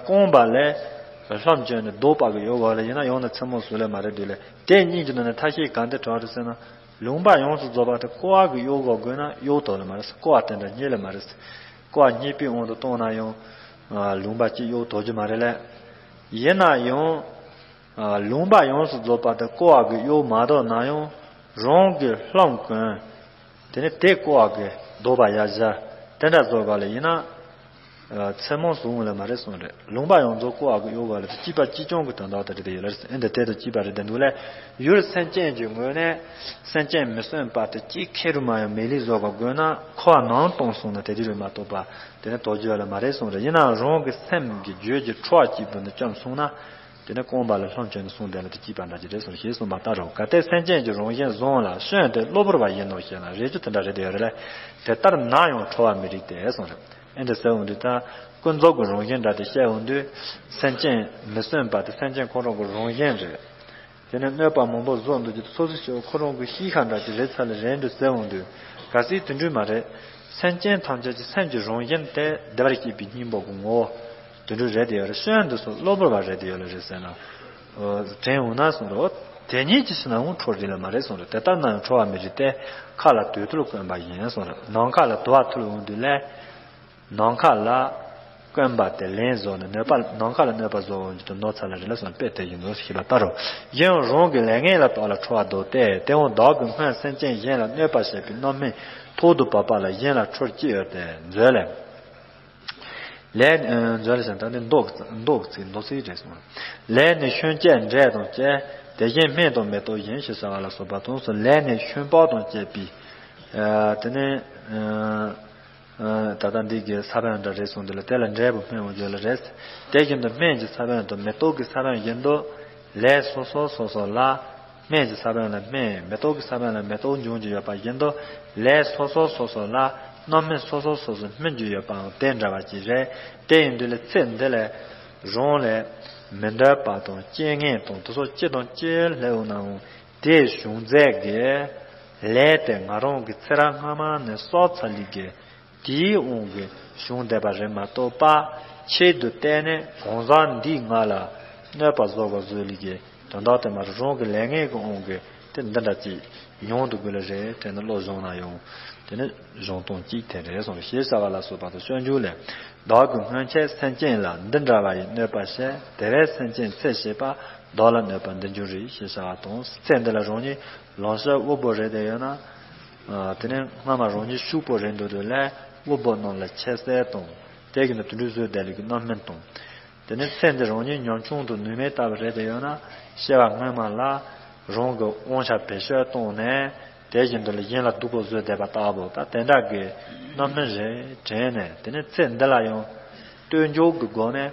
རྐང་པ་ལས་ལྷམ་གྱོན་ནས་རྡོ་བར་གི་གཡོ་དགོས་ལེ་ཡིན་ན་ཡང་ན་མཚན་མོ་ཟུག་ལེ་མ་རེད་དུས་ལེ། དེ་གཉིས་ཀྱི་ནང་ནས་ཐ་ཤལ་གང་དེ་དྲག་རེད་ཟེར་ན། ལུང་པ་ཡོངས་སུ་རྫོགས་པ་དེ་བསྐོར་བ་གི་གཡོ་དགོས་དགོས་ན་གཡོ་ཐུབ་ལེ་མ་རེད། བསྐོར་བ་དེ་འདྲ་རྙེད་ལེ་མ་རེད། བསྐོར་བ་རྙེད་པའི་དབང་དུ་བཏང་ན་ཡང་ལུང་པ་གཅིག་གཡོ་ཐུབ་རྒྱུ་མ་རེད་ལེ། ཡིན་ན་ཡང་། ལུང་པ་ཡོངས་སུ་རྫོགས་པ་དེ་བསྐོར་བ་གི་གཡོ་མ་ཐུབ་ན་ཡང་རང་གི་ལྷམ་གོན། དེ་ནས་དེ་བསྐོར་བ་གི་རྡོ་བར་ཡར་སྦྱར། དེ་འདྲ་བཟོ་ག་ལེ་ཡིན་ན། ཚད་མ་བཟུང་ལ་མ་རེད་གསུངས་རེད། ལུང་པ་ཡོངས་རྫོགས་ཀོ་བ་གི་གཡོ་བ་ལ་དེ་སྐྱིད་པ་སྐྱིད་ཆུང་གི་དོན་དག་དེ་རེད་དེ་ཡོད་ལ། ཨེ་འདི་དེ་དང་སྐྱིད་པ་རེད་དེ་འདུག་ལས། ཡུལ་སེམས་ཅན་གྱི་ངོས་ནས་སེམས་ཅན་མི་སྲུན་པ་དེ་སྐྱིད་ཁེ་རུ་མ་ཡང་མེ་ལི་བཟོ་བ་དགོས་ན་ཁོ་བ་ནང་གཏོང་སོང་ན་དེ་དེ་རེད་མ་གཏོགས་པ་དེ་ནི་དོ་རྒྱུ་ལ་མ་རེད་གསུངས་རེད། ཡིན་ནའང་རང་གི་སེམས་ཀྱི་རྒྱུད་ཀྱི་ཁྲོ་བ་སྐྱིད་པོ་འདི་བཅོམ་སོང་ན། དེ་ནས་རྐང་པ་ལ་ལྷམ་གྱོན་ནས་སོང་བསྡད་ལ་དེ་སྐྱིད་པ་འདྲ་ཅིག་རེད་གསུངས། ཞེས་གསུངས་པ་ལྟར་རོ། གལ་ཏེ་སེམས་ཅན་གྱི་རང་བཞིན་བཟང་ལ་སྐྱོན་དེ་གློ་བུར་བ་ཡིན་ནོ་ཞེ་ན། རེ་ཅིག་དེ་འདྲ་རེད་དེ་ཡོད་རེད་ལ། དེ་ལྟར་ན་ཡང་ཁྲོ་བ་མི་རིགས་ཏེ་གསུངས་རེད། ཨེ་འདི་ཟེར་འོང་དུས་ད་ཀུན་རྫོབ་ཀྱི་རང་བཞིན་འདྲ་དེ་བཤད་འོང་དུས། སེམས་ཅན་མི་སྲུན་པ་དེ་སེམས་ཅན་ཁོ་རང་གི་རང་བཞིན་རེད། དེ་ནས་གནོད་པ་མང་པོ་བཟོ་འདུག་ཅིག་སོ་སོ་ཞིག་ཁོ་རང་གི་གཤིས་ཁ་འདྲ་ཅིག་རེད་ཚ་ལ་རེད་འདུག་ཟེར་འོང་དུས། གལ་སྲིད་དེ་འདྲ་མ་རེད། སེམས་ཅན་ཐམས་ཅད་ཀྱི་སེམས་ཀྱི་རང་བཞིན་དེ་བདེ་བར་གཤེགས་པའི་སྙིང་པོ་གི་ངོ་བོ། དེ་འདྲ་རེད་དེ་ཡོད་རེད། སྐྱོན་འདི་ཚོ་གློ་བུར་བ་རེད་དེ་ཡོད་ལ་རེད་ཟེར་ན། དྲན་འོང་ན་གསུངས་རོ། དེ་ཉིད་ཀྱི་ཕྱིར་ན་འོང་ཁྲོ་རིགས་ལ་མ་རེད་གསུངས་རོ། དེ་ལྟར་ན་ཡང་ཁྲོ་བ་མི་རིགས་ཏེ། ཁ་ལ་དུད་འགྲོ་བཀོན་པ་ཡིན་གསུངས་རོ། ནམ་མཁའ་ལ་དུ་བ་འཐུལ་འོང་དུས་ལས། ནམ་མཁའ་ལ་བཀོན་པ་དེ་ལན་བཟོ་ནས་གནོད་པ་ནམ་མཁའ་ལ་གནོད་པ་བཟོ་འོང་གི་དུ་ནོར་ཚ་ལ་རེ་ལ་སོང་དཔེ་དེ་ཡིན་ནོ་ཞེས་པ་ལྟར་རོ། གཞན་རང་གི་ལས་ངན་ལ་བརྟགས་ལ་ཁྲོ་བ་བཟློག་སྟེ། དེ་འོང་བདག་གི་སྔོན་སེམས་ཅན་གཞན་ལ་གནོད་པ་བྱེད་པའི་རྣམ་སྨིན་ཐོག་ཏུ་བབ་པ་ལ་གཞན་ལ་ཁྲོ་སྐྱེ་ཡོད་དེ་མཛོད་ལས། ལས་ཨ་མཛོད་ལས་ཀྱང་ད་ནི་མདོ་གི་མདོ་གི་ཚིག་མདོ་ཚིག་རེད་གསུངས། ལས་ནི་སྐྱོན་བཅས་འབྲས་དང་བཅས། དེ་བཞིན་སྨན་དང་མེ་ཏོག་བཞིན་ཞེས་བྱ་བ་ལ་སོགས་པ་དང་སོ། ལས་ནི་སྐྱོན་བག་དང་བཅས་པའི་ཨ་དེ་ནི་ཨ་ཨ་ད་ལྟ་འདི་གི་ས་བོན་འདྲ་རེད་གསུངས་འདི་ལ་དེ་ལ་འབྲས་བུ་སྨན་འོང་རྒྱུ་ལ་རེད། དེ་བཞིན་དུ་སྨན་གྱི་ས་བོན་དང་མེ་ཏོག་གི་ས་བོན་བཞིན་དུ། ལས་སོ་སོ་སོ་སོ་ལ། སྨན་གྱི་ས་བོན་ལ་སྨན། མེ་ཏོག་གི་ས་བོན་ལ་མེ་ཏོག་འབྱུང་རྒྱུ་ཡོད་པ་བཞིན་དུ། ལས་སོ་སོ་སོ་སོ་ལ་རྣམ་སྨིན་སོ་སོ་སོ་སོ་སྨིན་རྒྱུ་ཡོད་པའང་དེ་འདྲ་བ་ཅིག་རེད། དེ་ཡིན་དུས་ལ་ཚེ་འདི་ལས་རང་ལས་མི་འདོད་པ་དང་རྐྱེན་ངན་དང་དེ་སོགས་ཅི་དང་ཅི་སླེབས་འོང་ནའང་དེའི་བྱུང་རྫས་ཀྱི་ལས་དེ་ང་རང་གི་ཚེ་རབས་སྔ་མ་ནས་བསགས་ཚར་ལུགས་ཀྱི། དེའི་དབང་གིས་བྱུང་བསྡད་པ་རེད་མ་གཏོགས་པ། ཆེད་དུ་བལྟས་ནས་གང་ཟག་འདིས་ང་ལ་གནོད་པ་བཟོ་བ་བཟོས་ལུགས་ཀྱི་དོན་དག་དེ་མ་རེད། རང་གི་ལས་ངན་གྱི་དབང་གིས་དེ་འདི་འདྲ་ཅིག་མྱོང་དུ་དགོས་ལ་རེད་དྲན་ནས་བློ་སྦྱོང་ན་ཡང་དེ་ནི་སྦྱོང་སྟངས་གཅིག་དེ་རེད་གསུངས། ཞེས་བྱ་བ་ལ་སོགས་པ་དང་སྤྱོད་འཇུག་ལས། བདག་གི་སྔོན་ཆད་སེམས་ཅན་ལ་འདི་འདྲ་བ་ཡི་གནོད་པ་བྱས། དེ་བས་སེམས་ཅན་ཚེ་ཕྱི་པ་བདག་ལ་གནོད་པ་འདི་འབྱུང་རིགས་ཞེས་བྱ་བ་དང་། ཚེ་འདི་ལ་རང་ཉིད་ལང་ཤོར་དབུལ་པོ་རེད་དེ་ཡོད་ན། ཨ་དེ་ནས་སྔ་མ་རང་ཉིད་ཕྱུག་པོ་རེད་འདུག་དུས་ལས་དབུལ་པོ་རྣམས་ལ་ཁྱད་གསད་དང་། དེ་བཞིན་དུ་དུད་འགྲོ་བཟོས་བསྡད་ལུགས་ཀྱི་རྣམ་སྨིན་དང་། དེ་ནས་ཚེ་འདི་རང་ཉིད་ཉམ་ཆུང་དུ་ནུས་མེད་ལྟ་བུ་རེད་དེ་ཡོད་ན། སྐྱེ་བ་སྔོན་མ་ལ་རང་གི་དབང་ཆ་བེད་སྤྱོད་བཏང་ནས་དེ་བཞིན་དུ་ལ་གཞན་ལ་སྡུག་པོ་བཟོས་བསྡད་པ་ལྟ་བུ་ད་དེ་འདྲ་གི་རྣམ་སྨིན་རེད་དྲན་ནས། དེ་ནས་ཚེ་འདི་ལ་ཡང་ལྟོས་འཇོག་གི་སྒོ་ནས།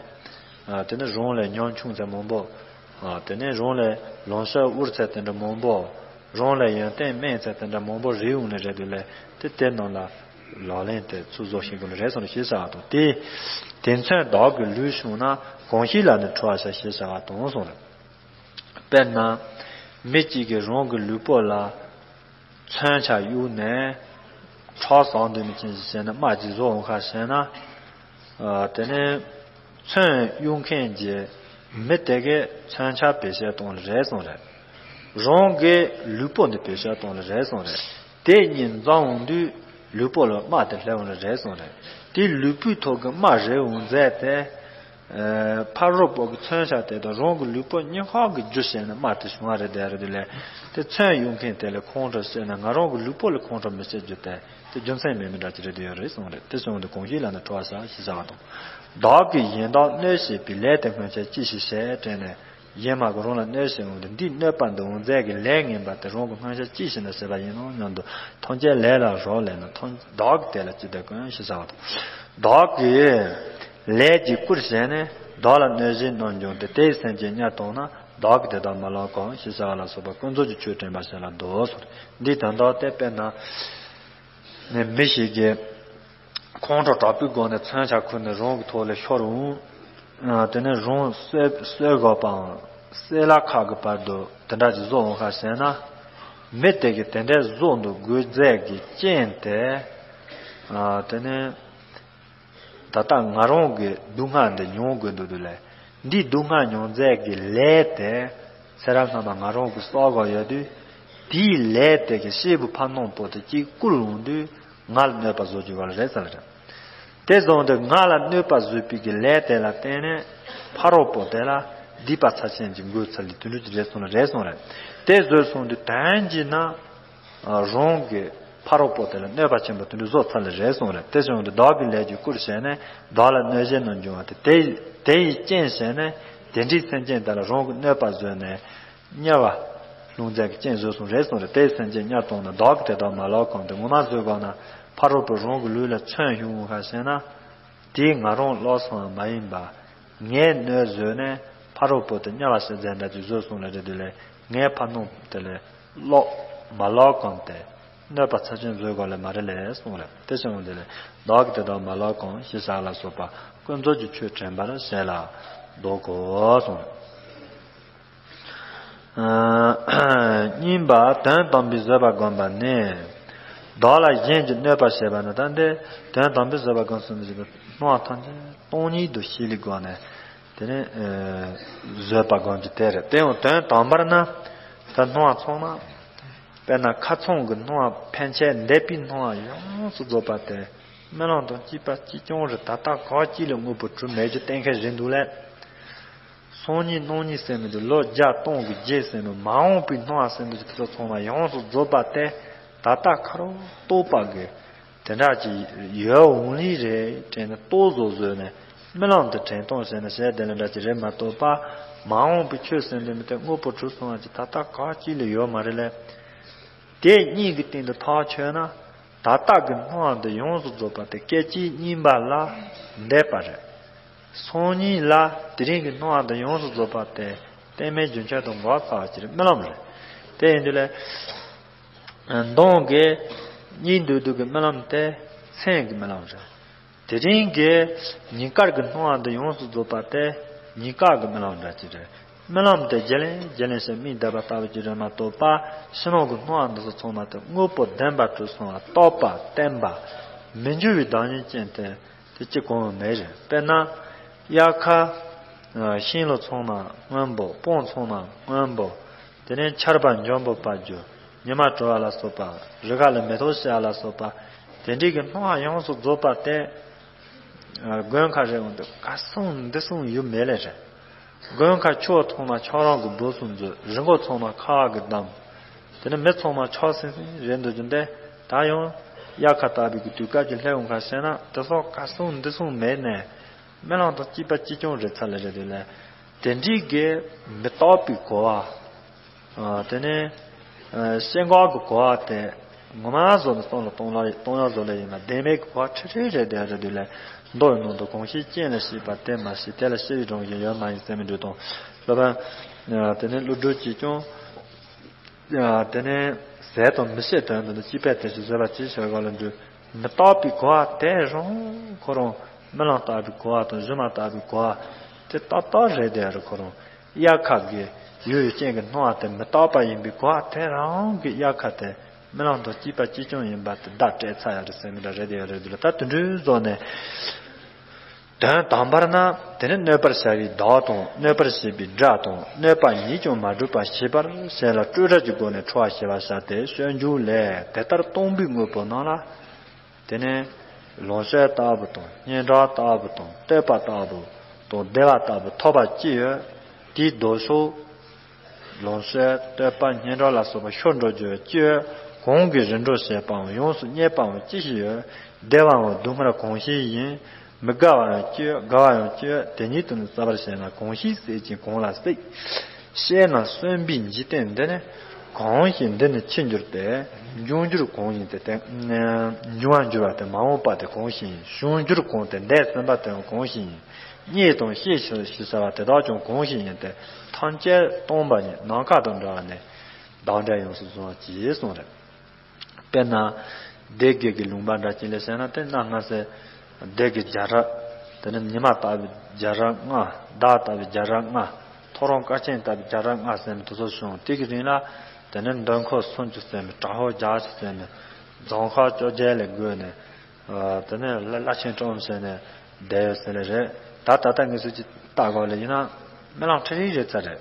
ཨ་དེ་ནས་རང་ལས་ཉམ་ཆུང་ཚད་མང་པོ། ཨ་དེ་ནས་རང་ལས་ལང་ཤོར་དབུལ་ཚད་དེ་འདྲ་མང་པོ། རང་ལས་ཡོན་ཏན་དམན་ཚད་དེ་འདྲ་མང་པོ་རེད་འོང་ནས་རེད་འདུག་ལས། དེ་དེ་རྣམས་ལ་ལག་ལེན་དེ་ཚུར་བཟོ་ཤེས་དགོས་ནི་རེད་གསུངས་ནས་ཞེས་བྱ་བ་དང་། དེ་དེ་མཚོན་བདག་གི་ལུས་བྱུང་ན། གང་ཞིག་ལ་ནི་ཁྲོ་བ་བྱ་ཞེས་བྱ་བ་དང་གསུངས་རེད། དཔེར་ན། མི་གཅིག་གིས་རང་གི་ལུས་པོ་ལ་མཚོན་ཆ་གཡུགས་ནས་ཁྲག་ཟག་འདུག་མི་ཅན་ཞིག་བྱས་ན། རྨ་ཅིག་བཟོ་འོང་ཁ་བྱས་ན། ཨ་དེ་ནས་མཚོན་གཡུག་མཁན་གྱི་མི་དེ་གས་མཚོན་ཆ་བེད་སྤྱོད་གཏོང་ལེ་རེད་གསུངས་རེད། རང་གི་ལུས་པོ་འདི་བེད་སྤྱོད་གཏོང་ལེ་རེད་གསུངས་རེད། དེ་གཉིས་འཛོམས་འོང་དུས་ལུས་པོ་ལ་རྨ་དེ་སླེབས་འོང་ལེ་རེད་གསུངས་རེད། དེ་ལུས་པོའི་ཐོག་གི་རྨ་རེད་འོང་མཛད་དེ། ཨ་ཕ་རོལ་པོ་གི་མཚོན་ཆ་དེ་དང་རང་གི་ལུས་པོ་གཉིས་ཁག་གི་རྒྱུ་བྱས་ནས་རྨ་དེ་བྱུང་བ་རེད་དེ་རེད་དེ་ལས། དེ་མཚོན་གཡུག་མཁན་དེ་ལ་ཁོང་ཁྲོ་བྱས་ན་ང་རང་གི་ལུས་པོ་ལ་ཁོང་ཁྲོ་མི་བྱེད་རྒྱུ་དེ་དེ་རྒྱུ་མཚན་མེད་མི་འདྲ་ཅིག་རེད་དེ་ཡོད་རེད་གསུངས་རེད། དེ་བྱུང་དུས་གང་ཞིག་ལ་ནི་ཁྲོ་བ་བྱ་ཞེས་བྱ་བ་དང་། བདག་གིས་གཞན་དག་གནོད་བྱེད་པའི་ལས་དེ་སྔོན་ཆད་ཅི་ཞིག་བྱས་དྲན་ནས། གཞན་མ་གིས་རང་ལ་གནོད་བྱེད་འོང་དུས། འདིས་གནོད་པ་འདི་འོང་མཛད་ཀྱི་ལས་ངན་པ་དེ་རང་གི་སྔོན་ཆད་ཅི་ཞིག་ན་བྱས་པ་ཡིན་ནམ་སྙམ་དུ། ཐམས་ཅད་ལས་ལ་རག་ལས་ན་ཐམས་བདག་གིས་དེ་ལ་ཅི་བདེ་དཀོན་ཞེས་བྱ་བ་དང་། བདག་གིས་ལས་ཀྱི་སྐུར་བྱས་ནས་བདག་ལ་གནོད་བྱེད་རྣམས་བྱུང་སྟེ། དེའི་སེམས་ཅན་དམྱལ་བཏང་ན། བདག་གིས་དེ་དག་མ་ལོག་གམ་ཞེས་བྱ་བ་ལ་སོགས་པ་ཀུན་རྫོབ་ཀྱི་ཆོས་དྲན་པ་ཞེས་ལ་འདོད་གསུངས། འདིའི་དོན་དག་དེ་དཔེར་ན། ནས་མི་ཞིག་གིས་ཁོང་ཁྲོ་དྲག་པོའི་སྒོ་ནས་མཚོན་ཆ་ཁུར་ནས་རང་གི་ཐོག་ལ་ཤོར་འོང་། ཨ་དེ་ནས་རང་གསོད་གསོད་དགོས་པའམ་གསོད་ལ་ཁག་གི་བར་དུ་དེ་འདྲ་ཅིག་བཟོ་འོང་ཁ་བྱས་ན། མི་དེ་གིས་དེ་འདྲའི་བཟོ་འདུག་དགོས་མཛད་ཀྱི་རྐྱེན་དེ། ཨ་དེ་ནས་ད་ལྟ་ང་རང་གི་སྡུག་བསྔལ་འདི་མྱོང་དགོས་འདུག་དུས་ལས། འདིའི་སྡུག་བསྔལ་མྱོང་མཛད་ཀྱི་ལས་དེ་ཚེ་རབས་སྔ་མ་ང་རང་གིས་བསགས་དགོས་ཡོད་དུས། དེའི་ལས་དེ་གི་སྐྱེས་བུ་ཕ་ནོར་བུ་དེ་གཅིག་བསྐུལ་འོང་དུས་ང་ལ་གནོད་པ་བཟོ་རྒྱུ་བ་ལ་རེད་ཟེར་ལ་རེད། དེ་བཟུང་སྟེ་ང་ལ་གནོད་པ་བཟོས་པའི་གི་ལས་དེ་ལ་བརྟེན་ནས་ཕ་རོལ་པོ་དེ་ལ་སྡིག་པ་ཚབས་ཆེན་གྱི་འགོས་ཚུལ་ལས་དུད་འགྲོ་གྱི་རེད་སོང་ལ་རེད་སོང་རེད། དེ་བཟོས་སོང་དུས་དོན་གྱིས་ན་རང་གི་ཕ་རོལ་པོ་དེ་ལ་གནོད་པ་ཆེན་པོ་དེ་འདྲ་བཟོ་ཚར་ལེ་རེད་གསུངས་རེད། དེ་བྱུང་སྟེ་བདག་གི་ལས་ཀྱིས་བསྐུར་བྱས་ནས་བདག་ལ་གནོད་བྱེད་རྣམས་འབྱུང་བ་སྟེ། དེ་དེ་ཡི་རྐྱེན་བྱས་ནས་དེ་འདྲའི་སེམས་ཅན་དག་ལ་རང་གིས་གནོད་པ་བཟོས་ནས་དམྱལ་བ་ལྷུང་བྱེད་ཀྱི་རྐྱེན་བཟོས་སོང་རེད་གསུངས་རེད། དེ་ཡི་སེམས་ཅན་དམྱལ་བཏང་ན་བདག་གིས་དེ་དག་མ་ལགས་གང་སྟེ། ངོ་མ་བཟོས་གོ་ན་ཕ་རོལ་པོ་རང་གི་ལུས་ལ་མཚོན་ཡོང་ག་ཞེ་ན། དེས་ང་རང་ལོག་སོང་བ་མ་ཡིན་པ། ངས་གནོད་བཟོས་ནས་ཕ་རོལ་པོ་དེ་དམྱལ་བ་སེམས་ཅན་འདྲ་ཅིག་བཟོས་སོང་ལེ་རེད་དེ་ལས། ངས་ཕ་ནོ་དེ་ལས་ལོག་མ་ལོག་གམ་དེ་གནོད་པ་ཚབས་ཆེན་བཟོས་གོ་ལེ་མ་རེད་ལེ་གསུངས་ལེ། དེ་བྱུང་དེ་ལས་བདག་གིས་དེ་དག་མ་ལོག་གམ་ཞེས་བྱ་ལ་སོགས་པ་ཀུན་རྫོབ་ཀྱི་ཆོས་དྲན་པར་བྱས་ལ་བཟློག་གོ་གསུངས་ལེ། གཉིས་པ་དོན་དམ་པའི་བཟོད་པ་བསྒོམ་པ་ནི། བདག་ལ་གཞན་གྱིས་གནོད་པ་བྱས་པ་ན། ད་འདི་དོན་དམ་པའི་བཟོད་པ་བསྒོམ་ཟེར་ནི་ཞིག་གི་སྣང་བ་ཐམས་ཅད་སྟོང་ཉིད་དུ་ཤེས་ལེ་སྒོ་ནས་དེ་ནི་བཟོད་པ་བསྒོམ་གྱི་དེ་རེད། དེ་ཡང་དོན་དམ་པར་ན་ད་སྣང་བ་ཚང་མ་དཔེར་ན་ཁ་ཚང་གི་སྣང་བ་ཕན་ཆད་འདས་པའི་སྣང་བ་ཡོངས་སུ་རྫོགས་པ་དེ་རྨི་ལམ་དང་གཅིག་པ་གཅིག་རྐྱང་རེད། ད་ལྟ་ག་གཅིག་ལ་དངོས་པོ་གྲུབ་མེད་རྒྱུ་གཏན་འཁེལ་རེད་འདུག་ལེ། སང་ཉིན་གནངས་ཉིན་ཟེར་མི་འདུག་ལོ་བརྒྱ་སྟོང་གི་རྗེས་ཟེར་མི་མ་འོངས་པའི་སྣང་བ་ཟེར་མི་འདུག་དེ་ཚོ་ཚང་མ་ཡོངས་སུ་རྫོགས་པ་དེ་ད་ལྟ་ཁ་རོག་རྟོགས་པ་གི་དེ་འདྲ་ཅིག་ཡོད་འོང་ལི་རེད་དྲན་ནས་རྟོག་བཟོ་བཟོས་ནས་རྨི་ལམ་དུ་དྲན་སྟངས་ཟེར་ན་བྱས་དེ་ལ་འདྲ་ཅིག་རེད་མ་གཏོགས་པ། མ་འོངས་པའི་ཆོས་ཟེར་འདུག་མི་དེ་དངོས་པོ་གྲུབ་སོང་བ་ཅིག་ད་ལྟ་ག་གཅིག་ལ་ཡོད་མ་རེད་ལེ། དེ་གཉིས་ཀྱི་སྟེང་དུ་ཐག་ཆོད་ན། ད་ལྟ་གི་སྣང་བ་འདི་ཡོངས་སུ་རྫོགས་པ་དེ་སྐད་ཅིག་གཉིས་པ་ལ་འདས་པ་རེད། སང་ཉིན་ལ་དེ་རིང་གི་སྣང་བ་འདི་ཡོངས་སུ་རྫོགས་པ་དེ་གཏན་མེད་རྒྱུན་ཆད་དུ་འགག་ཚར་བ་ཅིག་རེད། རྨི་ལམ་རེད། དེ་ཡིན་དུས་ལས། མདང་གི་གཉིད་སྡུག་སྡུག་གི་རྨི་ལམ་དེ་མཚན་གྱི་རྨི་ལམ་རེད། དེ་རིང་གི་ཉིན་དཀར་གྱི་སྣང་བ་འདི་ཡོངས་སུ་རྫོགས་པ་དེ་ཉིན་དཀར་གྱི་རྨི་ལམ་འདྲ་ཅིག་རེད། རྨི་ལམ་དེ་བརྗེ་ལེན་བརྗེ་ལེན་ཞེས་མིང་བཏགས་པ་ལྟ་བུ་ཅིག་རེད་མ་གཏོགས་པ། ཕྱི་ནང་གི་སྣང་བ་འདི་ཚོ་ཚང་མ་དེ་དངོས་པོ་བདེན་པར་གྲུབ་སོང་བ་རྟོགས་པ་བརྟན་པ་མི་འགྱུར་བའི་བདག་ཉིད་ཅན་དེ་དེ་གཅིག་གང་ཡང་མེད་རེད། དཔེར་ན། དབྱར་ཁ། ཤིང་ལོ་ཚང་མ་སྔོན་པོ། སྤང་ཚང་མ་སྔོན་པོ། དེ་ནས་ཆར་པ་འཇམ་པོ་བབས་རྒྱུ། ཉི་མ་དྲོ་བ་ལ་སོགས་པ། རི་ཁ་ལ་མེ་ཏོག་ཤར་བ་ལ་སོགས་པ། དེ་འདྲའི་གི་སྣང་བ་ཡོངས་སུ་རྫོགས་པ་དེ། དགུན་ཁ་རེད་འོང་དུས་ག་སོང་འདི་སོང་ཡུལ་མེད་ལེ་རེད། དགུན་ཁ་ཕྱོགས་ཚང་མ་ཆབ་རོམ་གྱི་སྦུབས་སུ་འཛུལ། རི་མགོ་ཚང་མ་ཁ་བ་གིས་བསྡམས། དེ་ནས་མི་ཚང་མ་ཆགས་སིང་སིང་རེད་འདུག་རྒྱུ་འདི། ད་ཡང་དབྱར་ཁ་ལྟ་བུའི་གི་དུས་སྐབས་ཀྱི་སླེབས་འོང་ཁ་ཟེར་ན་དེ་སོགས་ག་སོང་འདི་སོང་མེད་ནས། རྨི་ལམ་དང་གཅིག་པ་གཅིག་རྐྱང་རེད་ཚར་ལེ་རེད་དེ་ལས། དེ་འདྲའི་གི་མི་རྟག་པའི་གོ་བ། དེ་ནས་སེམས་ཁམས་ཀྱི་གོ་བ་དེ་ངོ་མ་བཟོ་ནས་སྟོང་ལ་སྟོང་ལ་སྟོང་ཡག་བཟོ་ལེ་ཡིན་ན་བདེན་མེད་ཀྱི་གོ་བ་ཁྲི་ཁྲི་རེད་དེ་རེད་དེ་ལས། མདོ་ཡི་ནང་དུ་གང་ཞིག་རྐྱེན་ལ་སྐྱེས་པ་དེ་མ་ཤེས། དེ་ལ་སྐྱེ་བའི་རང་བཞིན་ཡོད་མ་ཡིན་ཟེར་མི་འདུག་དང་། སློབ་དཔོན། དེ་ནས་ཀླུ་སྒྲུབ་ཀྱིས་ཀྱང་། དེ་ནས་ཟད་དང་མི་ཤེས་དོན་དུ་ནི། སྐྱེས་པས་དེ་བཞིན་བཟོད་པར་གྱིས་ཤིག་ག་ལ་འདུད། མི་རྟག་པའི་གོ་བ་དེ་རང་ཁོ་རང་རྨི་ལམ་ལྟ་བུའི་གོ་བ་དང་སྒྱུ་མ་ལྟ་བུའི་གོ་བ་དེ་ཏག་ཏག་རེད་དེ་རེད། ཁོ་རང་དབྱར་ཁ་གི་ཡུལ་ཡུལ་ཅན་གྱི་སྣང་བ་དེ་མི་རྟག་པ་ཡིན་པའི་གོ་བ་དེ་རང་གི་དབྱར་ཁ་དེ་རྨི་ལམ་དང་གཅིག་པ་གཅིག་རྐྱང་ཡིན་པ་དེ་བརྡ་སྤྲད་ཚར་ཡ་རེད་ཟེར་མི་འདྲ་རེད་དེ་ཡ་རེད་འདུག་ལ། ད་དེ་འདྲའི་བཟོ་ནས། དོན་དམ་པར་ན་དེ་ནི་གནོད་པར་བྱ་བའི་བདག་དང་གནོད་པར་བྱེད་པའི་དགྲ་དང་གནོད་པ་ཉིད་ཀྱང་མ་གྲུབ་པ་ཤེས་པར་བྱས་ལ་སྤྲོས་བྲལ་གྱི་སྒོ་ནས་འཁྲུལ་བ་ཞི་བར་བྱ་སྟེ་སྤྱོད་འཇུག་ལས། དེ་ལྟར་སྟོང་པའི་དངོས་པོ་རྣམས་ལ། དེ་ནི་ལོངས་སྤྱོད་ལྟ་བུ་དང་སྙན་གྲགས་ལྟ་བུ་དང་བསྟོད་པ་ལྟ་བུ་དང་བདེ་བ་ལྟ་བུ་ཐོབ་པ་ཅི་ཡོད། དེའི་ལྡོག་ཕྱོགས། ལོངས་སྤྱོད་བསྟོད་པ་སྙན་གྲགས་ལ་སོགས་པ་ཤོར་འགྲོ་རྒྱུ་ཅི་ཡོད། གོང་གི་རིམ་གྲོ་བྱེད་པའམ་ཡོངས་སུ་བརྙས་པའམ་ཅི་ཞིག་ཡོད། བདེ་བའམ་སྡུག་བསྔལ་གང་ཞིག་ཡིན། མི་དགའ་བའང་ཅི་ཡོད། དགའ་བ་ཡང་ཅི་ཡོད། དེ་ཉིད་དུ་ནི་བརྩམ་པར་བྱས་ན་གང་ཞིག་སྲེད་ཅིང་གང་ལ་སྲེད། ཤེས་ན་གསོན་པའི་འཇིག་རྟེན་འདི་ནི་གང་ཞིག་འདི་ནི་འཆི་འགྱུར་ཏེ། འབྱུང་འགྱུར་གང་ཞིག་དེ་སྟེ། འབྱུང་བར་འགྱུར་བ་སྟེ་མ་འོངས་པ་དེ་གང་ཞིག་ཡིན། བྱུང་འགྱུར་གང་སྟེ་འདས་ཟིན་པ་དེའང་གང་ཞིག་ཡིན། རྙེད་དང་ཤེས་ཞེས་བྱ་བ་དེ་དག་ཀྱང་གང་ཞིག་ཡིན་ཏེ། ཐམས་ཅད་སྟོང་པ་ཉིད་ནམ་མཁའ་དང་འདྲ་བ་ནི་བདག་འབྲས་ཡོངས་སུ་བཟུང་བ་ཅེས་གསུངས་རེད། དཔེར་ན། སྡེ་དགེ་གི་ལུང་པ་འདྲ་ཅིག་ལ་བྱས་ན་དེ་གནའ་སྔ་སེ་སྡེ་དགེ་རྒྱ་ར། དེ་ནས་ཉི་མ་ལྟ་བུའི་རྒྱ་ར་ལྔ། ཟླ་ལྟ་བུའི་རྒྱ་ར་ལྔ། ཐོ་རངས་སྐར་ཆེན་ལྟ་བུའི་རྒྱ་ར་ལྔ་ཟེར་ནས་དེ་ཚོ་བྱུང་། དེ་གི་རིང་ལ་དེ་ནས་མདུན་ཁོག་སུམ་ཅུ་ཟེར་ནས། བྲག་ཧོ་བརྒྱད་ཅུ་ཟེར་ནས། རྫོང་ཁག་བཅོ་བརྒྱད་ལས་བགོས་ནས། དེ་ནས་བླ་བླ་ཆེན་བཀྲོངས་བྱས་ནས་བསྡད་ཡོད་ཟེར་ལེ་རེད། ད་ད་ལྟ་ངེད་ཚོས་ཅིག་ལྟ་དགོས་ལེ་ཡིན་ན་རྨི་ལམ་ཁྲ་རིག་རེད་ཚར་རེད།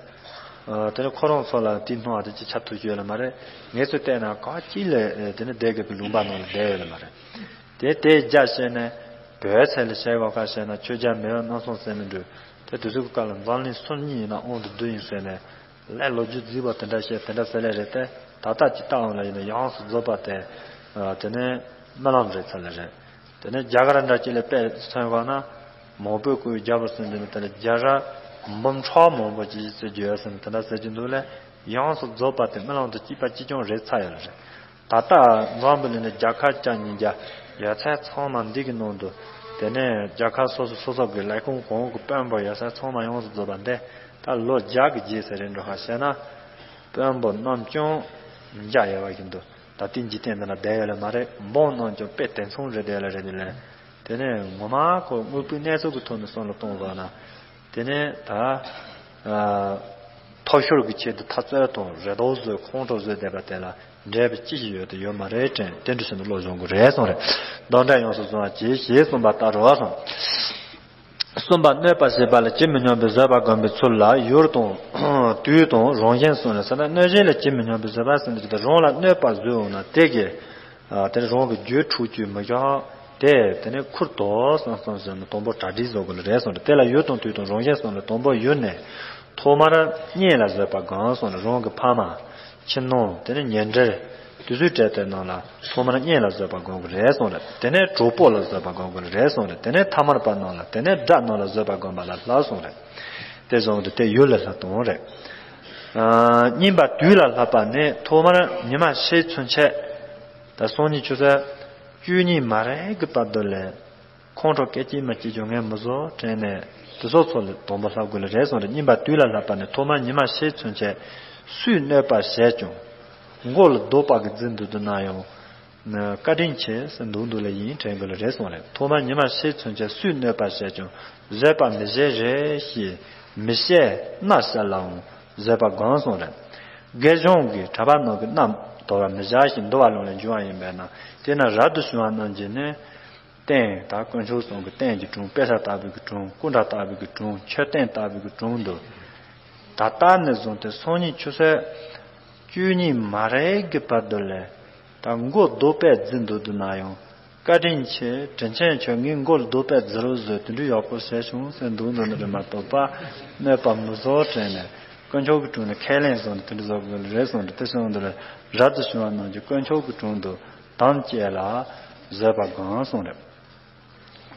དེ་ནས་ཁོ་རང་ཚོ་ལ་དེའི་སྣང་བ་དེ་ཅིག་ཆགས་ཐུབ་ཀྱི་ཡོད་ལེ་མ་རེད། ངེད་ཚོས་བལྟས་ན་ག་ཅིག་ལས་དེ་ནས་སྡེ་དགེ་གི་ལུང་པ་ནང་ལ་བསྡད་ཡོད་ལེ་མ་རེད། དེ་དེའི་རྒྱ་བཤད་ནས་བོད་ཚད་ལ་བཤད་དགོས་ཁ་བཤད་ན་ཆོས་རྒྱལ་མེས་དབོན་རྣམ་གསུམ་ཟེར་མི་འདུག་དེ་དུས་ཚོད་ཀྱི་སྐབས་ལ་འཛམ་གླིང་སུམ་གཉིས་ཡིན་ན་དབང་དུ་བསྡུས་ཡིན་ཟེར་ནས་ལས་ལོ་རྒྱུས་རྫིག་པ་དེ་འདྲ་བཤད་དེ་འདྲ་ཟེར་ལེ་རེད་དེ། ད་ལྟ་ཅི་ལྟ་འོང་ལ་ཡིན་ན་ཡོངས་སུ་རྫོགས་པ་དེ་དེ་ནས་རྨི་ལམ་རེད་ཚར་ལ་རེད། དེ་ནས་རྒྱ་གར་འདྲ་ཅིག་ལ་དཔེ་མཚོན་པ་ན་མང་པོས་བཀོད་རྒྱ་བོ་ཟེར་འདི་ནི་དེ་ལ་རྒྱ་ར་འབུམ་ཕྲག་མང་པོ་ཅིག་ཟེར་རྒྱུ་ཡོད་ཟེར་ནས་དེ་འདྲ་ཟེར་གྱི་འདུག་ལས། ཡོངས་སུ་རྫོགས་པ་དེ་རྨི་ལམ་དུ་སྐྱེས་པ་གཅིག་ཀྱང་རེད་ཚར་ཡོད་ལ་རེད། ད་ལྟ་འཛམ་བུ་གླིང་ནས་རྒྱལ་ཁབ་བཅུ་གཉིས་བརྒྱ་ཡོད་ཚད་ཚང་མ་འདི་གི་ནང་དུ། དེ་ནས་རྒྱལ་ཁབ་སོ་སོ་སོ་སོ་གི་ལས་ཁུངས་གང་གི་དཔོན་པོ་ཡོད་ཚད་ཚང་མ་ཡོངས་སུ་རྫོགས་པ་འདི་ད་ལོ་བརྒྱ་གི་རྗེས་ཟེར་རེད་འགྲོ་ཧ་བཤད་ན། དཔོན་པོ་རྣམས་ཀྱང་མི་འཇའ་ཡལ་བ་བཞིན་དུ་ད་ལྟའི་འཇིག་རྟེན་འདི་ན་བསྡད་ཡོད་ལ་མ་རེད། འབངས་རྣམས་ཀྱང་དཔེ་དེ་མཚུངས་རེད་བསྡད་ལ་རེད་འདི་ལས། དེ་ནས་ངོ་མ་ཁོ་དངོས་པོའི་གནས་ཚུལ་གྱི་ཐོག་ནས་བསམ་བློ་གཏོང་བ་ན། དེ་ནས་ད་ཐོབ་ཤོར་གྱི་ཆེད་དུ་འཐབ་རྩོད་དང་རེ་དོགས་བཟོས་ཁོང་ཁྲོ་བཟོས་བསྡད་པ་དེ་ལ་འབྲས་བུ་ཅི་ཞིག་ཡོད་དུ་ཡོད་མ་རེད་དྲན་དེ་འདྲ་ཟེར་ནས་བློ་སྦྱོང་དགོས་རེད་གསུངས་རེད། གདོན་བྲལ་ཡོངས་སུ་བཟུང་བ་གྱིས་ཞེས་གསུངས་པ་ལྟར་རོ་གསུངས། གསུམ་པ་གནོད་པ་བྱེད་པ་ལ་ཇི་མི་སྙམ་པའི་བཟོད་པ་བསྒོམ་པའི་ཚུལ་ལ་ཡུལ་དང་དུས་དང་རང་བཞིན་གསུངས་ནས་ཟེར་ན། གནོད་བྱེད་ལ་ཇི་མི་སྙམ་པའི་བཟོད་པ་ཟེར་ན་ཇི་ལྟར་རང་ལ་གནོད་པ་བཟོས་འོང་ན་དེ་གི་དེ་ནི་རང་གི་རྒྱུད་འཁྲུག་རྒྱུ་མི་བཞག་དེ་དེ་ནི་ཁུར་དོགས་སམ་སམ་ཟེར་ནས་དང་པོ་གྲ་སྒྲིག་བཟོ་དགོས་ལ་རེད་གསུངས་ཏེ། དེ་ལ་ཡུལ་དང་དུས་དང་རང་བཞིན་གསུངས་ནས་དང་པོ་ཡུལ་ནས་ཐོག་མར་གཉེན་ལ་བཟོད་པ་བསྒོམ་གསུངས་ནས་རང་གི་ཕ་མ་ཁྱིམ་ནང་དེ་ནི་ཉེ་འབྲེལ་དུས་ཚོད་སྤྲད་དེ་རྣམས་ལ་ཐོག་མར་གཉེན་ལ་བཟོད་པ་བསྒོམ་དགོས་རེད་གསུངས་རེད། དེ་ནས་གྲོགས་པོ་ལ་བཟོད་པ་བསྒོམ་དགོས་རེད་གསུངས་རེད། དེ་ནས་ཐ་མལ་པ་རྣམས་ལ་དེ་ནས་དགྲ་རྣམས་ལ་བཟོད་པ་བསྒོམ་པ་ལ་ལྷག་གསུངས་རེད། དེ་བཟུང་སྟེ་དེ་ཡུལ་ལ་ལྷག་དང་རེད། ཨ་གཉིས་པ་དུས་ལ་ལྷག་པ་ནི་ཐོག་མར་ཉི་མ་ཤར་ཚུན་ཆད། ད་སང་ཉིན་ཆུ་ཚོད་བཅུ་གཉིས་མ་རེད་གི་བར་དུ་ལས་ཁོང་ཁྲོ་སྐད་ཅིག་མ་སྐྱེས་ཀྱང་ངས་མི་བཟོ་དྲན་ནས་དེ་སོགས་ཚོ་ལ་དང་པོ་ལྷག་དགོས་ལ་རེད་གསུངས་རེད། གཉིས་པ་དུས་ལ་ལྷག་པ་ནི་ཐོག་མར་ཉི་མ་ཤར་ཚུན་ཆད་སུས་གནོད་པ་བྱས་ཀྱང་མགོ་ལ་རྡོ་པ་གི་རྫི་འདུག་འདུག་ན་ཡང་བཀའ་དྲིན་ཆེ་ཟེར་འདུག་འདུག་ལ་ཡིན་དྲན་དགོས་ལ་རེད་གསུངས་རེད། ཐོག་མར་ཉི་མ་ཤར་ཚུན་ཆད་སུས་གནོད་པ་བྱས་ཀྱང་བཟོད་པ་མི་བྱེད་རེ་ཞིག་མི་བྱེད་ན་བྱ་ལའང་བཟོད་པ་བསྒོམ་གསུངས་རེད། དགེ་སྦྱོང་གིས་གྲྭ་པ་རྣམས་ཀྱི་རྣམ་དོར་བ་མི་བྱ་ཞིང་འདུལ་བ་ལོངས་ལས་འབྱུང་བ་ཡིན་པས་ན། དེས་ན་རབ་ཏུ་བྱུང་བ་རྣམས་ཀྱིས་ནི། རྟེན་དང་དཀོན་མཆོག་གསུམ་གྱི་རྟེན་གྱི་དྲུང་། དཔེ་ཆ་ལྟ་བུའི་གི་དྲུང་། སྐུ་འདྲ་ལྟ་བུའི་གི་དྲུང་། མཆོད་རྟེན་ལྟ་བུའི་གི་དྲུང་དུ། ད་ལྟ་ནས་བཟུང་སྟེ་སང་ཉིན་ཆུ་ཚོད་བཅུ་གཉིས་མ་རེད་གི་བར་དུ་ལས། ད་མགོ་རྡོ་པས་རྫི་འདུག་འདུག་ན་ཡང་བཀའ་དྲིན་ཆེ། དྲིན་ཆེན་ཁྱོད་ངའི་མགོ་ལ་རྡོ་པས་རྫི་རོགས་བཟོས་དེ་འདྲའི་ཡག་པོ་བྱས་བྱུང་ཟེར་འདུག་འདུག་ནི་རེད་མ་གཏོགས་པ། གནོད་པ་མི་བཟོ་དྲན་ནས་དཀོན་མཆོག་གི་དྲུང་ནས་ཁས་ལེན་བཟོ་ནས་དེ་འདྲ་བཟོ་དགོས་ལ་རེད་གསུངས་ཏེ། དེ་སོང་དུ་ལ་རབ་ཏུ་བྱུང་བ་རྣམས་ཀྱིས་དཀོན་མཆོག་གི་དྲུང་དུ། དམ་བཅས་ལ་བཟོད་པ་བསྒོམ་གསུངས་རེད།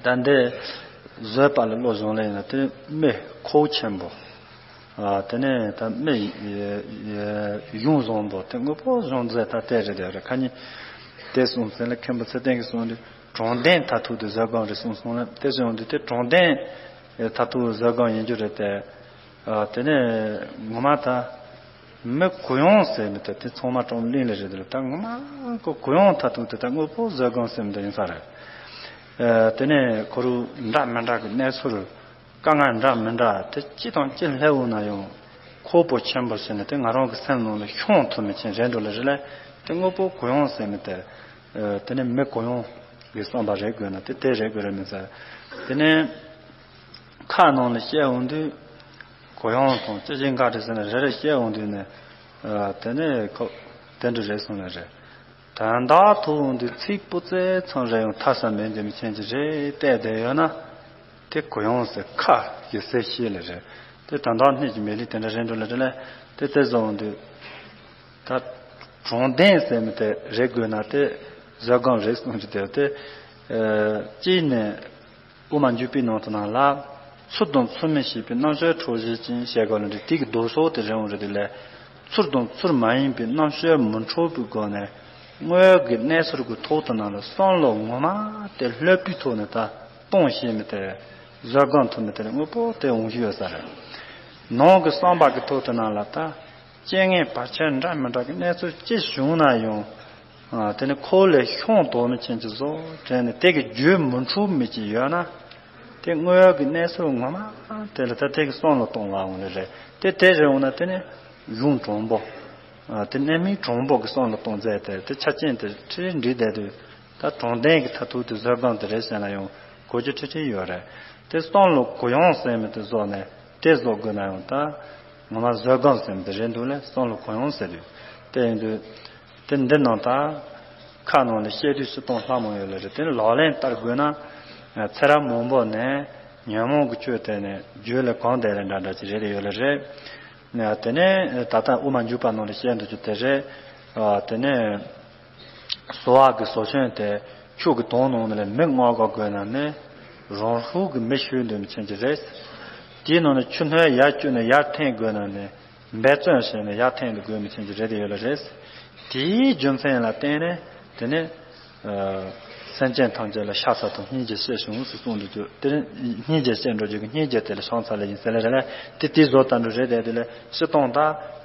ད་འདི་བཟོད་པ་ལ་བློ་སྦྱོང་ལ་ཡིན་ན་དེ་མི་ཁོག་ཆེན་པོ། ཨ་དེ་ནས་ད་མི་གཞུང་བཟང་པོ་དེ་དངོས་པོ་སྦྱོང་རྩལ་ད་དེ་རེད་དེ་རེད། ཁ་ཉིན་དེ་གསུངས་ཚེ་ལ་མཁན་པོ་ཚེ་བརྟན་གྱིས་གསུངས་དུས་དྲང་བདེན་མཐར་ཐུག་ཏུ་བཟོད་སྒོམ་རེད་གསུངས་སོང་ལ། དེ་སྦྱོང་དུས་དེ་དྲང་བདེན་མཐར་ཐུག་བཟོད་སྒོམ་ཡིན་རྒྱུ་རེད་དེ། ཨ་དེ་ནས་ངོ་མ་ད། མི་གུ་ཡངས་ཟེར་མི་དེ་དེ་ཚང་མ་ཀྲོང་གླིང་ལ་རེད་དེ་ལ། ད་ངོ་མ་ཁོ་གུ་ཡངས་མཐར་ཐུག་དེ་ད་དངོས་པོ་བཟོད་སྒོམ་ཟེར་མི་དེ་ཡིན་ས་རེད། ཨ་དེ་ནས་ཁོ་རུ་འདྲ་མི་འདྲ་གི་གནས་ཚུལ་དཀའ་ངལ་འདྲ་མི་འདྲ་དེ་ཅི་དང་ཅི་སླེབས་འོང་ན་ཡང་ཁོག་པོ་ཆེན་པོ་བྱས་ནས་དེ་ང་རང་གི་སེམས་ནང་ལ་ཤོང་ཐུབ་མི་ཆེན་རེད་འགྲོ་ལ་རེད་ལ། དེ་དངོས་པོ་གུ་ཡངས་ཟེར་མི་དེ། ཨ་དེ་ནས་མི་གུ་ཡངས་གི་བསམ་པ་རེད་དགོས་ན་དེ་དེ་རེད་དགོས་རེད་མི་ཚེ། དེ་ནས། ཁ་ནང་ལ་བཤད་འོང་དུས། གུ་ཡངས་དང་ཅི་བྱེད་འགའ་རེ་ཟེར་ནས་རེ་རེ་བཤད་འོང་དུས་ནས། ཨ་དེ་ནས་ཁོ་དེ་འདྲ་རེད་གསུངས་ནས་རེད། དོན་དག་ཐུག་འོང་དུས་ཚིག་སྤུ་རྩེ་ཙམ་རེ་ཡང་ཐ་ས་མེད་འདི་མི་ཆེན་གྱི་རེད་བལྟས་བསྡད་ཡོད་ན། དེ་གུ་ཡངས་ཟེར་ཁ་ཡི་ཟེར་ཤེས་ལེ་རེད། དེ་དོན་དག་སྣོད་ཀྱི་མེད་ལི་དེ་འདྲ་རེད་འགྲོ་ལེ་རེད་ལེ། དེ་དེ་བཟོ་འོང་དུས། ད་དྲང་བདེན་ཟེར་མི་དེ་རེད་དགོས་ན་དེ་བཟོད་སྒོམ་རེད་གསུངས་ཀྱི་དེ་དེ། ཨ་གཅིག་ནས། དབུ་མ་འཇུག་པའི་ནང་དུ་ནང་ལ། ཚུལ་དང་ཚུལ་མིན་ཤེས་པའི་རྣམ་དཔྱོད་འཕྲོག་བྱེད་ཅིང་ཞེས་གོ་ལ་འདི་དེ་གི་ལྡོག་ཕྱོགས་དེ་རེད་འོང་རེད་དེ་ལས། ཚུལ་དང་ཚུལ་མ་ཡིན་པའི་རྣམ་དཔྱོད་མི་འཕྲོག་པའི་སྒོ་ནས་དངོས་ཀྱི་གནས་ཚུལ་གྱི་ཐོག་ཏུ་ནང་ལ་བསམ་བློ་ངོ་མ་དེ་ལྷོད་པའི་ཐོག་ནས་ད་གཏོང་ཤེས་མི་དེ་བཟོད་སྒོམ་ཐུབ་མི་དེ་ལ་དངོས་པོ་དེ་འོང་གི་ཡོད་ས་རེད། ནང་གི་བསམ་པ་གི་ཐོག་ཏུ་ནང་ལ་ད། རྐྱེན་ངན་བར་ཆད་འདྲ་མི་འདྲ་གི་གནས་ཚུལ་ཅི་བྱུང་ན་ཡང་། ཨ་དེ་ནི་ཁོ་ལས་ཤོང་དོགས་མི་ཆེན་གྱི་བཟོ་དྲན་ནས་དེ་གི་རྒྱུ་མི་འཁྲུག་མི་ཅིག་ཡོད་ན། དེ་དངོས་ཡོད་ཀྱི་གནས་ཚུལ་ངོ་མ་དེ་ལ་ད་དེ་གི་བསམ་བློ་གཏོང་བ་འོང་ལེ་རེད། དེ་དེ་རེད་འོང་ན་དེ་ནི་གཞུང་དྲང་པོ། ཨ་དེ་གནས་མིན་དྲང་པོ་གི་བསམ་བློ་གཏོང་རྩལ་དེ་དེ་ཆ་རྐྱེན་དེ་ཁྲིད་འདྲི་བསྡད་དུས། ད་དྲང་བདེན་གྱི་མཐར་ཐུག་དེ་བཟོད་སྒོམ་དེ་རེད་ཟེར་ན་ཡང་གོ་རྒྱུ་ཁྲིག་ཁྲིག་ཡོད་རེད། དེ་བསམ་བློ་གུ་ཡངས་ཟེར་མི་དེ་བཟོ་ནས་དེ་བཟོ་དགོས་ན་ཡང་ད་ངོ་མ་བཟོད་སྒོམ་ཟེར་མི་དེ་རེད་འདུག་ལས་བསམ་བློ་གུ་ཡངས་ཟེར་དུས། དེ་ཡིན་དུས་དེ་འདི་ནང་ད་ཁ་ནང་ལ་བཤད་དུས་སུ་གཏོང་ལྷ་མོ་ཡོད་ལ་རེད། དེ་ནི་ལག་ལེན་བསྟར་དགོས་ན་ཚེ་རབས་མང་པོ་ནས་ཉོན་མོངས་ཀྱི་ཆོས་དེ་ནས་རྒྱུད་ལ་གང་དེ་ལས་འདྲ་འདྲ་ཅིག་རེད་ཡོད་ལ་རེད། དེ་ནས་ད་ལྟ་དབུ་མ་འཇུག་པ་ནང་ལ་བཤད་འདུག་རྒྱུ་དེ་རེད། དེ་ནས་གསོ་བ་གི་ཟོ་ཆུན་དེ་ཆུ་གི་དོང་ནང་ནས་མི་མངགས་དགོས་ན་ནི་རང་ཤུགས་ཀྱིས་མི་ཤི་འདོད་མི་ཆེན་གྱི་རེད། དེའི་ནང་ནས་ཆུ་སྣོད་ཡར་བསྐྱུར་ནས་ཡར་འཐེན་དགོས་ན་ནི་འབད་བརྩོན་བྱས་ནས་ཡར་འཐེན་དུ་དགོས་མི་ཆེན་གྱི་རེད་དེ་ཡོད་ལ་རེད། དེའི་རྒྱུ་མཚན་ལ་བརྟེན་ནས་དེ་ནི་སེམས་ཅན་ཐམས་ཅད་ལ་ཤ་ཚ་དང་སྙིང་རྗེ་སྐྱེ་བྱུང་ཟེར་གསུངས་འདུག་དེ་སྙིང་རྗེ་སྐྱེ་འགྲོ་རྒྱུ་གི་སྙིང་རྗེ་དེ་ལ་བྱང་ཚར་ལ་ཡིན་ཟེར་ལ་རེད་ལ། དེ་དེའི་བཟོ་ལྟ་འགྲོ་རེད་དེ་དེ་ལ་སྤྱི་བཏང་ད་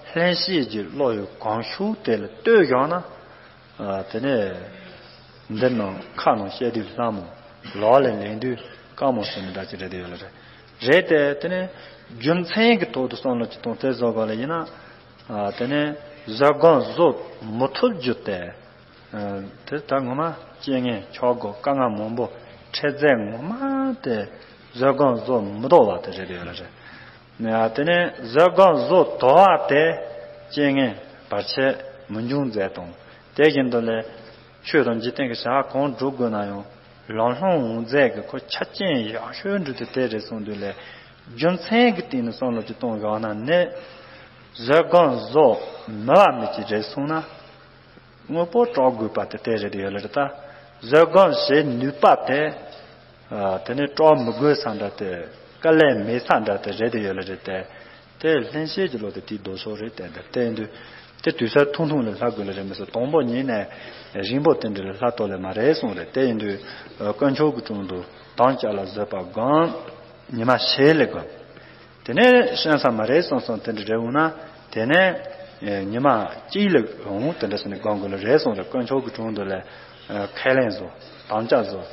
ལྷན་སྐྱེས་ཀྱི་བློ་ཡི་གང་ཤུགས་དེ་ལ་ལྟོས་བཞག་ན། དེ་ནས་འདི་ནང་ཁ་ནང་བཤད་དུས་ལྷ་མོ། ལག་ལ་ལེན་དུས་དཀར་མོ་ཟེར་ནས་འདྲ་ཅིག་རེད་དེ་ཡོད་ལ་རེད། རེད་དེ་དེ་ནས་རྒྱུ་མཚན་གྱི་ཐོག་ཏུ་བསམ་བློ་ཅིག་གཏོང་དེ་བཟོ་དགོས་ལ་ཡིན་ན། དེ་ནས་བཟོད་སྒོམ་བཟོ་མི་ཐུབ་རྒྱུ་དེ། དེ་ད་ངོ་མ་རྐྱེན་ངན་ཆག་སྒོ་དཀའ་ངལ་མང་པོ་འཕྲད་ཚད་ངོ་མ་དེ་བཟོད་སྒོམ་བཟོ་མི་ཐུབ་པ་དེ་རེད་དེ་ཡོད་ལ་རེད། དེ་ནས་བཟོད་སྒོམ་བཟོ་དོར་བ་དེ་རྐྱེན་ངན་བར་ཆད་མི་འབྱུང་མཛད་དང་། དེ་བཞིན་དུ་ལས་ཆོས་དང་འཇིག་རྟེན་གྱི་བྱ་བ་གང་སྒྲུབ་དགོས་ན་ཡང་ལམ་ལྷོང་འོང་མཛད་ཀྱི་ཁོ་ཆ་རྐྱེན་ཡག་ཤོས་འདྲ་དེ་དེ་རེད་གསུངས་དུས་ལས། རྒྱུ་མཚན་གྱི་སྟེང་ནས་བསམ་བློ་ཅིག་གཏོང་དགོས་ན་ནི། བཟོད་སྒོམ་བཟོ་མི་བ་མི་ཅིག་རེད་གསུངས་ན། དངོས་པོ་སྐྲག་དགོས་པ་དེ་དེ་རེད་ཡོད་ལ་རེད་ད། བཟོད་སྒོམ་བྱེད་ནུས་པ་དེ། དེ་ནས་སྐྲག་མི་དགོས་ས་འདྲ་དེ། དཀའ་ལས་མེད་ས་འདྲ་དེ་རེད་དེ་ཡོད་ལ་རེད་དེ། དེ་ལྷན་སྐྱེས་ཀྱི་བློ་དེ་དེའི་ལྡོག་ཕྱོགས་རེད་དེ་འདི་བལྟས་དུས། དེ་དུས་ཚོད་ཐུང་ཐུང་ལ་ལྷག་དགོས་ལ་རེད་མི་སྲིད། དང་པོ་ཉིད་ནས་རིང་པོ་དེ་འདྲ་ལ་ལྷག་ཐུབ་ལ་མ་རེད་གསུངས་རེད་དེ་ཡིན་དུས། དཀོན་མཆོག་གི་དྲུང་དུ་དམ་བཅའ་ལ་བཟོད་པ་སྒོམ། ཉི་མ་ཞིག་ལ་སྒོམ། དེ་ནས་བྱང་ས་མ་རེད་སོང་སོང་དེ་འདྲ་རེད་འོང་ན། དེ་ནས་ཉི་མ་གཅིག་ལ་འོང་དེ་འདྲ་སོང་ནས་སྒོམ་དགོས་ལ་རེད་སོང་རེད། དཀོན་མཆོག་གི་དྲུང་དུ་ལ་ཁས་ལེན་བཟོ། དམ་བཅའ་བཟོ།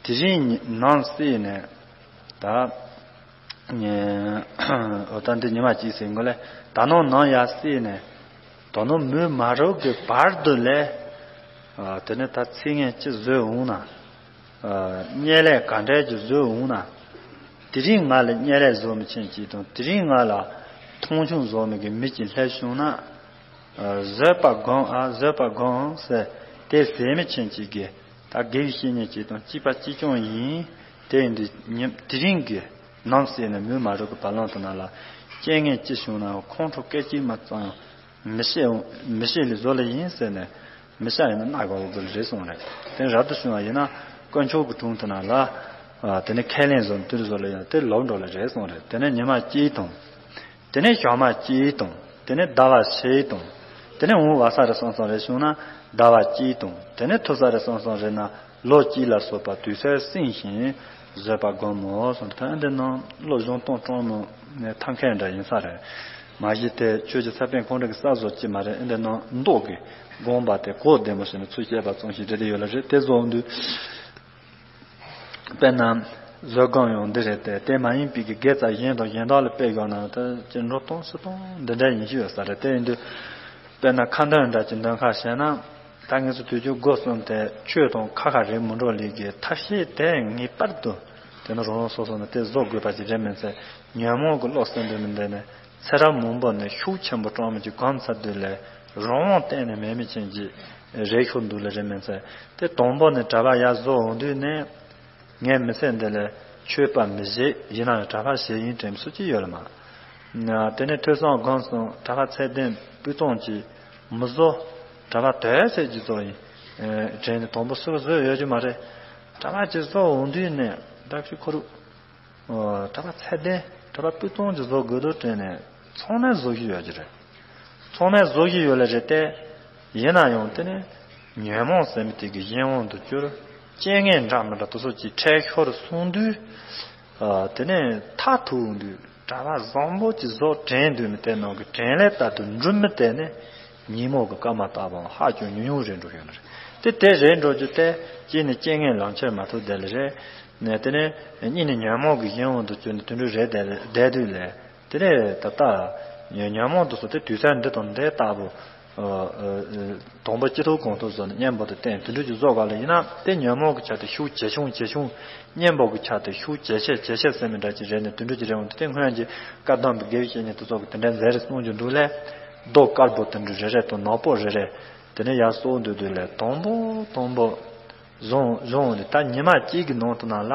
དེ་རིང་ནམ་སྲིད་ནས་ད། འོ་ད་འདི་ཉི་མ་གཅིག་ཟིན་དགོས་ལ། ད་ནང་ནང་ཡར་སྲིད་ནས་ད་ནང་མུན་མ་རུབ་ཀྱི་བར་དུ་ལ། དེ་ནས་ད་ཚིག་ངན་ཅི་བཟོས་འོང་ན། བརྙས་ལས་ག་འདྲས་ཀྱི་བཟོས་འོང་ན། དེ་རིང་ང་ལ་བརྙས་ལས་བཟོ་མི་ཆེན་གཅིག་དང་དེ་རིང་ང་ལ་མཐོང་ཆུང་བཟོ་མི་གི་མི་གཅིག་སླེབས་བྱུང་ན། བཟོད་པ་སྒོམ་ཨ་བཟོད་པ་སྒོམ་ཟེར་དེ་ཟེར་མི་ཆེན་གཅིག་གིས་ད་དགེ་བའི་བཤེས་གཉེན་གཅིག་དང་གཅིག་པ་གཅིག་རྐྱང་ཡིན། དེ་ཡིན་དུས་ཉིན་དེ་རིང་གི་ནམ་ཟེར་ནས་མུན་མ་རུབ་ཀྱི་བར་ལམ་དུ་ན་ལ་རྐྱེན་ངན་ཅི་བྱུང་ན་ཁོང་ཁྲོ་སྐད་ཅིག་མ་ཙམ་ཡང་མི་ཤེས་མི་ཤེས་ལས་བཟོ་ལ་ཡིན་ཟེར་ནས། མི་ཤ་ཡིན་ན་སྣ་ག་བོ་དགོས་རེད་གསུངས་རེད། དེ་རབ་ཏུ་བྱུང་བ་ཡིན་ན་དཀོན་མཆོག་གི་དྲུང་དུ་ན་ལ། དེ་ནས་ཁས་ལེན་བཟོ་དུས་བཟོ་ལ་ཡང་དེ་ལོག་འགྲོ་ལ་རེད་གསུངས་རེད། དེ་ནས་ཉི་མ་གཅིག་དང་། དེ་ནས་ཞག་མ་གཅིག་དང་། དེ་ནས་ཟླ་བ་ཕྱེད་དང་། དེ་ནས་འོང་བ་ས་རེ་སོང་སོང་རེ་བྱུང་ན་ཟླ་བ་གཅིག་དང་། དེ་ནས་ཐུབ་ས་རེ་སོང་སོང་རེ་ན་ལོ་གཅིག་ལ་སོགས་པ་དུས་ཚོད་བསྲིངས་ཤིང་བཟོད་པ་སྒོམ་མོ་གསུངས་ཏེ་ཨ་འདི་ནང་བློ་སྦྱོང་སྟོང་སྤྲང་མོ་ནས་ཐང་ཁའི་འདྲ་ཡིན་ས་རེད། མ་གཞི་དེ་ཆོས་ཀྱི་ས་པཎ་ཁོང་རང་གི་ས་བཟོ་ཅི་མ་རེད། ཨ་འདི་ནང་མདོ་གི་དགོངས་པ་དེ་གོ་བདེ་མོ་ཞིག་ནས་ཚུལ་བཤད་པ་ཙམ་ཞིག་རེད་དེ་ཡོད་ལ་རེད་དེ་བཟོ་འོང་དུས། དཔེར་ན། བཟོད་སྒོམ་ཡང་འདི་རེད་དེ་དེ་མ་ཡིན་པའི་གི་དགེ་རྩ་གཞན་དང་གཞན་དག་ལ་དཔེ་བཞག་ན་ད་ཅི་འགྲོ་སྟངས་སུ་སྟངས་འདི་འདྲ་ཡིན་ཤི་ཡོད་ས་རེད་དེ་ཡིན་དུས། དཔེར་ན་ཁ་འདོན་འདྲ་ཅིག་འདོན་ཁ་བྱས་ན། ད་ངེད་ཚོ་དུས་རྒྱུན་སྒོ་གསུམ་དེ་ཆོས་དང་ཁ་ཁ་རེད་མི་འགྲོ་ལས་ཀྱི་ཐབས་ཤེས་དེ་ངེས་པར་དུ་དེ་ནི་རང་རང་སོ་སོ་ནས་དེ་བཟོ་དགོས་པ་ཅིག་རེད་མིན་ཚེ་ཉོན་མོངས་ཀྱི་བློ་སེམས་དུ་མི་འདས་ནས་ཚེ་རབས་མང་པོ་ནས་ཤུགས་ཆེན་པོ་སྤྲང་མི་ཅིག་གོམས་ཚར་དུས་ལས་རང་དབང་གཏན་ནས་མེད་མི་ཅན་གྱི་རེད་ཤོར་འདུག་ལ་རེད་མིན་ཚེ་དེ་དང་པོ་ནས་གྲྭ་པ་ཡར་བཟོ་འོང་དུས་ནས། ངས་མི་ཚེ་འདི་ལ་ཆོས་པ་མི་བྱེད་ཡིན་ན་ཡང་གྲྭ་པ་བྱེད་ཡིན་དྲན་སུ་ཅི་ཡོད་ལ་མ། དེ་ནས་ཐོས་བསམ་སྒོམ་གསུམ་གྲྭ་པ་ཚད་ལྡན་སྤུས་གཙང་ཅིག་མི་བཟོ། གྲྭ་པ་དོལ་ཚད་ཀྱི་བཟོ་ཡིན། དྲན་ནས་དང་པོ་སུ་བཟོས་ཡོད་ཀྱི་མ་རེད། གྲྭ་པ་ཅིག་བཟོ་འོང་དུས་ནས་བདག་གི་ཁོ་རུ། གྲྭ་པ་ཚད་ལྡན་གྲྭ་པ་སྤུས་གཙང་ཅིག་བཟོ་དགོས་འདུག་དྲན་ནས་ཚང་མས་བཟོ་གི་ཡོད་ཀྱི་རེད། ཚང་མས་བཟོ་བཞིན་ཡོད་ལ་རེད་དེ། ཡིན་ན་ཡང་དེ་ནི་ཉོན་མོངས་ཟེར་མི་དེ་གི་གཞན་དབང་དུ་གྱུར། རྐྱེན་ངན་འདྲ་མི་འདྲ་དེ་ཚོ་ཅིག་འཕྲད་ཤོར་སོང་དུས། དེ་ནས་མཐར་ཐུག་དུས་གྲྭ་པ་བཟང་པོ་ཅིག་བཟོ་དྲན་འདུག་མི་དེ་ནང་གི་དྲན་ལས་ལྟར་དུ་འགྲུབ་མི་དེ་ནི་ཉིན་མོ་གི་སྐར་མ་ལྟ་བུའང་ཧ་ཅང་ཉུང་ཉུང་རེད་འགྲོ་ཡོད་ལ་རེད། དེ་དེ་རེད་འགྲོ་རྒྱུ་དེ་གཅིག་ནི་རྐྱེན་ངན་ལམ་ཁྱེར་མ་ཐུབ་དེ་ལ་རེད། ནས་དེ་ནས་གཉིས་ནི་ཉོན་མོངས་ཀྱི་གཞན་དབང་དུ་གྱུར་ནས་དུད་འགྲོ་རེད་བསྡད་བསྡད་དུས་ལས། དེ་ནས་ད་ལྟ་ཉོན་མོངས་དུ་སོང་སྟེ་དུས་ཚོད་འདི་དང་འདི་ལྟ་བུ། དང་པོ་སྤྱི་ཐོག་གོང་ཐོག་བཟོ་ནས་གཉེན་པོ་དུ་བསྟན་དུད་འགྲོ་ཅིག་བཟོ་ག་ལ་ཡིན་ན་དེ་ཉོན་མོངས་ཀྱི་ཆ་དེ་ཤུགས་ཇེ་ཆུང་ཇེ་ཆུང་། གཉེན་པོ་གི་ཆ་དེ་ཤུགས་ཇེ་ཆེ་ཇེ་ཆེ་ཟེར་མི་འདྲ་ཅིག་རེད་ནས་དུད་འགྲོ་ཅིག་རེད་འོང་དེ་སྔོན་གྱི་བཀའ་གདམས་པའི་དགེ་བའི་བཤེས་གཉེན་དུ་སོགས་ཀྱི་དེ་འདྲའི་མཛད་རེ་གསུང་རྒྱུ་འདུག་ལས། རྡོ་དཀར་པོ་དུད་འགྲོ་རེ་རེ་དང་ནག་པོ་རེ་རེ། དེ་ནས་ཡར་སོང་དུས་དུས་ལས་དང་པོ་དང་པོ། བཟུང་བཟུང་སྟེ་ད་ཉི་མ་གཅིག་གི་ནང་དུ་ན་ལ།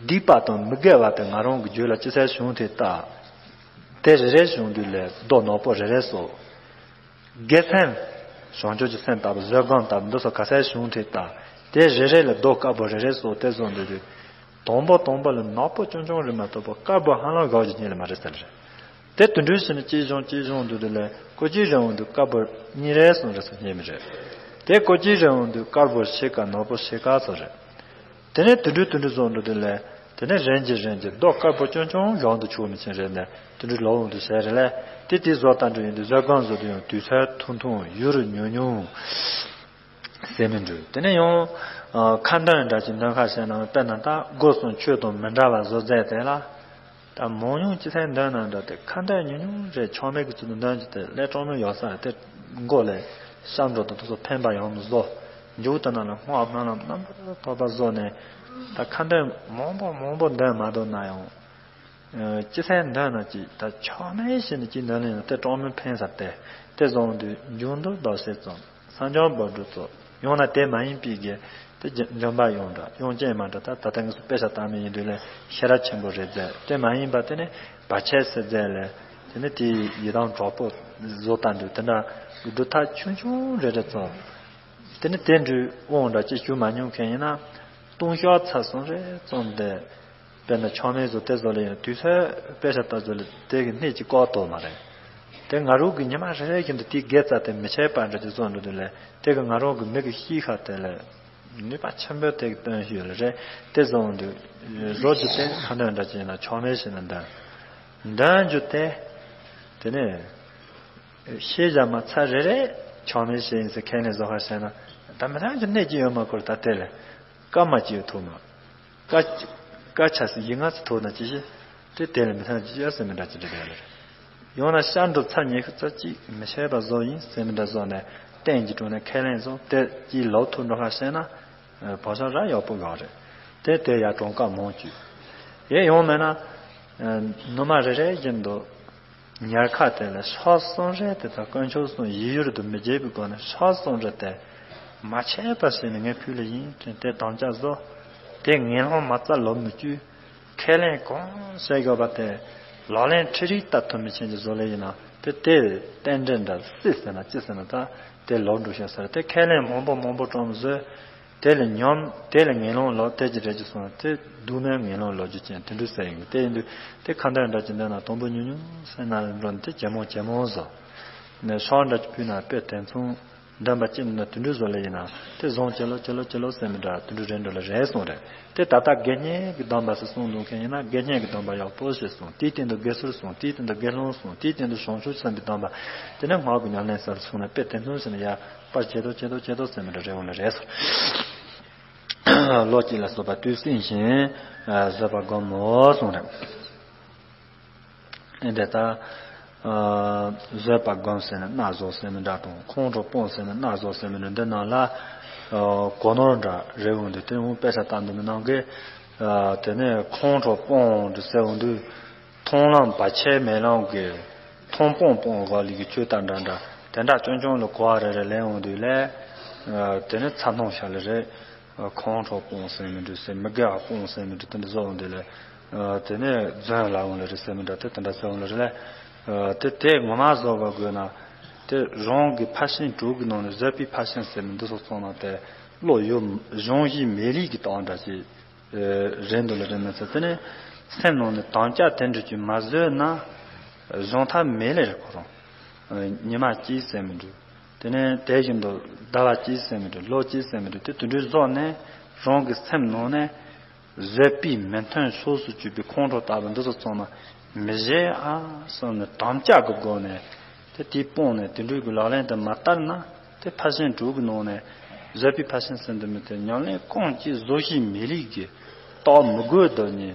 སྡིག་པ་དང་མི་དགེ་བ་དེ་ང་རང་གི་རྒྱུད་ལ་ཅི་ཚད་བྱུང་དེ་ལྟ། དེ་རེ་རེ་བྱུང་དུས་ལས་རྡོ་ནག་པོ་རེ་རེ་སོ། དགེ་སེམས། བྱང་ཆུབ་ཀྱི་སེམས་ལྟ་བུ་བཟོད་སྒོམ་ལྟ་བུ་འདི་ཚོ་ག་ཚད་བྱུང་ཐེབས་དང་། དེ་རེ་རེ་ལ་རྡོ་དཀར་པོ་རེ་རེ་སོགས་དེ་བཟོ་འདོད་དུས། དང་པོ་དང་པོ་ལ་ནག་པོ་ཆུང་ཆུང་རེ་མ་གཏོགས་པ་དཀར་པོ་ཧ་ལམ་གོག་གི་རྙེད་ལ་མ་རེད་ཟེར་རེད། དེ་དུད་འགྲོའི་ཕྱི་ནས་གཅིག་བྱུང་གཅིག་བྱུང་འདུག་དེ་ལས་ཀོ་ཅི་རེ་འོང་དུས་དཀར་པོ་གཉིས་རེ་གསུམ་རེ་སོགས་རྙེད་མི་རེད། དེ་ཀོ་ཅི་རེ་འོང་དུས་དཀར་པོ་ཕྱེད་ཀ་ནག་པོ་ཕྱེད་ཀ་ཚོ་རེད། དེ་ནས་དུད་འགྲོ་དུད་འགྲོ་བཟོ་འགྲོ་དེ་ལས། དེ་ནས་རན་གྱིས་རན་གྱིས་རྡོ་དཀར་པོ་ཆུང་ཆུང་གང་དུ་ཆུག་མི་ཆེན་རེད་ནས་དུད་འགྲོ་ལོག་འོང་དུ་བྱས་རེད་ལས། དེ་དེ་བཟོ་ལྟ་འགྲོ་ཡིན་དུས་བཟོད་སྒོམ་བཟོ་དུས་ཡང་དུས་ཚོད་ཐུང་ཐུང་ཡུན་རིང་ཉུང་ཉུང་ཟེར་མི་འགྲོ། དེ་ནས་ཡང་ཁ་འདོན་འདྲ་ཅིག་འདོན་ཁ་བྱས་ན་དཔེར་ན་ད་སྒོ་གསུམ་ཆོས་དང་མི་འདྲ་བ་བཟོ་མཛད་དེ་ལ། ད་མང་ཉུང་ཅི་ཚད་འདོན་ན་འདྲ་དེ་ཁ་འདོན་ཉུང་ཉུང་རེ་ཆགས་མེད་ཀྱི་ཚུལ་དུ་འདོན་གྱི་དེ་ལས་གྲོགས་མོ་ཡོད་ས་རེད་དེ། མགོ་ལས་ཤམ་འགྲོ་དང་དུ་སོགས་ཕན་པ་ཡང་མི་བཟོ། མཇུག་ཏུ་ན་ལ་སྔོ་ཨ་ཕ་ལམ་རྣམ་པར་དག་པ་བཟོ་ནས། ད་ཁ་འདོན་མང་པོ་མང་པོ་འདོན་མ་འདོན་ན་ཡང་། ཅི་ཚད་འདོན་ན་ཅིག་ད་ཆགས་མེད་བྱས་ནས་ཅིག་འདོན་ལེན་ན་དེ་གྲོགས་མོ་ཕན་ས་དེ། དེ་བཟོ་འོང་དུས་འབྱུང་འདུལ་ཟློག་བྱེད་ཙམ། སངས་རྒྱས་འབོད་སྒྲོལ་ཚོགས། ཡང་ན་དེ་མ་ཡིན་པའི་གི། དེ་འཇོམས་པ་ཡང་འདྲ་ཡང་ཅན་མ་འདྲ་ད་ད་ལྟ་ངས་སུ་དཔེ་ཆ་བལྟ་མི་ཡིན་དུས་ལས་ཤེས་རབ་ཆེན་པོ་རེད་མཛད། དེ་མ་ཡིན་པ་དེ་ནི་བར་ཆད་སེལ་མཛད་ལས། དེ་ནི་དེའི་ཡི་དམ་གྲོགས་པོ་བཟོ་ལྟ་འདུག་དེ་འདྲ་སྒྲུབ་ཐབས་ཆུང་ཆུང་རེ་རེ་ཙམ། དེ་ནི་དེ་འདྲའི་དབང་འདྲ་ཅིག་ཞུ་མ་མྱོང་མཁན་ཡིན་ན། ལྟུང་བཤགས་ཚར་སོང་རེ་ཙམ་དེ། དཔེར་ན་ཆགས་མེད་བཟོ་དེ་བཟོ་ལ་ཡང་དུས་ཚོད་དཔེ་ཆ་ལྟ་བཟོ་ལ་དེ་གི་གནད་ཅིག་བཀག་ཐུབ་མ་རེད། དེ་ང་རང་གི་ཉི་མ་རེ་རེ་བཞིན་དུ་དེའི་དགེ་རྩ་དེ་མི་ཆད་པ་འདྲ་ཅིག་བཟོ་འགྲོ་དུས་ལས་དེ་གི་ང་རང་གི་མི་གི་གཤིས་ཁ་དེ་ལས་ནུས་པ་ཆེན་པོ་དེ་གི་སྟོན་ཞུས་ཡོད་ལ་རེད། དེ་བཟོ་འོང་དུས་བཟོ་རྒྱུ་དེ་ཁ་འདོན་འདྲ་ཅིག་ཡིན་ན་ཆགས་མེད་བྱས་ན་འདོན། འདོན་རྒྱུ་དེ། དེ་ནས་ཤེས་བྱ་མ་ཚར་རེ་རེ་ཆགས་མེད་བྱས་ཡིན་ཟེར་ཁས་ལེན་བཟོ་ཁ་བྱས་ན་ད་མི་ཚང་གི་གནད་ཅིག་ཡོད་མ་ཁུར་ད་དེ་ལས་སྐར་མ་ཅིག་ཡོད་ཐུབ་མ། དཀའ་དཀའ་ཆ་སི་ཡིག་ང་ཚོ་ཐོག་ན་ཅི་ཞིག་དེ་དེ་ལ་མི་ཐང་ཅི་ཡ་ཟེར་མི་འདྲ་ཅི་འདྲ་རེད། ཡང་ན་ཤར་འགྲོ་ཚར་ཉེ་ཤུ་རྩ་གཅིག་མི་ཤེས་པ་བཟོ་ཡིན་ཟེར་མི་འདྲ་བཟོ་ནས་གཏན་གྱི་དྲུང་ནས་ཁས་ལེན་བཟོ་དེ་ཅི་ལོག་ཐུག་འགྲོ་ཁ་བཤད་ན། བག་ཆགས་ར་ཡག་པོ་ཡོད་རེད། དེ་དེ་ཡ་གྲངས་ཀ་མང་བཅུ། ཡེ་ཡོང་མེད་ན། ནུ་མ་རེ་རེ་བཞིན་དུ། ཉལ་ཁ་དེ་ལ་ཕྱག་གསུམ་རེ་དེ་དང་དཀོན་མཆོག་གསུམ་ཡིད་ཡུལ་དུ་མི་བརྗེད་པའི་སྒོ་ནས་ཕྱག་གསུམ་རེ་དེ། མ་ཆད་པ་ཞིག་ནི་ངས་ཕུལ་ལེ་ཡིན་དྲན་དེ་དམ་བཅའ་བཟོ། དེ་ངན་སློང་མ་རྩ་ལོབས་མི་བཅུག་ཁས་ལེན་གང་བྱས་ཡོད་པ་དེ། ལག་ལེན་ཁྲིད་རིགས་ལྟར་ཐུབ་མི་ཆེན་གྱི་བཟོ་ལེ་ཡིན་ན་དེ་དེ་རྟེན་འབྲེལ་འདྲ་སྲིད་ཟེར་ན་ཅི་ཟེར་ན་ད་དེ་ལོག་འགྲོ་ཤག་ཟེར་དེ་ཁས་ལེན་མང་པོ་མང་པོ་བཀྲམ་བཟོས། དེ་ལ་ཉམས་དེ་ལ་ངན་སློང་ལོག་དེ་ཅི་རེད་ཅི་སོང་དེ་སྡུག་བསྔལ་ངན་སློང་ལོག་རྒྱུ་ཅན་དེ་འདྲ་ཟེར་ཡིན་དེ་ཡིན་དུས་དེ་ཁ་འདོན་འདྲ་ཅི་འདོན་ན་དང་པོ་ཉུང་ཉུང་སེ་ན་འགྲོ་ནས་དེ་ཇེ་མང་ཇེ་མང་བཟོ། ནས་ཕྱག་འདྲ་ཅི་ཕུལ་ན་དཔེ་དེ་མཚུངས་འདོན་པ་ཅི་འདོན་ན་དེ་འདྲ་བཟོ་ལེ་ཡིན་ན་དེ་བཟང་ཇེ་ལོ་ཇེ་ལོ་ཇེ་ལོ་ཟེར་མི་འདྲ་དེ་འདྲ་རེད་འགྲོ་ལ་རེད་གསུངས་རེད། དེ་ད་ལྟ་དགེ་བསྙེན་གྱི་སྡོམ་པ་ཟེར་གསུངས་འདུག་མཁན་ཡིན་ན་དགེ་བསྙེན་གྱི་སྡོམ་པ་ཡག་པོ་ཞིག་གསུངས་དེའི་སྟེང་དུ་དགེ་ཚུལ་གསུངས་དེའི་སྟེང་དུ་དགེ་སློང་གསུངས་དེའི་སྟེང་དུ་བྱང་ཆུབ་སེམས་ཀྱི་སྡོམ་པ་དེ་ནས་སྔགས་ཀྱི་ཉམས་ལེན་ཟེར་གསུངས་ནས་དཔེ་དེ་མཚུངས་ཟེར་ནས་ཡ། པར་བྱེད་དོ་བྱེད་དོ་བྱེད་དོ་ཟེར་མི་འདྲ་རེ་འོང་ལ་རེད་ཟེར། བློ་སྐྱེད་ལ་སོགས་པ་དུས་བསྲིང་ཞིང་བཟོད་པ་སྒོམ་མོ་གསུངས་རེད། ཨེ་འདྲ་ད། བཟོད་པ་སྒོམ་ཟེར་ནས་སྣ་བཟོ་ཟེར་མི་འདྲ་དང་ཁོང་ཁྲོ་སྤོང་ཟེར་ནས་སྣ་བཟོ་ཟེར་མི་འདྲ་འདི་ནང་ལ། གོ་ནོར་འདྲ་རེ་འོང་དུས་དེ་འོང་དཔེ་ཆ་ལྟ་འདི་མི་ནང་གི། དེ་ནས་ཁོང་ཁྲོ་སྤོང་འདྲ་ཟེར་འོང་དུས། མཐོང་ལམ་བར་ཆད་མེད་ལམ་གྱི་མཐོང་སྤང་སྤོང་དགོས་ལས་ཀྱི་ཆོས་དང་འདྲ་འདྲ་དེ་འདྲ་ཅུང་ཅུང་ལ་གོ་བ་རེ་རེ་ལེན་འོང་དུས་ལས། དེ་ནས་ཚ་མཐོང་ཤ་ལ་རེ། ཁོང་ཁྲོ་སྤོང་ཟེར་མི་འདུག་ཟེར་མི་དགེ་བ་སྤོང་ཟེར་མི་འདུག་དེ་འདྲ་བཟོ་འོང་དུས་ལས། དེ་ནས་རྫུན་ལ་འོང་ལ་རེ་ཟེར་མི་འདྲ་དེ་དེ་འདྲ་ཟེར་འོང་ལ་རེ་ལས། དེ་དེ་ངོ་མ་བཟོ་བ་དགོས་ན། དེ་རང་གི་ཕར་ཕྱིན་དྲུག་གི་ནང་ནས་བཟོད་པའི་ཕར་ཕྱིན་ཟེར་མི་འདི་ཚོ་ཚང་མ་དེ་བློ་ཡོད་གཞུང་བཞི་མེད་ལས་ཀྱི་སྟངས་འདྲ་ཅིག་རེད་འདུག་ལ་རེད་མི་ཚེ་དེ་ནས་སེམས་ནང་ནས་དམ་བཅའ་དེ་འདྲ་ཅིག་མ་བཟོས་ན་གཞུང་ཐབས་མེད་ལེ་རེད་ཁོ་རང་། ཉི་མ་གཅིག་ཟེར་མི་འདུག་དེ་ནས་དེ་བཞིན་དུ་ཟླ་བ་གཅིག་ཟེར་མི་འདུག་ལོ་གཅིག་ཟེར་མི་འདུག་དེ་དུད་འགྲོའི་བཟོ་ནས་རང་གི་སེམས་ནང་ནས་བཟོད་པའི་མི་མཐུན་ཕྱོགས་སུ་གྱུར་པའི་ཁོང་ཁྲོ་ལྟ་བུ་འདི་ཚོ་ཚང་མ་མི་བཞེས་ཨ་བསམ་ནས་དམ་བཅའ་གི་སྒོ་ནས། དེ་དེའི་དཔུང་ནས་དེ་འདྲའི་གི་ལག་ལེན་དུ་མ་བསྟར་ན་དེ་ཕར་ཕྱིན་དྲུག་གི་ནང་ནས་བཟོད་པའི་ཕར་ཕྱིན་ཟེར་འདི་མི་དེ་ཉམས་ལེན་གང་ཅི་བཟོ་ཤེས་མེད་ལས་ཀྱི་རྟགས་མི་དགོས་དོ་ནི་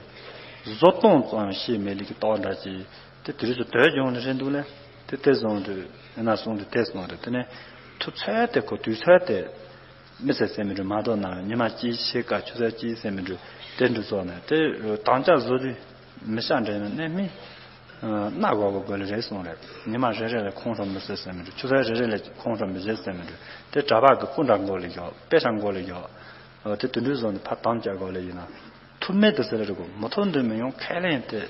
བཟོ་སྟངས་ཙམ་ཤེས་མེད་ལས་ཀྱི་རྟགས་འདྲ་ཅིག་དེ་དུས་སུ་དོད་ཡོང་ནི་རེད་འདུག་ལས། དེ་དེ་བཟུང་དུས་ཡིན་ན་སོང་དུས་དེ་སོང་རེད། དེ་ནས་ཐུབ་ཚོད་དེ་ཁོ་དུས་ཚོད་དེ། མི་ཟེར་ཟེར་མི་འགྲོ་མ་གཏོགས་ན་ཉི་མ་གཅིག་ཕྱེད་ཀ་ཆུ་ཚོད་གཅིག་ཟེར་མི་འགྲོ། དེ་འགྲོ་ཚོགས་ནས་དེ་དམ་བཅའ་བཟོ་དུས་མི་ཤ་འདྲེན་ན་གནས་མི། སྣ་གོ་གོ་དགོས་ལེ་རེད་གསུངས་རེད། ཉི་མ་རེ་རེ་ལ་ཁོང་ཁྲོ་མི་བཟོད་ཟེར་མི་འགྲོ། ཆུ་ཚོད་རེ་རེ་ལ་ཁོང་ཁྲོ་མི་བཟོད་ཟེར་མི་འགྲོ། དེ་གྲྭ་པ་གི་སྐུ་འདྲ་མགོ་ལ་ཡོད་དཔེ་ཆ་མགོ་ལ་ཡོད། དེ་དུད་འགྲོའི་བཟོ་ནས་ཕར་དམ་བཅའ་དགོས་ལེ་ཡིན་ན། ཐུབ་མེད་དུ་ཟེར་རེ་གོ་མི་ཐུབ་འདོད་མི་ཡོང་ཁས་ལེན་དེ་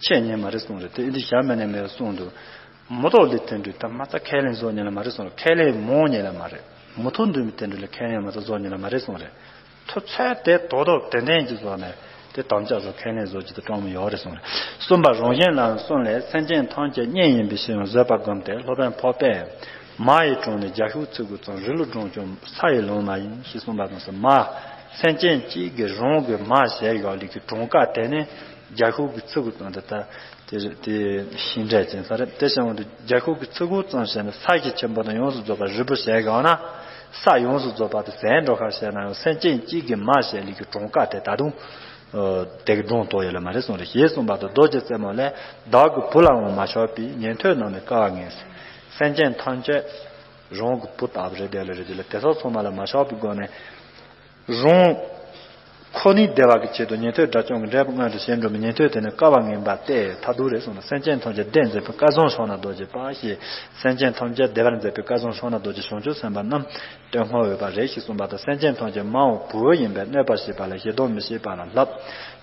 ཆེ་ཉེ་མ་རེད་གསུངས་རེད། དེ་འདི་ཞྭ་མེད་ནས་མེད་གསུངས་འདུག་མུ་ཏོག་ལི་དེ་འདྲ་ད་མ་ཚ་ཁས་ལེན་བཟོ་ཉན་ལ་མ་རེད་གསུངས་རེད། ཁས་ལེན་མོ་ཉན་ལ་མ་རེད། མུ་ཏོག་འདུན་མི་དེ་འདྲ་ལ་ཁས་ལེན་མ་ཚ་བཟོ་ཉན་ལ་མ་རེད་གསུངས་རེད། ཐུབ་ཚོད་དེ་དོ་དོ་ཏན་ཏན་གྱི་བཟོ་ནས་དེ་དམ་བཅའ་བཟོ་ཁས་ལེན་བཟོ་ཅི་དང་སྤྲང་མོ་ཡོད་རེད་གསུངས་རེད། གསུམ་པ་རང་བཞིན་ལ་གསུངས་ལས། སེམས་ཅན་ཐམས་ཅད་གཉེན་ཡིན་པའི་ཕྱིར་ཡང་བཟོད་པ་བསྒོམས་ཏེ། སློབ་དཔོན་འཕགས་པས་མ་ཡི་དྲུང་ནས་རྒྱ་ཤུག་ཚི་གུ་ཙམ་རི་ལུ་སྒྲོན་ཀྱང་ས་ཡི་ལུང་མ་ཡིན་ཞེས་གསུངས་པ་དང་། སེམས་ཅན་གཅིག་གིས་རང་གི་མ་ཞེས་བྱ་བ་ལས་ཀྱི་གྲངས་ཀ་དེ་ནི་རྒྱ་ཤུག་གི་ཚི་གུ་ཙམ་དེ་ལྟ། དེ་དེ་ཤིང་འབྲས་ཅན་ས་རེད། དེ་བྱུང་དུས་རྒྱ་ཤུག་གི་ཚི་གུ་ཙམ་བྱས་ན་ས་གཞི་ཆེན་པོ་དང་ཡོངས་སུ་རྫོགས་པ་རིལ་བུ་ཞེས་བྱ་ན། ས་ཡོངས་སུ་རྫོགས་པ་དེ་ཟད་འགྲོ་ཁ་བྱས་ན་ཡང་སེམས་ཅན་གཅིག་གི་མ་ཞེས་ལས་ཀྱི་གྲངས་ཀ་དེ་ད་དུང་དེ་གི་གྲངས་དོ་ཡོད་ལ་མ་རེད་གསུངས་རེད། ཞེས་གསུངས་པ་དང་། རྡོ་རྗེ་རྩེ་མོ་ལས། བདག་གི་བུ་ལའང་མ་ཆགས་པའི། ཉན་ཐོས་རྣམས་ནི་དཀའ་བ་ངེས། སེམས་ཅན་ཐམས་ཅད་རང་གི་བུ་ལྟ་བུ་རེད་དེ་ལ་རེད་དེ་ལ་དེ་ཚོ་ཚང་མ་ལ་མ་ཆགས་པའི་སྒོ་ནས། རང་ཁོ་ནའི་བདེ་བ་གི་ཆེད་དུ་ཉན་ཐོས་དགྲ་བཅོམ་གྱི་འབྲས་བུ་མངོན་དུ་བྱེད་འགྲོ་མི་ཉན་ཐོས་དེ་ནི་དཀའ་བ་ངེས་པ་སྟེ་མཐར་ཐུག་རེད་གསུངས་ན། སེམས་ཅན་ཐམས་ཅད་བདེར་མཛད་པའི་སྐལ་བཟང་ཕྱག་ན་རྡོ་རྗེ་པ་ཞེས། སེམས་ཅན་ཐམས་ཅད་བདེ་བར་མཛད་པའི་སྐལ་བཟང་ཕྱག་ན་རྡོ་རྗེ་བྱང་ཆུབ་སེམས་དཔའ་རྣམས་སྟོན་བསྔོ་འོས་པ་རེད་ཞེས་གསུངས་པ་དང་། སེམས་ཅན་ཐམས་ཅད་མ་འོངས་བུ་ཡིན་པས་གནོད་པར་བྱེད་པ་ལ་ཞེ་སྡང་མི་བྱེད་པ་ལ་བསླབ།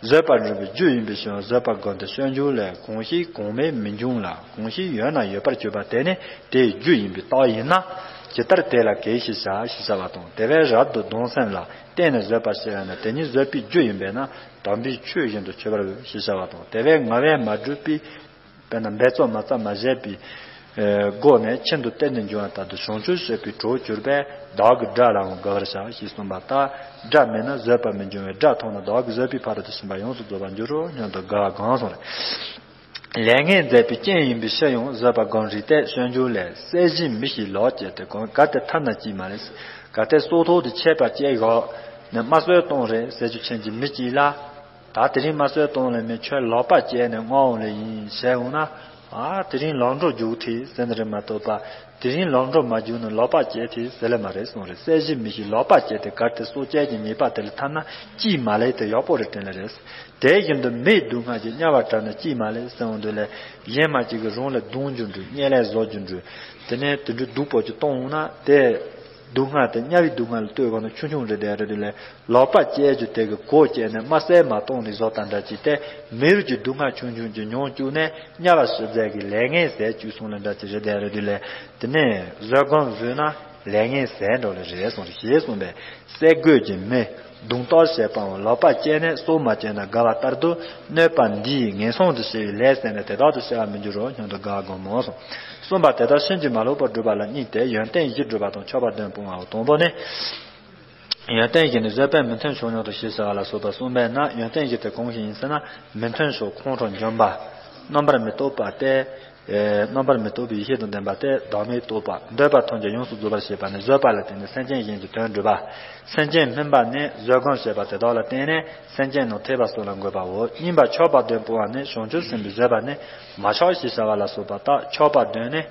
བཟོད་པར་འགྲོ་བའི་རྒྱུ་ཡིན་པའི་ཕྱིར་བཟོད་པ་བསྒོམས་ཏེ། སྤྱོད་འཇུག་ལས། གང་ཞིག་གང་མེད་མི་འབྱུང་ལ། གང་ཞིག་ཡོད་ན་ཡོད་པར་གྱུར་པ་དེ་ནི་དེའི་རྒྱུ་ཡིན་པའི་རྟགས་ཡིན་ན། ཇི་ལྟར་དེ་ལ་གེགས་ཞེས་བྱ་ཞེས་བྱ་བ་དང་། དེ་བས་རབ་ཏུ་གདུང་སེམས་ལ་བརྟེན་ནས་བཟོད་པར་བྱེད་པས་ན། དེ་ཉིད་བཟོད་པའི་རྒྱུ་ཡིན་པས་ན་དམ་པའི་ཆོས་བཞིན་དུ་གྱུར་པར་འོས་ཞེས་བྱ་བ་དང་། དེ་བས་ངལ་བས་མ་གྲུབ་པའི། དཔེར་ན་འབད་རྩོལ་མ་རྩ་མ་བྱས་པའི་སྒོ་ནས་ཤིན་ཏུ་བརྟན་ནས་འབྱུང་བ་ལྟར་དུ་བྱང་ཆུབ་སྤྱོད་པའི་གྲོགས་གྱུར་པས། བདག་གིས་དགྲ་ལའང་དགའ་བར་བྱ་ཞེས་གསུངས་པ་ལྟར། དགྲ་མེད་ན་བཟོད་པ་མི་འབྱུང་བས། དགྲ་མཐོང་ན་བདག་གིས་བཟོད་པའི་ཕ་རོལ་ཏུ་ཕྱིན་པ་ཡོངས་སུ་རྫོགས་པར་འགྱུར་རོ་སྙམ་དུ་དགའ་བ་གང་སོང་རེད། ལས་ངན་མཛད་པའི་རྐྱེན་ཡིན་པའི་ཕྱིར་ཡང་བཟོད་པ་བསྒོམ་རིགས་ཏེ། སྤྱོད་འཇུག་ལས། སྲེད་ཞི་མི་ཞིག་ལོག་སྤྱད་དེ། གང་གལ་ཏེ་ཐ་ན་གཅིག་མ་ལས། གལ་ཏེ་སྲོག་ཐོག་ཏུ་ཆད་པ་སྐྱེས་ཞོག་ནས་དམར་གསོད་གཏོང་རེས་ཟེར་རྒྱུ་མཁན་གྱི་མི་གཅིག་ལ། ད་དེ་རིང་དམར་གསོད་གཏོང་ལེ་མི་ཁྱོད་ལག་པ་བཅད་ནས་མངགས་འོང་ལེ་ཡིན་ཞེས་འོང་ན། ཨ་དེ་རིང་ལམ་འགྲོ་རྒྱུག་ཐེ་ཟེར་ནི་རེད་མ་གཏོགས་པ། དེ་རིང་ལམ་འགྲོ་མ་རྒྱུག་ན་ལག་པ་བཅད་ཐེ་ཟེར་ལེ་མ་རེད་གསུངས་རེད། སྲེད་ཞི་མི་ཞིག་ལག་པ་བཅད་དེ་གལ་ཏེ་སྲོག་བཅད་ཀྱི་ཉེས་པ་དེ་ལ་ཐ་ན་གཅིག་མ་ལས་དེ་ཡག་པོ་རེད་དྲན་ལེ་རེད། དེ་བཞིན་དུ་མིའི་སྡུག་བསྔལ་གྱིས་དམྱལ་བ་བྲལ་ན་གཅིག་མ་ལས་ཟེར་འོང་དུས་ལས། གཞན་མ་གཅིག་གིས་རང་ལ་རྡུང་རྒྱུ་འདྲ་བསྙལ་ལས་བཟོ་རྒྱུ་འདྲ། དེ་ནས་དེ་འདྲའི་སྡུག་པོ་ཅིག་གཏོང་འོང་ན་དེ། སྡུག་བསྔལ་དེ་དམྱལ་བའི་སྡུག་བསྔལ་ལ་ལྟོས་གོ་ན་ཆུང་ཆུང་རེད་དེ་རེད་དུས་ལས། ལག་པ་བཅད་རྒྱུ་དེ་གི་གོ་བཅད་ནས་དམར་གསོད་མ་གཏོང་ནས་བཟོ་ལྟ་འདྲ་ཅིག་སྟེ། མི་རིགས་ཀྱི་སྡུག་བསྔལ་ཆུང་ཆུང་ཅིག་མྱོང་བཅུག་ནས་དམྱལ་བ་ཞི་མཛད་ཀྱི་ལས་ངན་ཟད་བཅུག་སོང་ལ་འདྲ་ཅིག་རེད་དེ་རེད་དུས་ལས། དེ་ནས་བཟོད་སྒོམ་བཟོས་ན་ལས་ངན་ཟད་འགྲོ་ལེ་རེད་གསུངས་རེད། ཞེས་གསུངས་པས། སྲེད་དགོས་ཀྱི་མི། རྡུང་རྟགས་བྱེད་པའམ་ལག་པ་བཅད་ནས་སྲོག་མ་བཅད་ན་དགའ་བ་ལྟར་དུ། གནོད་པ་འདིས་ངན་སོང་དུ་སྐྱེ་བའི་ལས་ཟད་ནས་དེ་དག་ཏུ་སྐྱེ་བར་མི་འགྱུར་རོ་སྙམ་དུ་དགའ་བ་བསྒོམ་མོ་གསུངས། གསུངས་པ་དེ་དག་ཕྱིན་ཅི་མ་ལོག་པར་སྒྲུབ་པ་ལ་གཉིས་ཏེ། ཡོན་ཏན་བཞི་སྒྲུབ་པ་དང་མཆོད་པ་བདུན་སྤོང་བའོ། དང་པོ་ནི། ཡོན་ཏན་བཞི་ནི་བཟོད་པས་མི་མཐུན་ཕྱོགས་ཉིད་དུ་ཞེས་བྱ་བ་ལ་སོགས་པ་གསུངས་པས་ན། ཡོན་ཏན་བཞི་དེ་གང་ཞིག་ཡིན་ཟེར་ན། མི་མཐུན་ཕྱོགས་ཁོང་ཁྲོ་འཇོམས་པ། རྣམ་པར་མི་རྟོག་པ་སྟེ། ཨེ། རྣམ་པར་མི་རྟོག་པའི་ཡེ་ཤེས་དང་ལྡན་པ་སྟེ་བདག་མེད་རྟོགས་པ། འདོད་པ་ཐམས་ཅད་ཡོངས་སུ་རྫོགས་པར་བྱེད་པ་ནི་བཟོད་པ་ལ་བརྟེན་ནས་སེམས་ཅན་གཞན་གྱི་དོན་སྒྲུབ་པ། སེམས་ཅན་སྨིན་པ་ནི་བཟོད་སྒོམ་བྱེད་པ་དེ་དག་ལ་བརྟེན་ནས་སེམས་ཅན་རྣམས་ཐེག་པ་གསུམ་ལ་འགོད་པའོ། གཉིས་པ་མཆོད་པ་བདུན་སྤོང་བ་ནི་བྱང་ཆུབ་སེམས་དཔའི་བཟོད་པ་ནི་མ་ཆགས་ཞེས་བྱ་བ་ལ་སོགས་པ་ལྟར། མཆོད་པ་བདུན་ནི།